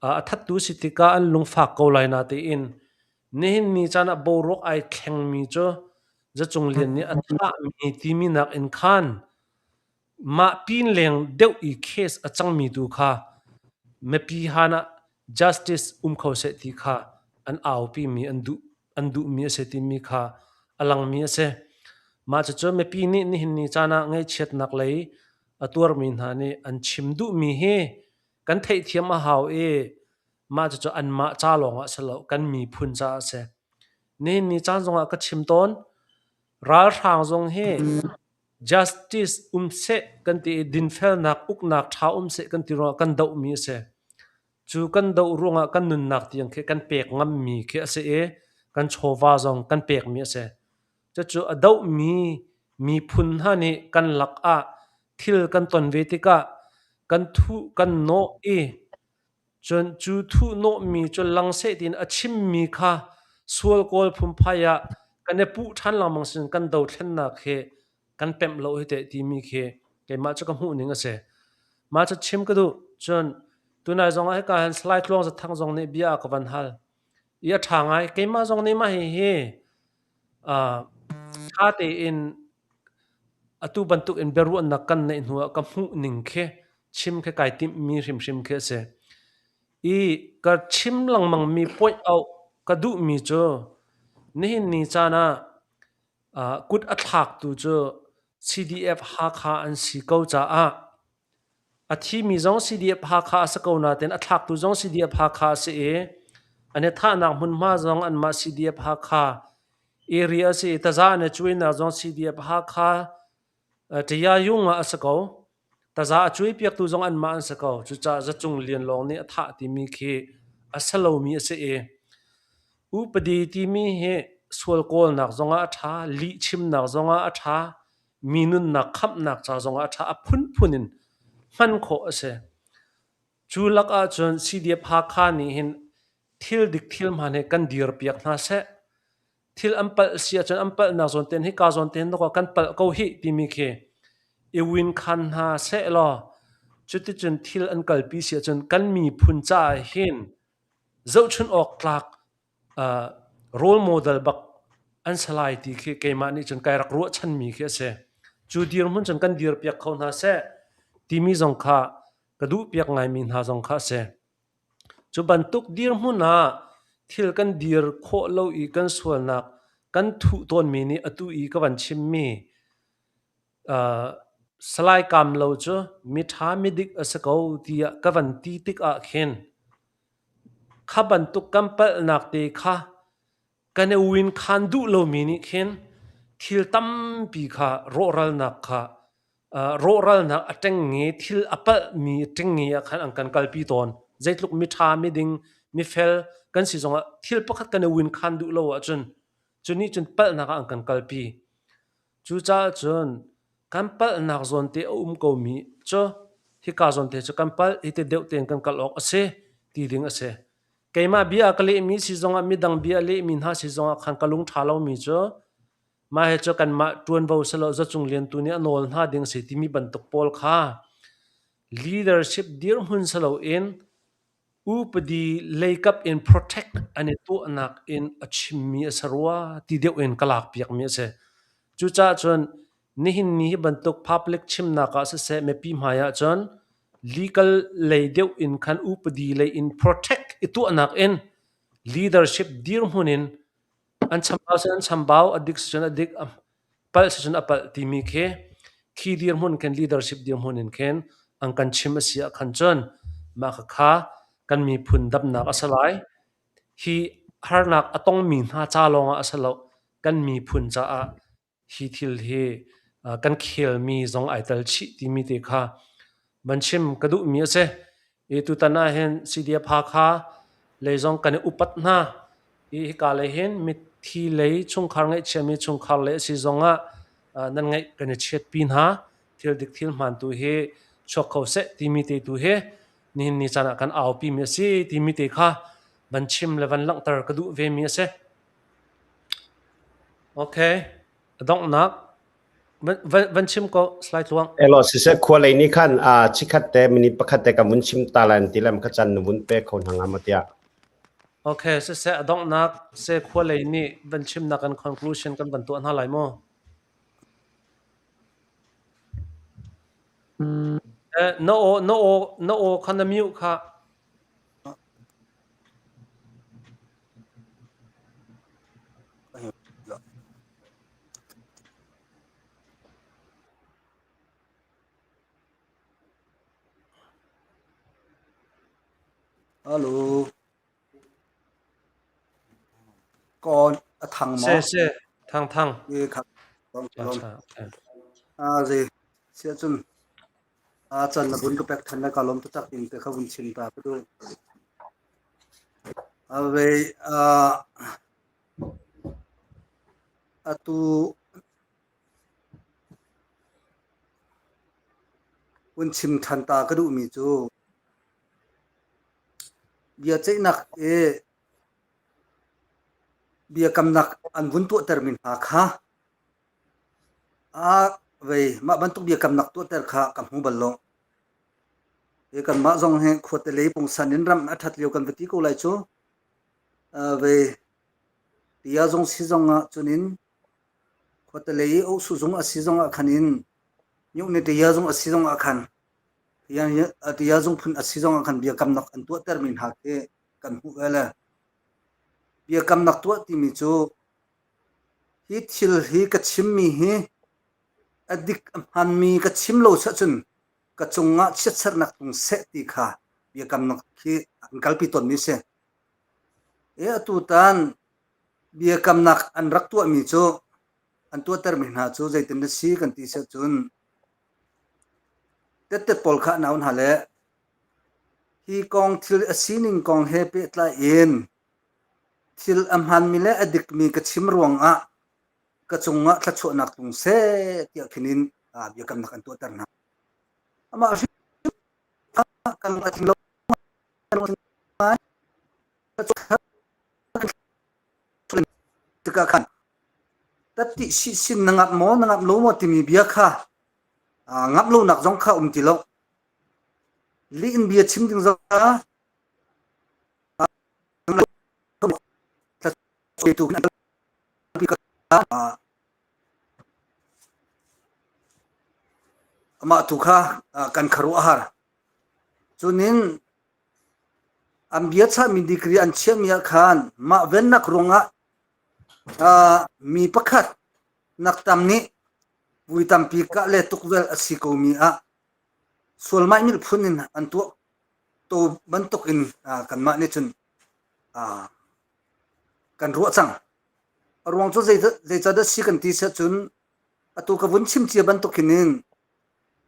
a thattu si tikah an lungfak ko lai na tiin nihin ni caan ah boruak ai thlengmi cu Zacung Lian nih a thahmi timi nakin khan Mah pin leng deuh i case a cangmi tu kha mipi han ah justice um kho seh ti kha an aupimi an duh an duhmi a si timi kha a langmi a si. Mah cucu mipi nih nihin ni caan ah ngaihchiatnak lei a tuarmi hna nih an chim duhmi hi kan theihthiam a hau i mah cucu anmah ca lawng ah si lo kan miphun caah a si. Nihin ni caan zongah ka chim tawn ralhrang zong hi Justice um seh kan ti i dinfelnak uknak ṭha um seh kan ti ruangah kan dohmi a si. Cu kan doh ruangah kan nunnak tiang khi kan pek ngammi khi a si i kan chawva zong kan pekmi a si. Cucu a dohmi miphun hna nih kan lakah thil kan ton ve tikah kan thuh kan nawh i Cun cu thuhnawhmi cu lang seh tiin a chimmi kha sual kawl phunphai ah kan i puh ṭhan lengmang sin kan dothlennak hi kan pemh lo hi teh timi khi keimah cu ka hmuh ning a si. Mah cu chim ka duh. Cun tunai zong ah hika hin Salai Tluang Zathang zong nih bia a ka van hal. I a ṭha ngai. Keimah zong nih mah hihi ṭha tein atu bantuk in biaruahnak kan neih hnu ah ka hmuh ning khi chim khi kai timhmi hrimhrim khi a si. I ka chim lengmangmi point out ka duhmi cu nihin ni caan ah kut a thlaktu cu CDF Hakha an si ko caah a thimi zong CDF Hakha a si ko nain a thlaktu zong CDF Hakha a si i an i thahnak hmunhma zong anmah CDF Hakha area a si i taza an i cuainak zong CDF Hakha Ṭayayung ah a si ko. Taza a cuaipiaktu zong anmah an si ko. Cucaah Zacung Lian lawng nih a thah timi khi a si lomi a si i upadi timi hi sual kawlnak zongah a ṭha, lihchimnak zongah a ṭha, mi nunnak khamhnak ca zongah a ṭha, a phunphun in hman khawh a si. Cu lak ahcun CDF Hakha nih hin thil dik thil hmaan hi kan dirpiak hna seh. Thil an palh si ahcun an palhnak zawn tein hika zawn tein dawkaw kan palh ko hih timi khi i win khan hna seh law cuticun thil an kalpi si ahcun kan miphun caah hin zohchun awk tlak role model bak an si lai ti khi keimah nih cun kai rak ruahchanmi khi a si. Cu dirhmun cun kan dirpiak kho hna seh timi zong kha ka duhpiak ngaimi hna zong kha a si. Cu bantuk dirhmun ah thil kan dir khawh lo i kan sualnak kan thuh tawnmi nih atu i ka van chimmi Salai Kamlo cu miṭha midik a si ko tiah ka van ti tikah khin kha bantuk kan palhnak te kha kan i winkhan duh lomi nih khin thil tampi kha rawhralnak kha. Rawhralnak a ṭengnge, thil a palhmi ṭengnge ah khan an kan kalpi tawn. Zeitluk miṭha, miding, mifel kan si zongah thil pakhat kan i winkhan duh lo ahcun cu nih cun palhnak ah an kan kalpi. Cucaah cun kan palhnak zawnte a um komi cu hika zawnte cu kan palh, hiti deuh tein kan kal awk a si ti ding a si. Keimah bia ka lehmi si zongah midang bia lehmi hna si zongah khan ka lung ṭha lomi cu mah hi cu kanmah ṭuanvo silo Zacung Lian tu nih a nawl hna ding a si timi bantuk pawl kha leadership dirhmun si loin upadi leikap in protect an i tuahnak in a chimmi a si rua ti deuh in ka lakpiakmi a si. Cucaah cun nihin ni hi bantuk public chimnak ah siseh mipi hmai ah cun legal lei deuh in khan upadi lei in protect i tuahnak in leadership dirhmun in an chambau cun an chambau, a dik cun a dik, a palh cun a palh timi khi khi dirhmun khin leadership dirhmun in khin an kan chim a si ah khan cun mah khakha kan miphun damnak a si lai. Hi harnak a tongmi hna ca lawngah a si lo, kan miphun caah hi thil hi kan khelmi zong ai tel chih timi te kha van chim ka duhmi a si. I tutan ah hin CDF Hakha lei zong kan i upat hna. I hika lei hin mithi lei chungkhar ngaihchiami chungkhar lei a si zongah nan ngaih kan i chiatpi hna. Thil dik thil hmaan tu hi chuak kho seh timi te tu hi nihin ni caan ah kan aupi mi a si timi te kha van chim le van langhter ka duh ve mi a si. Okay. A donghnak van, van chim ko slide tluang. Elo siseh khua lei nih khan a chikhat te minute pakhat te ka vun chim ta lan ti lam ka chan na vun pe kho hna nga ma tiah. Okay, siseh a donghnak se khua lei nih van chimnak kan conclusion kan van tuah hna lai mu. Eh, na aw na aw na aw kha na mute kha. Hello. Kawn a thang Se maw? se thang thang. E kha lom Cha lom. cha. Okay. A zei sia cun a chan na bun ka pek than na ka lom taktak in te kha vun chim ta ka du. A vei a atu vun chim than ta ka duh mi cu Biaceihnak i biakamnak an vun tuahtermi hna kha a vei mah bantuk biakamnak tuahter kha ka hmu bal lo. Hi kanmah zong hi khuate lei pungsan in ram a ṭhat lio kan va ti ko lai cu. Vei tia zong si zong ah cunin khuate lei i ohsu zung a si zong ah khan in nyuhni tia zung a si zong ah khan Tiah zungphun a si zongah khan biakamnak an tuahtermi hna khi kan hmuh ve le biakamnak tuah timi cu hi thil hi ka chimmi hi a dik a hmaanmi ka chim lo cun ka cungah chiatserhnak tlung seh ti kha biakamnak khi an kalpi tawnmi a si. E atu tan biakamnak an rak tuahmi cu an tuahtermi hna cu zeitin na si kan ti seh cun Tettet pawl kha an au hna le hi kong thil a sining kong he pehtlai in thil a hmaanmi le a dikmi ka chim ruangah ka cungah thluachuahnak tlung seh tiah khin in biakamnak an tuahter hna. Amah hrim kan a tling lo tikah khan Tatti sin na ngamh maw na ngamh lo maw timi bia kha ngamh lonak zong kha um ti lo. Lih in bia chim ding zong kha amah tu kha kan kharuah a har. Cunin an bia chahmi degree an chiahmi ah khan mah vennak ruangah Mi pakhat nak tam nih vui tampi kah le tukvelh a si komi ah sualmaih phun in an tuah to bantuk in kanmah nih cun kan ruah cang. A ruang cu zeicahdah si kan ti siah cun atu ka vun chim cia bantuk hin in.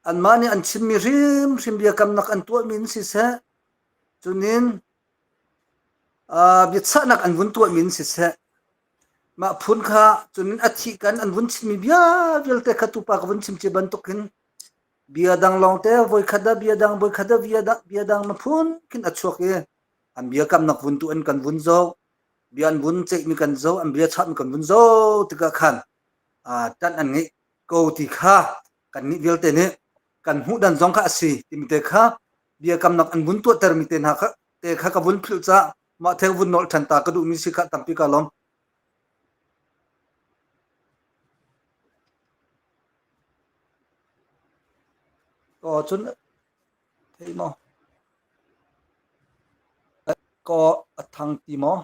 Anmah nih an chimmi hrimhrim biakamnak an tuahmi in siseh, cunin biachahnak an vun tuahmi in siseh, mah phun kha cunin a thih kan an vun chimmi bia vialte kha tupa ka vun chim cia bantukin bia dang lawngte voikhat ah bia dang voikhat ah bia dang bia dang na phun khin a chuak i an biakamnak vun tu an kan vun zoh bia an vun ceihmi kan zoh an bia chahmi kan vun zoh tikah khan ṭanh an ngeih ko ti kha kannih vialte nih kan hmuh dan zong kha a si timi te kha biakamnak an vun tuahtermi te hna kha te kha ka vun philh caah mah theng vun nolh ṭhan ta ka duhmi si kha tampi ka lawm. Aw cun thei maw? Ko a thang ti maw?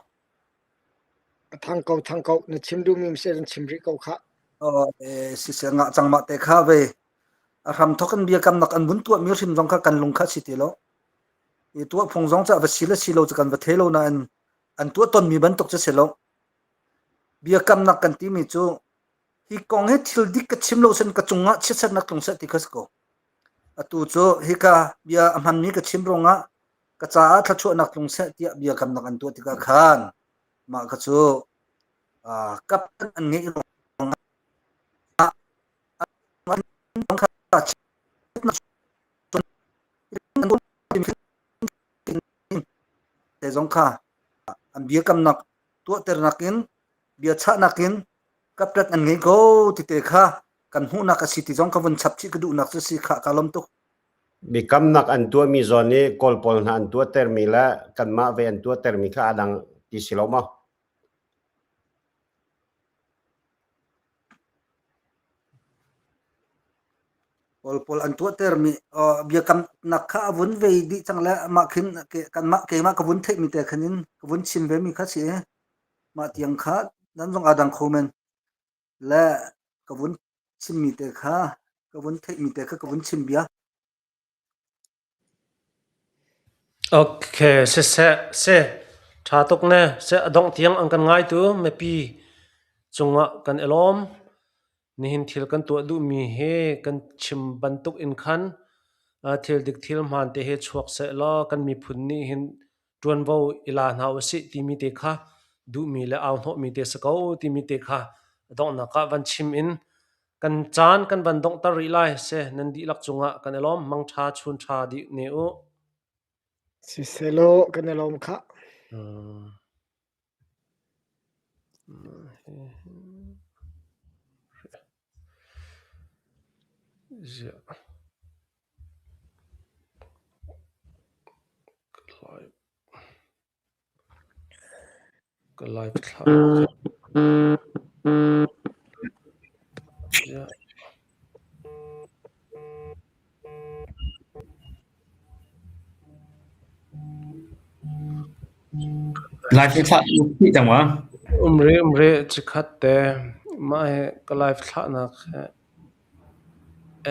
A thang ko thang ko na chim duhmi si cun chim rih ko khah. Aw siseh ngah cang mah te kha ve. A hram thok in biakamnak an vun tuahmi hrim zong kha kan lung kha si ti lo. I tuah phung zong ca va si le si lo cu kan va thei lo nain an tuah tonmi bantuk cu si lo. Biakamnak kan timi cu hi kong hi thil dik ka chim lo sin ka cungah chiatsernak tlung seh ti kha si ko. Atu cu hika bia a hmanmi ka chim ruangah ka caah thluachuahnak tlung seh tiah biakamnak an tuah tikah khan mah kha cu kaptan an ngeih ruangah te zong kha an biakamnak tuahternak in biachahnak in kaptat an ngei ko ti te kha kan hmuhnak a si ti zong ka vun chap chih ka duhnak cu si kha ka lawm tuk. Biakamnak an tuahmi zawn i Kawl pawl hna an tuahtermi le kanmah ve an tuahtermi kha aa dang ti si lo maw? Kawl pawl an tuahtermi biakamnak kha a vun vei dih cang le mah khin kanmah keimah ka vun theihmi te khan in ka vun chim ve mi kha si i mah tiang kha nan zong aa dang kho men. Le ka vun chimmi te kha ka vun theihmi te kha ka vun chim bia. Okay, siseh, si. Ṭha tuk ne. Seh a dongh tiang an kan ngaitu mipi cungah kan i lawm. Nihin thil kan tuah duhmi hi kan chim bantuk in khan thil dik thil hmaan te hi chuak seh law kan miphun nih hin ṭuanvo i la hna usih timi te kha duhmi le au hnawhmi te si ko timi te kha a donghnak ah van chim in kan caan kan van donghter rih lai. Seh nan dihlak cungah kan i lawm. Mangṭha chun ṭha dih ne u. Siselaw kan i lawm khah. Ziah. Ka live thlah. Ziah. Live thlah cang ma? Um rih um rih chikkhat te. Mah hi ka live thlahnak he.